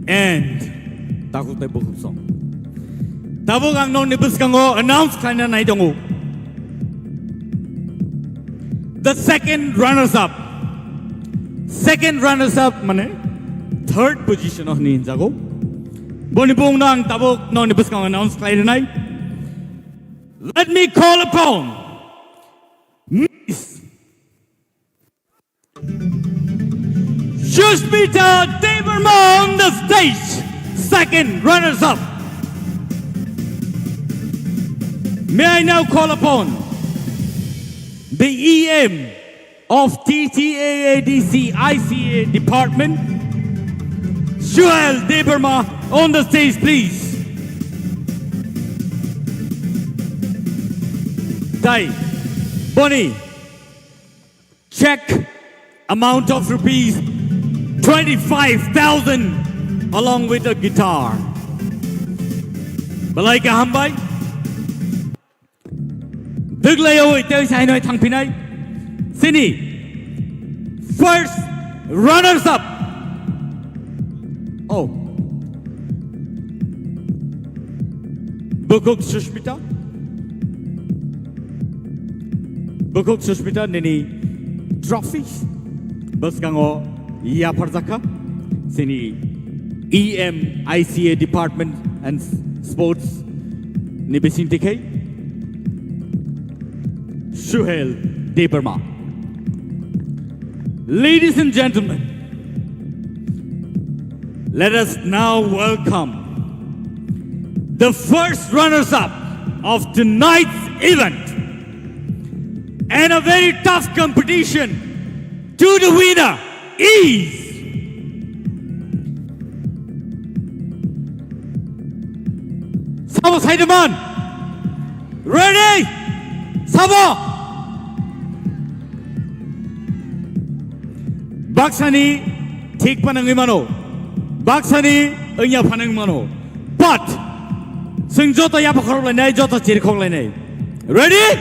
And takhuk tei bukhuk song. Tabuk ang nokni bwskango announce khlaina nai tongo. The second runners up. Second runners up mane third position o hwnwi hinjago. Boni bung no ang tabuk nokni bwskango announce khlai rwnai. Let me call upon Miss Sushmita Debbarma on the stage, second runners up. May I now call upon the E M of T T A A D C I C A department, Suhel Debbarma, on the stage, please. Tai, boni, check amount of rupees twenty-five thousand along with a guitar. Belai kaham bai. Dwglaiwi tei sainoi thangphinai. Sini first runners up. Oh. Bukhuk Sushmita. Bukhuk Sushmita nini trophy bwskango yapharjakha. Sini E M I C A Department and Sports ni bising tikhe Suhel Debbarma. Ladies and gentlemen, let us now welcome the first runners-up of tonight's event and a very tough competition to the winner is Sabo Saidaman. Ready? Sabo. Baksani thik panangwi mano. Baksani wngya phanang mano. But chwng joto yapha khorok lainai, joto chiri khok lainai. Ready?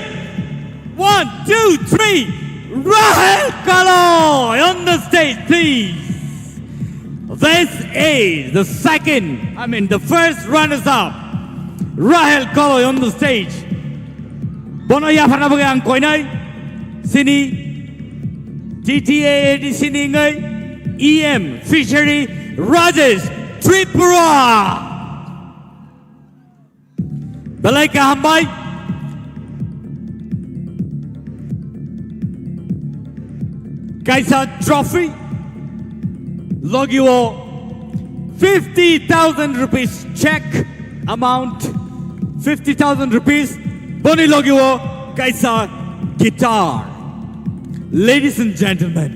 One, two, three. Rahel Kalo on the stage, please. This is the second, I mean, the first runners-up, Rahel Kalo on the stage. Bono yapharna bagwi ang koinai sini T T A A D C ni wngwi E M Fishery Rajesh Tripura. Belai kaham bai. Kaisa trophy. Logi o fifty thousand rupees check amount. Fifty thousand rupees. Boni logi o kaisa guitar. Ladies and gentlemen,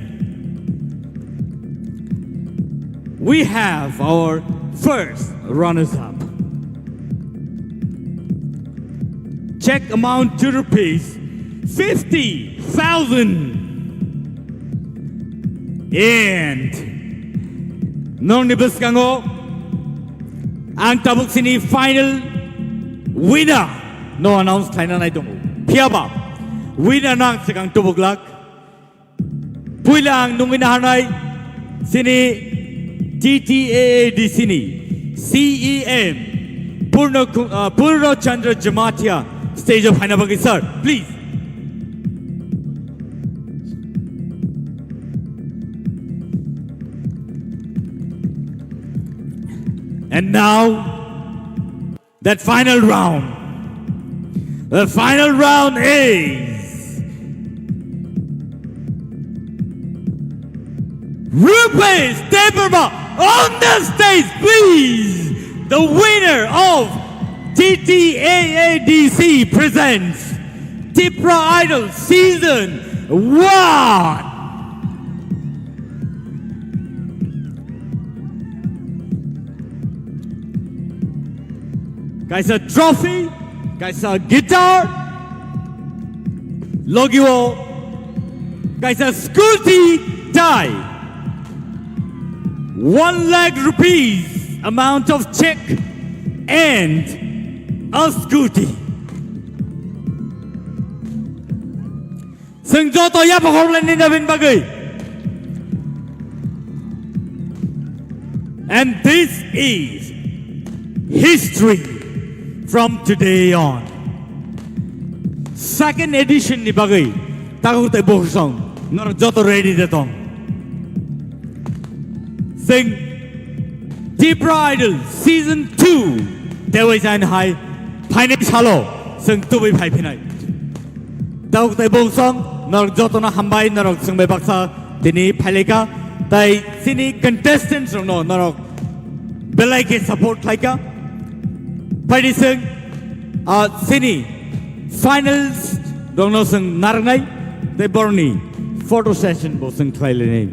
we have our first runners-up. Check amount to rupees fifty thousand. And nokni bwskango ang tabuk sini final winner no announce khlaina nai tongo. Phiyaba winner no ang swkang tubuk lak. Puila ang nungwi naharnai sini T T A A D C ni C E M Purno Ku-, uh, Purno Chandra Jamatia stage o phaina bagwi, sir, please. And now, that final round. The final round is Rupesh Debbarma on the stage, please. The winner of T T A A D C presents Tipra Idol Season one. Kaisa trophy, kaisa guitar, logio, kaisa scooty tai. One lakh rupees amount of check and a scooty. Chwng joto yapha khoroknai nini bagwi. And this is history from today on. Second edition ni bagwi takhuk tei bukhuk song norok joto ready de tong. Chwng Tipra Idol Season two tei waisa hai phainai salo chwng tubui phai phinai. Takhuk tei bukhuk song norok jotono hambai, norok chwng bai baksa tini phailai kha, tei chini contestants rokno norok belai khe support khlai kha. Phaidi chwng, ah, chini finals rokno chwng narwknai tei borokni photo session bo chwng khlai lainai.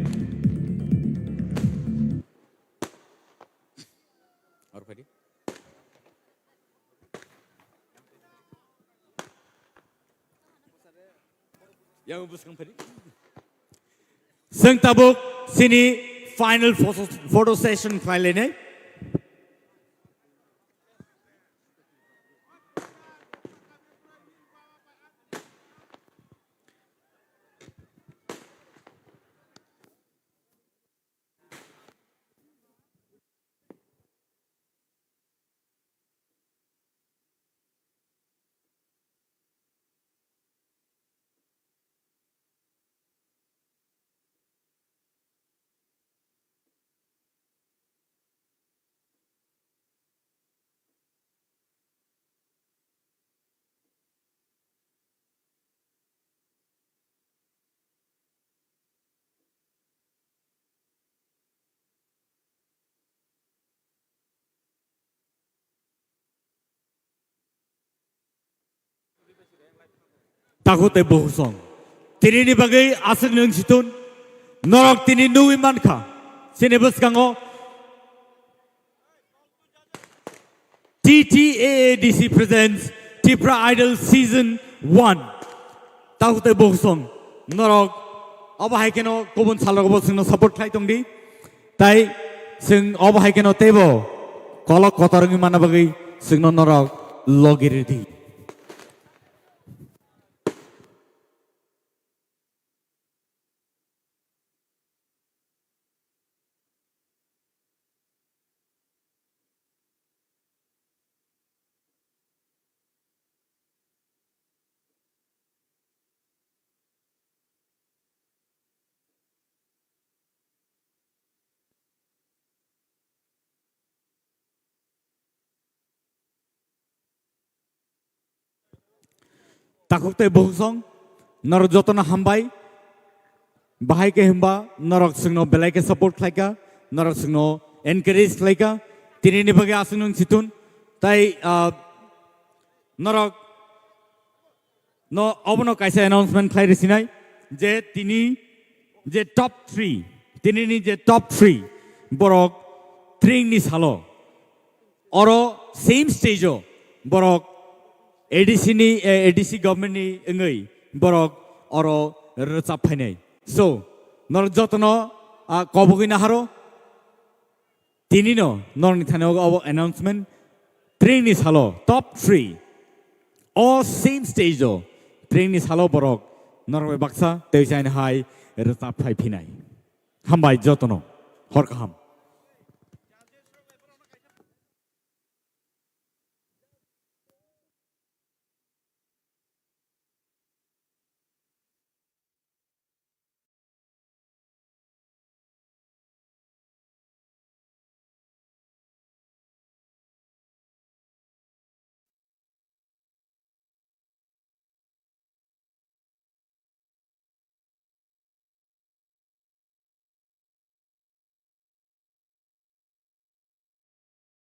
Yang bwskang phari. Chwng tabuk chini final photo, photo session khlai lainai. Takhuk tei bukhuk song. Tinini bagwi aswk nwng situn. Norok tini nugwi mankha. Chini bwskango T T A A D C presents Tipra Idol Season one. Takhuk tei bukhuk song. Norok obo hai kheno kubun salrogo bo chwngno support khlai tongdi. Tai chwng obo hai kheno teibo kolok kotor wngwi manna bagwi chwngno norok logi rwdi. Takhuk tei bukhuk song, norok jotono hambai. Bahai khe hwnba norok chwngno belai khe support khlaikha, norok chwngno encourage khlaikha. Tinini bagwi aswk nwng situn. Tai, ah, norok no obono kaisa announcement khlai rwsinai je tini je top three, tinini je top three borok tringni salo oro same stage o borok A D C ni, eh, A D C government ni wngwi borok oro rwchap phainai. So, norok jotono, ah, kobogwi naharo. Tinino norokni thani ogo obo announcement. Tringni salo top three. O same stage o tringni salo borok norok bai baksa tei chaini hai rwchap phai phinai. Hambai jotono. Hor kaham.